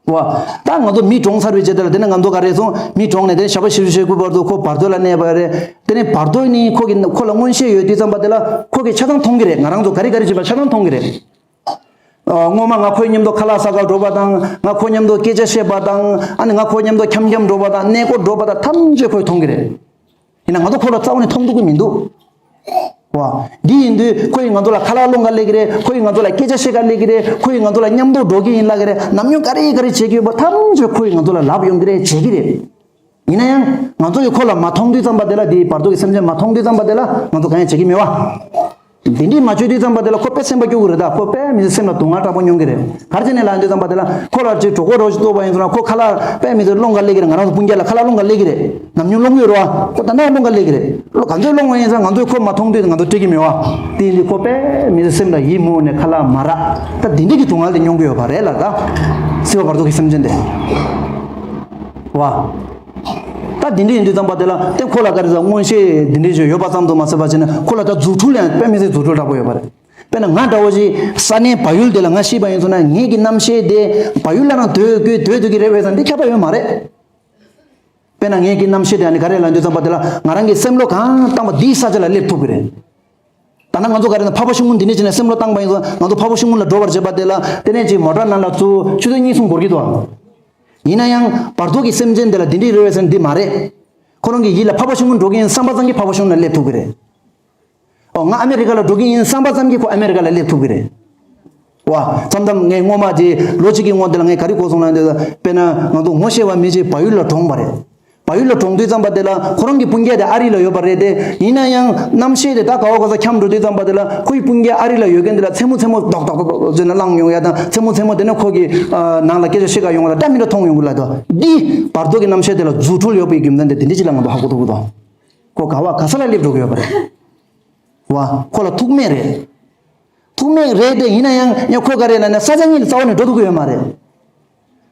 བ། ད་ང་ཚོ་མི་གྲོངས་ཚར་བའི་རྗེས་དེ་ལ་དེ་ནས་ང་ཚོ་ག་རེ་སོང་མི་གྲོངས་ནས་དེ་ནས་ཞག་པོ་བཞི་བཅུ་ཞེ་དགུ་བར་དུ་ཁོ་བར་དོ་ལ་གནས་པ་རེད། དེ་ནས་བར་དོ་ནི་ཁོ་གི་ཁོ་ལ་མངོན་ཤེས་ཡོད་དུས་ཙམ་པ་དེ་ལ་ཁོ་གི་ཆ་ཚང་མཐོང་གི་རེད། ང་རང་ཚོ་ག་རེ་ག་རེ་བྱེད་པ་ཆ་ཚང་མཐོང་གི་རེད། ཨ། སྔོན་མ་ང་ཁོའི་མཉམ་དུ་ཁ་ལག་ཟ་གར་འགྲོ་བ་དང་ང་ཁོ་མཉམ་དུ་སྐད་ཆ་བཤད་པ་དང་ཨ་ནི་ང་ཁོ་མཉམ་དུ་འཁྱམ་འཁྱམ་འགྲོ་བ་དང་གནས་སྐོར་འགྲོ་བ་དང་ཐམས་ཅད་ཁོས་མཐོང་གི་རེད། ཡིན་ན་ང་ཚོ་ཁོ་ལ་རྩ་བ་ནས་མཐོང་ཐུབ་ཀྱི་མི་འདུག་བ། འདི་ཡིན་དུས་ཁོ་ཡིས་ང་ཚོ་ལ་ཁ་ལག་སློང་ག་སླེབས་ཀྱི་རེད། ཁོ་ཡིས་ང་ཚོ་ལ་སྐད་ཆ་བཤད་ག་སླེབས་ཀྱི་རེད། ཁོ་ཡིས་ང་ཚོ་ལ་མཉམ་དུ་འགྲོ་གི་ཡིན་ལབ་ཀྱི་རེད། ནམ་རྒྱུན་ག་རེ་ག་རེ་བྱེད་ཀྱི་ཡོད་པ་ཐམས་ཅད་ཁོ་ཡིས་ང་ཚོ་ལ་ལབ་ཡོང་གི་རེད། བྱེད་ཀྱི་རེད། ཡིན་ན་ཡང་ང་ཚོ་ཡིས་ཁོ་ལ་མ་མཐོང་དུས་ཙམ་པ་དེ་ལ་དེའི་བར་དོ་གི་སེམས་ཅན་མ་མཐོང་དུས་ཙམ་པ་དེ་ལ་ང་ཚོ་གང་ཡང་བྱེད་ཀྱི་མེད་བ། འདི་འདྲས་མ་བྱེད་དུས་ཙམ་པ་དེ་ལ་ཁོ་དཔེ་སེམས་པ་སྐྱོ་གི་རེད་ད། ཁོ་དཔེ་མི་སེམས་ལ་སྡུག་བསྔལ་དྲག་པོ་མྱོང་གི་རེད། ག་རེ་བྱས་ནས་ལབ་དུས་ཙམ་པ་དེ་ལ་ཁོ་ལ་ཅིག་གྲོད་ཁོག་རོ་ཞིག་ལྟོགས་པ་ཡིན་ཟེར་ན་ཁོ་ཁ་ལག་དཔེ་མི་སེམས་སློང་ག་སླེབས་ཀྱི་རེད། ང་རང་ཚོ་སྤུན་ཀྱག་ལ་ཁ་ལག་སློང་ག་སླེབས་ཀྱི་རེད། ནམ་རྒྱུན་སློང་གི་ཡོད་རེད་བ། ཁོ་ད་ནས་སློང་ག་སླེབས་ཀྱི་རེད། ག་ཚོད་སློང་བ་ཡིན་ཟེར་ན་ང་ཚོས་ཁོ་མ་མཐོང་དུས་ང་ཚོ་སྤྲད་ཀྱི་མེད་བ། དེ་ཡིན་དུས་ཁོ་དཔེ་མི་སེམས་ལ་ཡིད་མུག་ནས་ཁ་ལག་མ་རག་ད་འདི་འདྲས་ཀྱི་སྡུག་བསྔལ་དེ་མྱོང་གི་ཡོད་པ་རེད་ལ་ད། སྲིད་པ་བར་དོ་གི་སེམས་ཅན་དེ། བ། ད་ འདི་འདྲ་ཡིན་དུས་ཙམ་པ་དེ་ལ་དེ་ཁོ་ལ་ག་རེ་ཟེར། མངོན་ཤེས་འདི་འདྲ་ཞིག་ཡོད་པ་ཙམ་དུ་མ་ཟད་པ་བྱས་ན་ཁོ་ལ་ད་རྫུ་འཕྲུལ་ཡང་དཔེ་མི་སྲིད་རྫུ་འཕྲུལ་དྲག་པོ་ཡོད་པ་རེད། དཔེར་ན་ང་འདྲ་བོ་ཞིག་ས་གནས་བལ་ཡུལ་དེ་ལ་ང་ཤི་བ་ཡིན་སོང་ན་ངེད་ཀྱི་རྣམ་ཤེས་དེ་བལ་ཡུལ་ལ་རང་སྡོད་དགོས་སྡོད་སྡོད་ཀྱི་རེད་བས་ཟེར་ན་འདི་ཁྱབ་པ་ཡོད་མ་རེད། དཔེར་ན་ངེད་ཀྱི་རྣམ་ཤེས་དེ་ཨ་ནི་ག་རེ་ལབ་དུས་ཙམ་པ་དེ་ལ་ང་རང་གི་སེམས་བློ་གང་བཏང་བ་འདིའི་ས་ཆ་ལ་སླེབས་ཐུབ་ཀྱི་རེད། ད་ནང་ང་ཚོ་ག་རེ་ན་འཕགས་པ་ཤིང་ཀུན་འདི་ནས་བྱས་ནས་སེམས་བློ་བཏང་བ་ཡིན་ཙང་ང་ཚོ་འཕགས་པ་ཤིང་ཀུན་ལ་འགྲོ་བར་བྱེད་པ་དེ་ལ་དེ་ནས་ཅིག་མོ་ཊ་ནང་ལ་ཚུར་ཆུ་ཚོད་གཉིས་གསུམ་འགོར་གྱི་འདུག་ཡིན་ན་ཡང་བར་དོ་གི་སེམས་ཅན་དེ་ལ་འདི་འདྲ་རེད་བས་ཟེར་ན་འདི་མ་རེད། ཁོ་རང་གི་ཡིད་ལ་འཕགས་པ་ཤིང་ཀུན་འགྲོ་གི་ཡིན་བསམ་པ་ཙམ་གྱིས་འཕགས་པ་ཤིང་ཀུན་ལ་སླེབས་ཐུབ་ཀྱི་རེད། ཨོ་ང་ཨ་མེ་རི་ཀ་ལ་འགྲོ་གི་ཡིན་བསམ་པ་ཙམ་གྱིས་ཁོ་ཨ་མེ་རི་ཀ་ལ་སླེབས་ཐུབ་ཀྱི་རེད། བ། མཚམས་མཚམས་ངས་སྔོན་མ་ཅིག་ལོ་གཅིག་གི་སྔོན་དེ་ལ་ངས་ག་རེ་གོ་སོང་ལབ་ན་དཔེར་ན་ང་ཚོ་ངོ་ཤེས་པ་མི་ཅིག་བལ་ཡུལ་ལ་གྲོངས་པ་རེད། བལ་ཡུལ་ལ་གྲོངས་དུས་ཙམ་པ་དེ་ལ་ཁོ་རང་གི་སྤུན་ཀྱག་དེ་ཨ་རི་ལ་ཡོད་པ་རེད་དེ། ཡིན་ན་ཡང་རྣམ་ཤེས་དེ་ད་ག་བ་ག་ས་འཁྱམས་འགྲོ་དུས་ཙམ་པ་དེ་ལ་ཁོའི་སྤུན་ཀྱག་ཨ་རི་ལ་ཡོད་མཁན་དེ་ལ་མཚན་མོ་མཚན་མོ་རྡོག་རྡོག་རྡོག་རྡོག་ཟེར་ནས་བླངས་ཡོང་ཡ་དང་མཚན་མོ་མཚན་མོ་དེ་ནས་ཁོ་གི་ཨ་ནང་ལ་སྐད་ཆ་བཤད་ག་ཡོང་བ་ལ་ད་མི་འདྲ་མཐོང་ཡོང་གི་ལབ་དོ། འདི་བར་དོ་གི་རྣམ་ཤེས་དེ་ལ་རྫུ་འཕྲུལ་ཡོད་པའི་རྒྱུ་མཚན་དེ་འདི་འདྲ་ཅིག་ལ་ང་ཚོ་ཧ་གོ་ཐུབ་ཀྱི་འདུག་ཁོ་ག་བ་ག་ས་ལ་སླེབས་འགྲོ་གི་ཡོད་པ་རེད། བ། ཁོ་ལ་ཐུག་མེད་རེད། ཐུག་མེད་རེད་དེ་ཡིན་ན་ཡང་ཡང་ཁོ་ག་རེ་ལབ་ན་ས་ཆ་གཉིས་ལ་རྩ་བ་ནས་འགྲོ་ཐུབ་ཀྱི་ཡོད་མ་རེད།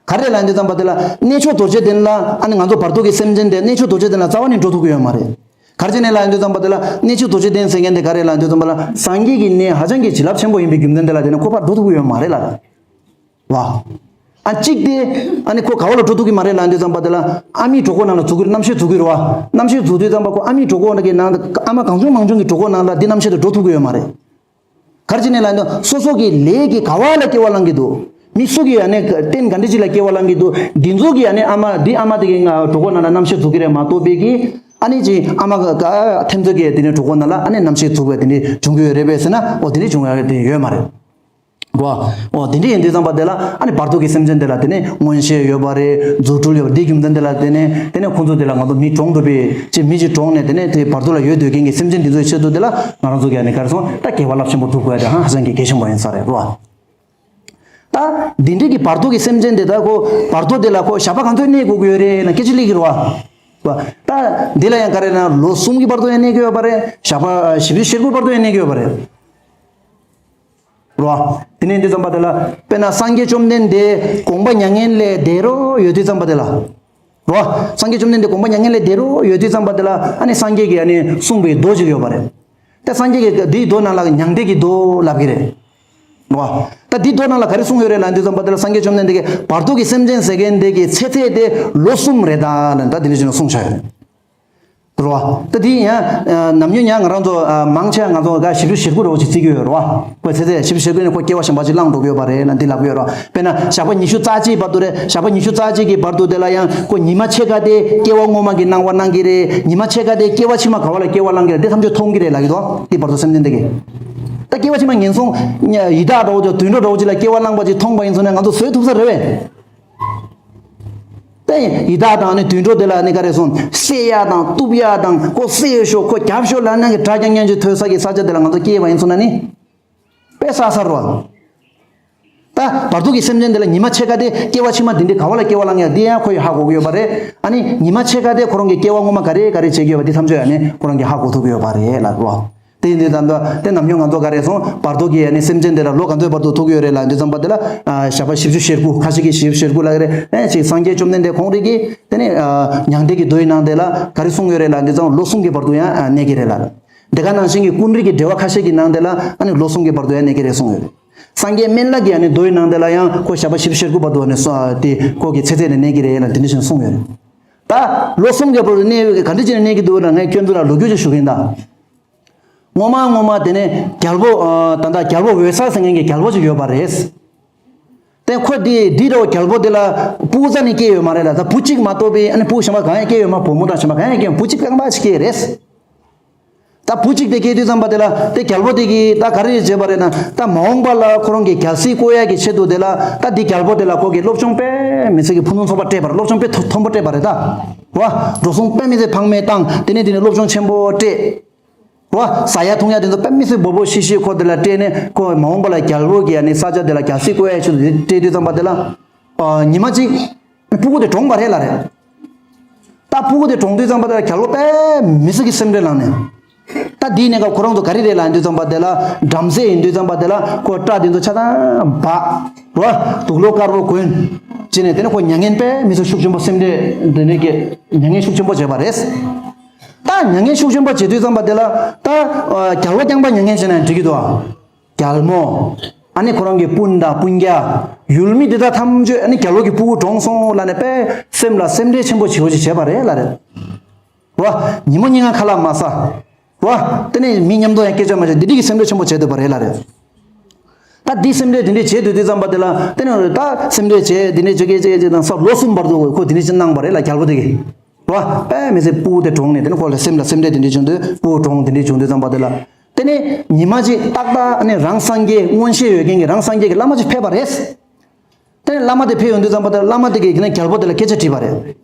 ག་རེ་ལབ་དུས་ཙམ་པ་དེ་ལ་གནས་མཆོག་རྡོ་རྗེ་གདན་ལ་ཨ་ནི་ང་ཚོ་བར་དོ་གི་སེམས་ཅན་དེ་གནས་མཆོག་རྡོ་རྗེ་གདན་ལ་རྩ་བ་ནས་འགྲོ་ཐུབ་ཀྱི་ཡོད་མ་རེད། ག་རེ་བྱས་ནས་ལབ་དུས་ཙམ་པ་དེ་ལ་གནས་མཆོག་རྡོ་རྗེ་གདན་ཟེར་མཁན་དེ་ག་རེ་ལབ་དུས་ཙམ་པ་ལ་སངས་རྒྱས་ཀྱི་གནས་ཧ་ཅང་གི་བྱིན་རླབས་ཆེན་པོ་ཡིན་པའི་རྒྱུ་མཚན་དེ་ལ་དེ་ནི་ཁོ་ཕར་འགྲོ་ཐུབ་ཀྱི་ཡོད་མ་རེད་ལབ། བ། ཨ་གཅིག་དེ། ཨ་ནི་ཁོ་ག་བ་ལ་འགྲོ་ཐུབ་ཀྱི་མ་རེད་ལབ་དུས་ཙམ་པ་དེ་ལ་ཨ་མའི་གྲོད་ཁོག་ནང་ལ་འཛུལ་གྱི་རྣམ་ཤེས་འཛུལ་གྱི་རེད་བ། རྣམ་ཤེས་འཛུལ་དུས་ཙམ་པ་ཁོ་ཨ་མའི་གྲོད་ཁོག་ནང་གི་ནང་ཨ་མ་གང་བྱུང་མང་བྱུང་གི་གྲོད་ཁོག་ནང་ལ་འདི་རྣམ་ཤེས་དེ་འགྲོ་ཐུབ་ཀྱི་ཡོད་མ་རེད། ག་རེ་བྱས་ནས་ལབ་ན་སོ་སོ་གི་ལས་ཀྱི་ག་བ་ལ་སྐྱེ་བ་བླང་གི་འདུག་མི་སུ་གི་ཨ་ནི་རྟེན་ག་འདྲ་ཅིག་ལ་སྐྱེ་བ་བླང་གི་འདུག་འདི་ཚོ་གི་ཨ་ནི་ཨ་མ་འདི་ཨ་མ་དེ་གི་ང་གྲོད་ཁོག་ནང་ལ་རྣམ་ཤེས་འཛུལ་གྱི་རེད་མ་གཏོགས་པའི་གི་ཨ་ནི་ཅི་ཨ་མ་ག་ག་ཐེམ་ཚོ་གི་དེ་ནི་གྲོད་ཁོག་ནང་ལ་ཨ་ནི་རྣམ་ཤེས་འཛུལ་བའི་དེ་ནི་བྱུང་གི་ཡོད་རེད་པས་ཟེར་ན་འོ་དེ་ནི་བྱུང་ཡ་དེ་ཡོད་མ་རེད། གོ། འོ་དེ་འདྲ་ཡིན་དུས་ཙམ་པ་དེ་ལ་ཨ་ནི་བར་དོ་གི་སེམས་ཅན་དེ་ལ་དེ་ནས་མངོན་ཤེས་ཡོད་པ་རེད། རྫུ་འཕྲུལ་ཡོད་པ་འདིའི་རྒྱུ་མཚན་དེ་ལ་དེ་ནས་དེ་ནས་ཁོང་ཚོ་དེ་ལ་ང་ཚོ་མི་གྲོངས་འགྲོ་བའི་ཅི་མི་ཅིག་གྲོངས་ནས་དེ་ནས་དེ་བར་དོ་ལ་ཡོད་སྡོད་མཁན་གྱི་སེམས་ཅན་འདི་ཚོའི་ཆེད་དུ་དེ་ལ་ང་རང་ཚོ་གི་ཨ་ནི་ག་རེ་སོང་ད་སྐྱེ་བ་རླབས་ཆེན་པོ་སྒྲུབ་དགོས་ཡ་དེ་ཧ་ཧ་ཅང་གི་གལ་ཆེན་པོ་ཡིན་ས་རེད་རོ། ད་འདི་འདྲའི་གི་བར་དོ་གི་སེམས་ཅན་དེ་ད་ཁོ་བར་དོ་དེ་ལ་ཁོ་ཞགས་པ་གང་ཚོད་གནས་དགོས་ཀྱི་ཡོད་རེད་ན་སྐད་ཆ་སླེབས་ཀྱི་རེད་བ། ད་འདི་ལ་ཡང་ག་རེ་ན་ལོ་གསུམ་གྱི་བར་དོ་ཡང་གནས་ཀྱི་ཡོད་པ་རེད། ཞགས་པ་བཞི་བཅུ་ཞེ་དགུའི་བར་དོ་ཡང་གནས་ཀྱི་ཡོད་པ་རེད། རོ། དེ་ནས་འདི་ཙམ་པ་དེ་ལ། དཔེར་ན་སངས་རྒྱས་བཅོམ་ལྡན་འདས་དགོངས་པ་མྱ་ངན་ལས་འདས་རོགས་ཡོད་དུས་ཙམ་པ་དེ་ལ། རོ། སངས་རྒྱས་བཅོམ་ལྡན་འདས་དགོངས་པ་མྱ་ངན་ལས་འདས་རོགས་ཡོད་དུས་ཙམ་པ་དེ་ལ་ཨ་ནི་སངས་རྒྱས་ཀྱིས་ཨ་ནི་གསུངས་པའི་མདོ་ཅིག་ཡོད་པ་རེད། ད་སངས་རྒྱས་ཀྱིས་འདིའི་མདོ་ནང་ལ་མྱང་འདས་ཀྱི་མདོ་ལབ་ཀྱི་རེད། རོ། ད་འདིའི་མདོ་ནང་ལ་ག་རེ་གསུངས་ཡོད་རེད་ལབ་དུས་ཙམ་པ་དེ་ལ་སངས་རྒྱས་བཅོམ་ལྡན་འདས་ཀྱིས་བར་དོ་གི་སེམས་ཅན་ཟེར་མཁན་དེ་གི་ཚེ་ཚད་དེ་ལོ་གསུམ་རེད་ད་ལབ་ད་དེ་འདྲ་ཞིག་ལ་གསུངས་བཞག་ཡོད་རེད། རོ། ད་དེ་ཡང་ནམ་རྒྱུན་ཡང་ང་རང་ཚོ་མང་ཆེ་ང་ཚོ་ག་བཞི་བཅུ་ཞེ་དགུ་རོ་ཅིག་བརྩི་གི་ཡོད་རོ། ཁོ་ཚེ་ཚད་བཞི་བཅུ་ཞེ་དགུ་ནས་ཁོ་སྐྱེ་བ་གཞན་པ་ཅིག་བླངས་འགྲོ་གི་ཡོད་པ་རེད་ལ་འདི་ལབ་ཀྱི་ཡོད་རོ། དཔེར་ན་ཞགས་པ་ཉི་ཤུ་རྩ་གཅིག་བར་དུ་རེད། ཞགས་པ་ཉི་ཤུ་རྩ་གཅིག་གི་བར་དུ་དེ་ལ་ཡང་ཁོ་ཉི་མ་ཕྱེད་ཀ་དེ་སྐྱེ་བ་སྔོན་མ་གི་སྣང་བ་སྣང་གི་རེད། ཉི་མ་ཕྱེད་ཀ་དེ་སྐྱེ་བ་ཕྱི་མ་ག་བ་ལ་སྐྱེ་བ་བླངས་གི་རེད་དེ་ཐམས་ཅད་མཐོང་གི་རེད་ལབ་ཀྱི་འདུག་དེ་བར་དུ་སེམས་ཅན་དེ་གི། ད་སྐྱེ་བ་ཕྱི་མ་ངན་སོང་ཡི་དྭགས་འདྲ་བོ་ཅིག་དུད་འགྲོ་འདྲ་བོ་ཅིག་ལ་སྐྱེ་བ་བླངས་པ་ཅིག་མཐོང་པ་ཡིན་སོང་ན་ང་ཚོ་བཟོད་ཐུབ་ས་རེད་བས། ད་ཡི་དྭགས་དང་ནི་དུད་འགྲོ་དེ་ལ་ནི་ག་རེ་སོང་བསད་ཡ་དང་གཏུབ་ཡ་དང་ཁོ་བསད་ཤོག་ཁོ་རྒྱབ་ཤོག་ལབ་ན་གི་སྒྲ་རྐྱང་རྐྱང་ཅིག་ཐོས་ས་གི་ས་ཆ་དེ་ལ་ང་ཚོ་སྐྱེས་པ་ཡིན་སོང་ན་ནི་དཔེ་བསགས་ས་རེད་བ། ད་བར་དུ་གི་སེམས་ཅན་དེ་ལ་ཉི་མ་ཕྱེད་ཀ་དེ་སྐྱེ་བ་ཕྱི་མ་འདི་འདྲའི་ག་བ་ལ་སྐྱེ་བ་བླངས་ཡ་འདི་ཡང་ཁོ་ཡི་ཧ་གོ་གི་ཡོད་པ་རེད། ཨ་ནི་ཉི་མ་ཕྱེད་ཀ་དེ་ཁོ་རང་གི་སྐྱེ་བ་སྔོན་མ་ག་རེ་ག་རེ་བྱེད་ཀྱི་ཡོད་པ་འདི་ཐམས་ཅད་ཡང་ནི་ཁོ་རང་གི་ཧ་གོ་ཐུབ་ཀྱི་ཡོད་པ་རེད་ལ་རོ། དེ་ཡིན་དུས་ཙམ་པ་དེ་ནམ་རྒྱུན་ང་ཚོ་ག་རེ་སོང་བར་དོ་གི་ཨ་ནི་སེམས་ཅན་དེ་ལ་ལོ་ག་ཚོད་བར་དུ་ཐུག་གི་ཡོད་རེད་ལ་འདི་ཙམ་པ་དེ་ལ་ཨ་ཞགས་པ་བཞི་བཅུ་ཞེ་དགུ་ཁ་ཤས་ཀྱིས་བཞི་བཅུ་ཞེ་དགུ་ལབ་ཀྱི་རེད། ཨེ་ཅིག་སངས་རྒྱས་བཅོམ་ལྡན་འདས་ཁོང་རིགས་ཀྱིས་དེ་ནི་ཨ་མྱང་འདས་ཀྱི་མདོ་ཡི་ནང་དེ་ལ་ག་རེ་གསུངས་ཡོད་རེད་ལ་འདི་ཙམ་ལོ་གསུམ་གྱི་བར་དུ་ཡང་ཨ་གནས་ཀྱི་རེད་ལ། དེ་ག་ནང་བཞིན་གྱི་ཀུན་རིག་གི་འགྲེལ་པ་ཁ་ཤས་ཀྱི་ནང་དེ་ལ་ཨ་ནི་ལོ་གསུམ་གྱི་བར་དུ་ཡང་གནས་ཀྱི་རེད་གསུངས་ཡོད་རེད། སངས་རྒྱས་སྨན་བླ་གི་ཨ་ནི་མདོ་ཡི་ནང་དེ་ལ་ཡང་ཁོ་ཞགས་པ་བཞི་བཅུ་ཞེ་དགུ་བར་དུ་ཨ་ནི་སོ་དེ་ཁོ་གི་ཚེ་ཚད་ནས་གནས་ཀྱི་རེད་ལ་དེ་འདྲ་ཞིག་གསུངས་ཡོད་རེད། ད་ལོ་གསུམ་གྱི་བར་དུ་གནས་ཡོད་གི་ག་འདྲ་བྱས་ནས་གནས་ཀྱི་འདུག་ལ་ངས་ཁྱོད་ཚོ་ལ་ལོ་རྒྱུས་ཅིག་ཞུ་གི་ཡིན་ད། སྔོན་མ་སྔོན་མ་དེ་ནས་རྒྱལ་པོ་ཨ་ད་ལྟ་རྒྱལ་པོ་འོད་གསལ་ཟེར་མཁན་གྱི་རྒྱལ་པོ་ཅིག་ཡོད་པ་རེད། དེ་ཁོ་དེ་འདི་འདྲ་བོ་རྒྱལ་པོ་དེ་ལ་སྤུ་གུ་རྩ་ནས་སྐྱེས་ཡོད་མ་རེད་ལ་ད་བུ་གཅིག་མ་གཏོགས་པའི་ཨ་ནི་སྤུ་གུ་གཞན་པ་གང་ཡང་སྐྱེས་ཡོད་མ་བུ་མོ་དང་གཞན་པ་གང་ཡང་སྐྱེས་ཡོད་བུ་གཅིག་རྐང་པ་གཅིག་སྐྱེས་རེད། ད་བུ་གཅིག་དེ་སྐྱེས་དུས་ཙམ་པ་དེ་ལ་དེ་རྒྱལ་པོ་དེ་གིས་ད་ག་རེ་བྱས་པ་རེད་ན་ད་མ་འོངས་པ་ལ་ཁོ་རང་གི་རྒྱལ་སྲིད་བསྐོ་ཡ་གི་ཆེད་དུ་དེ་ལ་ད་འདི་རྒྱལ་པོ་དེ་ལ་ཁོ་གིས་སློབ་སྦྱོང་དཔེ་མི་སྲིད་ཀྱི་ཕུན་སུམ་ཚོགས་པ་སྤྲད་པ་རེད། སློབ་སྦྱོང་དཔེ་མཐོ་མཐོན་པོ་སྤྲད་པ་རེད་ད། བ། འགྲོ་སོང་དཔེ་མི་སྲིད་ཕངས་མེད་བཏང་དེ་ནས་དེ་ནས་སློབ་སྦྱོང་ཆེན་པོ་སྤྲད། རོ། ཟ་ཡ་འཐུང་ཡ་དེ་ཚོ་དཔེ་མི་སྲིད་སྦོམ་པོ་ཤིག་ཤིག་ཁོ་དེ་ལ་སྤྲད་ནས་ཁོ་མ་འོངས་པ་ལ་རྒྱལ་པོ་གི་ཨ་ནི་ས་ཆ་དེ་ལ་རྒྱལ་སྲིད་བསྐོ་ཡ་ཆེད་དུ་སྤྲད་དུས་ཙམ་པ་དེ་ལ། ཨ། ཉི་མ་གཅིག་སྤུ་གུ་དེ་གྲོངས་པ་རེད་ལ་རེད། ད་སྤུ་གུ་དེ་གྲོངས་དུས་ཙམ་པ་དེ་ལ་རྒྱལ་པོ་དཔེ་མི་སྲིད་ཀྱི་སེམས་ཁྲལ་ལངས་ནས། ད་དེའི་གནས་སྐབས་ཁོ་རང་ཚོ་ག་རེ་རེད་ལབ་དུས་ཙམ་པ་དེ་ལ་བྲམ་ཟེ་ཡིན་དུས་ཙམ་པ་དེ་ལ་ཁོ་སྐྲ་དེ་ཚོ་ཆ་ཚང་འབག་རོ། དུག་ལོག་དཀར་པོ་གོན། བྱས་ནས་དེ་ནས་ཁོ་མྱ་ངན་དཔེ་མི་སྲིད་ཤུགས་ཆེན་པོ་སེམས་ཁྲལ་དེ་ནས་ཀྱི་མྱ་ངན་ཤུགས་ཆེན་པོ་བྱས་པ་རེད། ད་མྱ་ངན་ཤུགས་ཆེན་པོ་བྱེད་དུས་ཙམ་པ་དེ་ལ་ད་རྒྱལ་པོ་རྐྱང་པ་མྱ་ངན་བྱས་ན་འགྲིག་གི་འདུག་ཨ། རྒྱལ་མོ། ཨ་ནི་ཁོ་རང་གི་སྤུན་དང་སྤུན་ཀྱག་ཡུལ་མི་འདི་དག་ཐམས་ཅད་ཨ་ནི་རྒྱལ་པོ་གི་སྤུ་གུ་གྲོངས་སོང་ལབ་ནས་དཔེ་སེམས་ལ་སེམས་ཁྲལ་ཆེན་པོ་བྱེད་འོ་ཅིག་བྱས་པ་རེད་ལབ་རེད། རེད་བ། ཉིན་མོ་གཉིས་ཀ་ཁ་ལག་མ་ཟ། རེད་བ། དེ་ནས་མི་མཉམ་དུ་ཡང་སྐད་ཆ་མ་བཤད་འདི་འདྲ་གི་སེམས་ཁྲལ་ཆེན་པོ་བྱས་སྡོད་པ་རེད་ལབ་རེད། ད་འདི་སེམས་ཁྲལ་འདི་འདྲ་བྱས་སྡོད་དུས་ཙམ་པ་དེ་ལ་དེ་ནས་ད་སེམས་ཁྲལ་བྱས་འདི་འདྲ་བྱེད་ཀྱི་བྱེད་ཀྱི་བྱེད་དང་ས་ལོ་གསུམ་བར་དུ་ཁོ་འདི་འདྲ་ཅིག་གནང་བ་རེད་ལ་རྒྱལ་པོ་དེ་གིས། རེད་བ། དཔེ་མི་སྲིད་སྤུ་གུ་དེ་གྲོངས་ནས་དེ་ནས་ཁོ་ལ་སེམས་ལ་སེམས་ཁྲལ་དེ་འདྲ་བྱུང་དུས་སྤུ་གུ་གྲོངས་དེ་འདྲ་བྱུང་དུས་ཙམ་པ་དེ་ལ། དེ་ནས་ཉི་མ་གཅིག་ཏག་ཏག་ནས་རང་སངས་རྒྱས་མངོན་ཤེས་ཡོད་མཁན་གྱི་རང་སངས་རྒྱས་ཀྱི་བླ་མ་ཅིག་ཕེབས་པ་རེད། དེ་ནས་བླ་མ་དེ་ཕེབས་ཡོང་དུས་ཙམ་པ་དེ་བླ་མ་དེ་གིས་དེ་ནས་རྒྱལ་པོ་དེ་ལ་སྐད་ཆ་དྲིས་པ་རེད།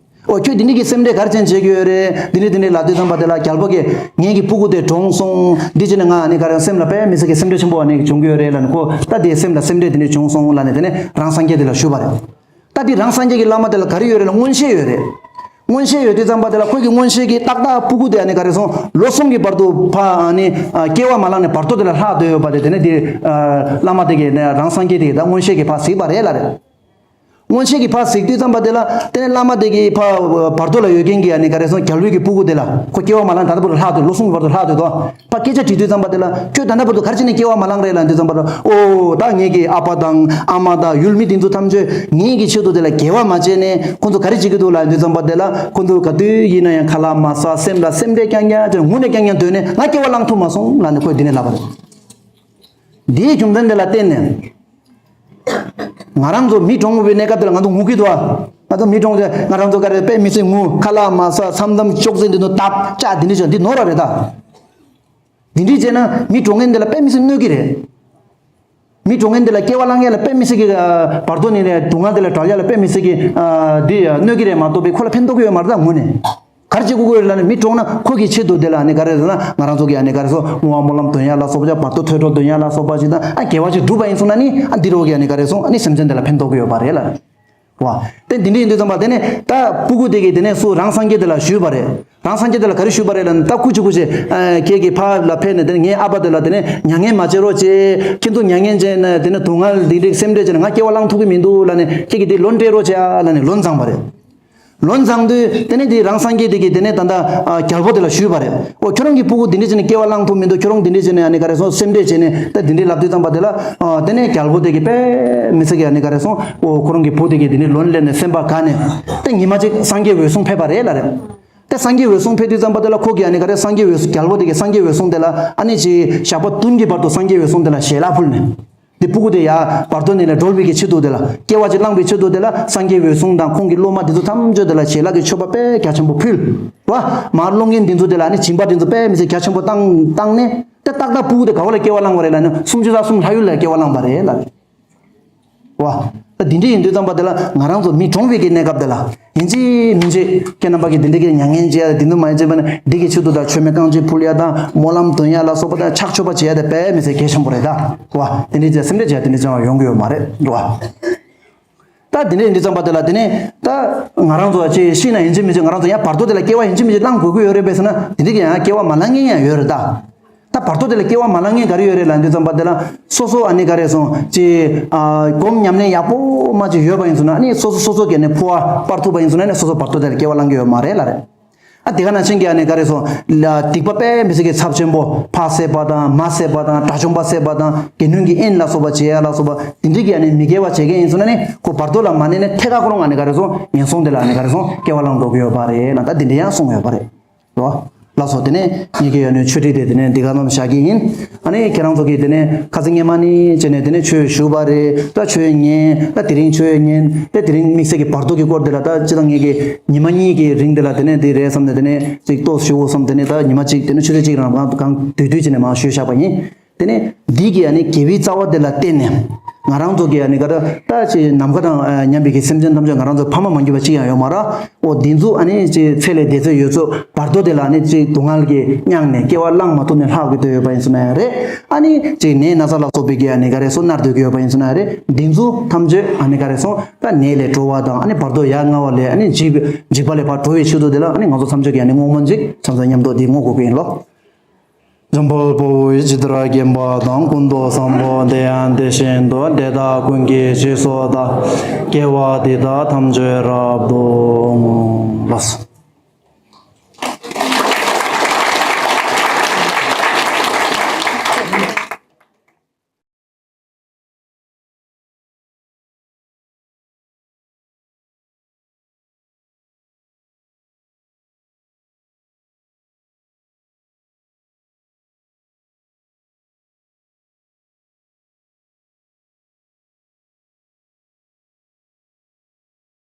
ཨོ་ཁྱོད་འདི་འདྲ་གི་སེམས་ཁྲལ་ག་རེ་བྱས་བྱེད་ཀྱི་ཡོད་རེད། འདི་འདྲ་འདི་འདྲ་ལབ་དུས་ཙམ་པ་དེ་ལ་རྒྱལ་པོ་གིས་ངེད་ཀྱི་སྤུ་གུ་དེ་གྲོངས་སོང་འདི་བྱས་ནས་ང་ནི་ག་རེ་སེམས་ལ་དཔེ་མི་སྲིད་ཀྱི་སེམས་ཁྲལ་ཆེན་པོ་ནས་བྱུང་གི་ཡོད་རེད་ལབ་ནས་ཁོ་ད་དེ་སེམས་ལ་སེམས་ཁྲལ་དེ་འདྲ་བྱུང་སོང་ལབ་ནས་དེ་ནས་རང་སངས་རྒྱས་དེ་ལ་ཞུས་པ་རེད། ད་དེ་རང་སངས་རྒྱས་ཀྱི་བླ་མ་དེ་ལ་ག་རེ་ཡོད་རེད་ལ་མངོན་ཤེས་ཡོད་རེད། མངོན་ཤེས་ཡོད་དུས་ཙམ་པ་དེ་ལ་ཁོ་གི་མངོན་ཤེས་ཀྱིས་ཏག་ཏག་སྤུ་གུ་དེ་ཨ་ནི་ག་རེ་སོང་ལོ་གསུམ་གྱི་བར་དུ་ཕ་ཨ་ནི་སྐྱེ་བ་མ་བླངས་ནས་བར་དོ་དེ་ལ་ལྷག་སྡོད་ཡོད་པ་དེ་དེ་ནས་དེ་བླ་མ་དེ་གིས་ནས་རང་སངས་རྒྱས་དེ་གིས་ད་མངོན་ཤེས་ཀྱིས་ཕར་གཟིགས་པ་རེད་ལབ་རེད། མངོན་ཤེས་ཀྱིས་ཕར་གཟིགས་དུས་ཙམ་པ་དེ་ལ་དེ་ནས་བླ་མ་དེ་གིས་ཕ་བར་དོ་ལ་ཡོད་མཁན་གྱི་ཨ་ནི་ག་རེ་སོང་རྒྱལ་པོའི་གི་སྤུ་གུ་དེ་ལ་ཁོ་སྐྱེ་བ་མ་བླངས་ད་ལྟ་བར་དུ་ལྷག་སྡོད་ལོ་གསུམ་གྱི་བར་དུ་ལྷག་སྡོད་དོ། ཕ་སྐད་ཆ་དྲིས་དུས་ཙམ་པ་དེ་ལ་ཁྱོད་ད་ལྟ་བར་དུ་ག་རེ་བྱས་ནས་སྐྱེ་བ་མ་བླངས་རེད་ལབ་དུས་ཙམ་པ་ལ་ཨོ་ད་ངེད་ཀྱི་ཨ་ཕ་དང་ཨ་མ་དང་ཡུལ་མི་དེ་ཚོ་ཐམས་ཅད་ངེད་ཀྱི་ཆེད་དུ་དེ་ལ་དགེ་བ་མ་བྱས་ནས་ཁོ་ཚོ་ག་རེ་བྱེད་ཀྱི་འདུག་ལབ་དུས་ཙམ་པ་དེ་ལ་ཁོ་ཚོ་ག་དུས་ཡིན་ན་ཡང་ཁ་ལག་མ་ཟ་སེམས་ལ་སེམས་ཁྲལ་རྐྱང་རྐྱང་བྱས་ནས་ངུ་ནས་རྐྱང་རྐྱང་སྡོད་ནས་ང་སྐྱེ་བ་བླངས་ཐུབ་མ་སོང་ལབ་ནས་ཁོས་འདི་ནས་ལབ་པ་རེད། འདིའི་རྒྱུ་མཚན་དེ་ལ་བརྟེན་ནས་ང་རང་ཚོ་མི་གྲོངས་པའི་གནས་སྐབས་དེ་ལ་ང་ཚོ་ངུ་གི་འདུག་ཨ། ང་ཚོ་མི་གྲོངས་ཏེ་ང་རང་ཚོ་ག་རེ་དཔེ་མི་སྲིད་ངུ་ཁ་ལག་མ་ཟ་མཚམས་མཚམས་ཅོག་ཙེ་འདི་ཚོ་བཏབ་བཅག་འདི་འདྲ་བྱས་འདི་ནོར་བ་རེད་ད། འདི་འདྲ་བྱས་ན་མི་གྲོངས་མཁན་དེ་ལ་དཔེ་མི་སྲིད་གནོད་ཀྱི་རེད། མི་གྲོངས་མཁན་དེ་ལ་སྐྱེ་བ་བླང་ཡ་ལ་དཔེ་མི་སྲིད་ཀྱི་བར་དོ་ནས་ནས་སྡུག་བསྔལ་དེ་ལ་བྲལ་ཡ་ལ་དཔེ་མི་སྲིད་ཀྱི་འདི་གནོད་ཀྱི་རེད་མ་གཏོགས་པའི་ཁོ་ལ་ཕན་ཐོགས་ཀྱི་ཡོད་མ་རེད་ད་ངུ་ནས། ག་རེ་བྱེད་དགོས་ཀྱི་ཡོད་ལབ་ནས་མི་གྲོངས་ན་ཁོ་གི་ཆེད་དུ་དེ་ལ་ནི་ག་རེ་ཟེར་ན་ང་རང་ཚོ་གི་ནི་ག་རེ་ཟེར་བསྔོ་བ་སྨོན་ལམ་འདོན་ཡ་ལ་སོགས་པ་བར་དོ་ཐོས་གྲོལ་འདོན་ཡ་ལ་སོགས་པ་ཞིག་དང་ཨ་དགེ་བ་ཞིག་བསྒྲུབས་པ་ཡིན་སོང་ན་ནི་ཨ་འདི་རོགས་ཀྱི་ནི་ག་རེ་སོང་ཨ་ནི་སེམས་ཅན་དེ་ལ་ཕན་ཐོགས་ཀྱི་ཡོད་པ་རེད་ལ། བ། དེ་འདི་འདྲ་ཡིན་དུས་ཙམ་པ་དེ་ནས་ད་སྤུ་གུ་དེ་གིས་དེ་ནས་སུ་རང་སངས་རྒྱས་དེ་ལ་ཞུས་པ་རེད། རང་སངས་རྒྱས་དེ་ལ་ག་རེ་ཞུས་པ་རེད་ལབ་ན་ད་ཀུ་ཅི་ཀུ་ཅི་ཁྱེད་ཀྱི་ཕ་ལ་ཕེབས་ནས་དེ་ནས་ངའི་ཨ་ཕ་དེ་ལ་དེ་ནས་མྱ་ངན་མ་བྱེད་རོགས་བྱེད། ཁྱེད་ཚོ་མྱ་ངན་བྱས་ནས་དེ་ནས་སྡུག་བསྔལ་འདི་འདྲའི་སེམས་ཁྲལ་བྱས་ནས་ང་སྐྱེ་བ་བླང་ཐུབ་ཀྱི་མི་འདུག་ལབ་ནས་ཁྱེད་ཀྱིས་དེ་བློ་འདྲེན་རོགས་བྱེད་ཨ་ལབ་ནས་བློ་བཟང་པ་རེད། བློ་བཟང་དུས་དེ་ནས་དེ་རང་སངས་རྒྱས་དེ་གིས་དེ་ནས་ད་ལྟ་རྒྱལ་པོ་དེ་ལ་ཞུས་པ་རེད། ཨོ་ཁྱོད་རང་གི་སྤུ་གུ་འདི་འདྲ་བྱས་ནས་སྐྱེ་བ་བླང་ཐུབ་མི་འདུག་ཁྱོད་རང་འདི་འདྲ་བྱས་ནས་ཨ་ནི་ག་རེ་སོང་སེམས་ཁྲལ་བྱས་ནས་ད་འདི་འདྲ་ལབ་དུས་ཙམ་པ་དེ་ལ་དེ་ནས་རྒྱལ་པོ་དེ་གིས་དཔེ་མི་སྲིད་ཀྱི་ཨ་ནི་ག་རེ་སོང་ཨོ་ཁོ་རང་གི་བུ་དེ་གིས་འདི་འདྲ་ལོན་སླེབས་ནས་སེམས་པ་དགའ་ནས་དེ་ཉི་མ་གཅིག་སངས་རྒྱས་འོད་སྲུང་ཕེབས་པ་རེད་ལབ་རེད། དེ་སངས་རྒྱས་འོད་སྲུང་ཕེབས་དུས་ཙམ་པ་དེ་ལ་ཁོ་གིས་ཨ་ནི་ག་རེ་སངས་རྒྱས་འོད་སྲུང་རྒྱལ་པོ་དེ་གིས་སངས་རྒྱས་འོད་སྲུང་དེ་ལ་ཨ་ནི་ཅིག་ཞག་པ་བདུན་གྱི་བར་དུ་སངས་རྒྱས་འོད་སྲུང་དེ་ལ་ཞལ་ལག་ཕུལ་ནས། དེ་སྤུ་གུ་དེ་ཡ་བར་དོ་ནས་ལས་སྒྲོལ་བའི་གི་ཆེད་དུ་དེ་ལ་སྐྱེ་བ་ཅིག་བླངས་པའི་ཆེད་དུ་དེ་ལ་སངས་རྒྱས་འོད་སྲུང་དང་ཁོང་གི་སློབ་མ་དེ་ཚོ་ཐམས་ཅད་དེ་ལ་ཞལ་ལག་གི་མཆོད་པ་དཔེ་རྒྱ་ཆེན་པོ་ཕུལ། བ། མར་སློབ་མཁན་དེ་ཚོ་དེ་ལ་ནི་སྦྱིན་པ་དེ་ཚོ་དཔེ་མི་སྲིད་རྒྱ་ཆེན་པོ་བཏང་བཏང་ནས་དེ་ཏག་ཏག་སྤུ་གུ་དེ་ག་བ་ལ་སྐྱེ་བ་བླངས་པ་རེད་ལ་ནི་སུམ་ཅུ་རྩ་གསུམ་ལྷ་ཡུལ་ལ་སྐྱེ་བ་བླངས་པ་རེད་ལ། བ། ད་འདི་འདྲ་ཡིན་དུས་ཙམ་པ་དེ་ལ་ང་རང་ཚོ་མི་གྲོངས་པའི་གི་གནས་སྐབས་དེ་ལ། ཡིན་གཅིག་མིན་གཅིག་ཁྱེད་རྣམ་པ་གིས་འདི་འདྲ་གི་མྱ་ངན་བྱས་ཡ་འདི་འདུག་མ་ཡིན་བྱས་པ་ན་འདི་གི་ཆེད་དུ་ད་མཆོད་མེ་རྐང་གཅིག་ཕུལ་ཡ་དང་སྨོན་ལམ་འདོན་ཡ་ལ་སོགས་པ་དང་ཕྱག་མཆོད་པ་བྱེད་ཡ་དེ་དཔེ་མི་སྲིད་གལ་ཆེན་པོ་རེད་ད། བ། འདི་འདྲ་བྱས་སེམས་ཁྲལ་བྱས་འདི་འདྲ་ཅང་ཡོང་གི་ཡོད་མ་རེད་འགྲོ་བ། ད་འདི་འདྲ་ཡིན་དུས་ཙམ་པ་དེ་ལ་དེ་ནས་ད་ང་རང་ཚོ་ཅིག་ཤི་ན་ཡིན་གཅིག་མིན་གཅིག་ང་རང་ཚོ་ཡང་བར་དོ་དེ་ལ་སྐྱེ་བ་ཡིན་གཅིག་མིན་གཅིག་བླང་དགོས་ཀྱི་ཡོད་རེད་པས་ཟེར་ན་འདི་འདྲ་གི་ཡང་སྐྱེ་བ་མ་བླང་མཁན་ཡང་ཡོད་རེད་ད། ད་བར་དོ་དེ་ལ་སྐྱེ་བ་མ་བླང་མཁན་ག་རེ་ཡོད་རེད་ལབ་དུས་ཙམ་པ་དེ་ལ་སོ་སོ་ཨ་ནི་ག་རེ་སོང་ཅི་ཨ་སྒོམ་ཉམས་ལེན་ཡག་པོ་མ་ཅིག་ཡོད་པ་ཡིན་སོང་ན་ཨ་ནི་སོ་སོ་སོ་སོ་གི་ཨ་ནི་འཕོ་བ་སྤར་ཐུབ་པ་ཡིན་སོང་ན་ཨ་ནི་སོ་སོ་བར་དོ་དེ་ལ་སྐྱེ་བ་བླང་གི་ཡོད་མ་རེད་ལབ་རེད། ཨ་དེ་ག་ནང་བཞིན་གྱི་ཨ་ནི་ག་རེ་སོང་ལ་སྡིག་པ་དཔེ་མི་སྲིད་ཀྱི་ཚབས་ཆེན་པོ་ཕ་བསད་པ་དང་མ་བསད་པ་དང་དགྲ་བཅོམ་པ་བསད་པ་དང་དགེ་འདུན་གྱི་དབྱེན་ལ་སོགས་པ་བྱེད་ཡ་ལ་སོགས་པ་དེ་འདྲ་གི་ཨ་ནི་མི་དགེ་བ་བྱེད་མཁན་ཡིན་སོང་ན་ཨ་ནི་ཁོ་བར་དོ་ལ་མ་གནས་ནས་ཐད་ཀ་ཁོ་རང་ཨ་ནི་ག་རེ་སོང་ངན་སོང་དེ་ལ་ཨ་ནི་ག་རེ་སོང་སྐྱེ་བ་བླང་འགྲོ་གི་ཡོད་པ་རེད་ལ་ད་དེ་འདྲ་ཡང་གསུངས་ཡོད་པ་རེད། རོ། ལགས་སོ་དེ་ནས་ངེད་ཀྱི་ཡོད་ནི་ཆོས་ཁྲིད་དེ་དེ་ནས་འདི་ག་ནམ་བཞག་གི་ཡིན། ཨ་ནི་ཁྱེད་རང་ཚོ་གིས་དེ་ནས་ཁ་སང་སྔས་མ་ནི་བྱས་ནས་དེ་ནས་ཆོས་ཞུ་བ་རེད། ད་ཆོས་ཉན། ད་དེ་རིང་ཆོས་ཉན། ད་དེ་རིང་དམིགས་བསལ་གྱི་བར་དོ་གི་སྐོར་དེ་ལ་ད་སྤྱི་བཏང་ངེད་ཀྱི་ཉི་མ་གཉིས་ཀྱི་རིང་དེ་ལ་དེ་ནས་དེ་རེད་བསམ་ནས་དེ་ནས་ཅིག་ཏོག་ཞུ་འོ་བསམ་དེ་ནས་ད་ཉི་མ་གཅིག་དེ་ནས་ཆུ་ཚོད་གཅིག་རང་གང་གང་དུས་དུས་བྱས་ནས་མང་ཞུས་བཞག་པ་ཡིན། དེ་ནས་འདི་གི་ཨ་ནི་དགེ་བའི་རྩ་བ་དེ་ལ་བརྟེན་ནས་ང་རང་ཚོ་གི་ཨ་ནི་ག་ད་ད་ཅི་ནམ་མཁའ་དང་མཉམ་པའི་གི་སེམས་ཅན་ཐམས་ཅད་ང་རང་ཚོ་ཕ་མ་མ་གྱུར་པ་གཅིག་ཡང་ཡོད་མ་རེད། འོ་འདི་ཚོ་ཨ་ནི་ཅི་ཚེ་ལས་འདས་ཚེ་ཡོད་ཚོ་བར་དོ་དེ་ལ་ཨ་ནི་ཅི་སྡུག་བསྔལ་གྱི་མྱངས་ནས་སྐྱེ་བ་བླངས་མ་ཐུབ་ནས་ལྷག་གི་སྡོད་ཡོད་པ་ཡིན་སོང་ན་ཡང་རེད། ཨ་ནི་ཅི་ནད་ན་ཚ་ལ་སོགས་པའི་གི་ཨ་ནི་ག་རེ་སོང་མནར་སྡོད་ཀྱི་ཡོད་པ་ཡིན་སོང་ན་ཡང་རེད། འདི་ཚོ་ཐམས་ཅད་ཨ་ནི་ག་རེ་སོང་ད་ནད་ལས་གྲོལ་བ་དང་ཨ་ནི་བར་དོ་ཡར་སྔ་བ་ལས་ཨ་ནི་འཇིགས་འཇིགས་པ་ལས་ཕར་གྲོལ་བའི་ཆེད་དུ་དེ་ལ་ཨ་ནི་ང་ཚོ་ཐམས་ཅད་ཀྱི་ཨ་ནི་བསྔོ་སྨོན་ཅིག་ཚང་ཚང་མཉམ་དུ་འདི་བསྔོ་དགོས་ཀྱི་ཡིན་ལོ། འཇམ་དཔལ་དཔའ་བོས་ཇི་ལྟར་མཁྱེན་པ་དང་། ཀུན་ཏུ་བཟང་པོ་དེ་ཡང་དེ་བཞིན་དུ། དེ་དག་ཀུན་གྱི་རྗེས་སུ་བདག། དགེ་བ་འདི་དག་ཐམས་ཅད་རབ་ཏུ་བསྔོ། ལགས་སོ།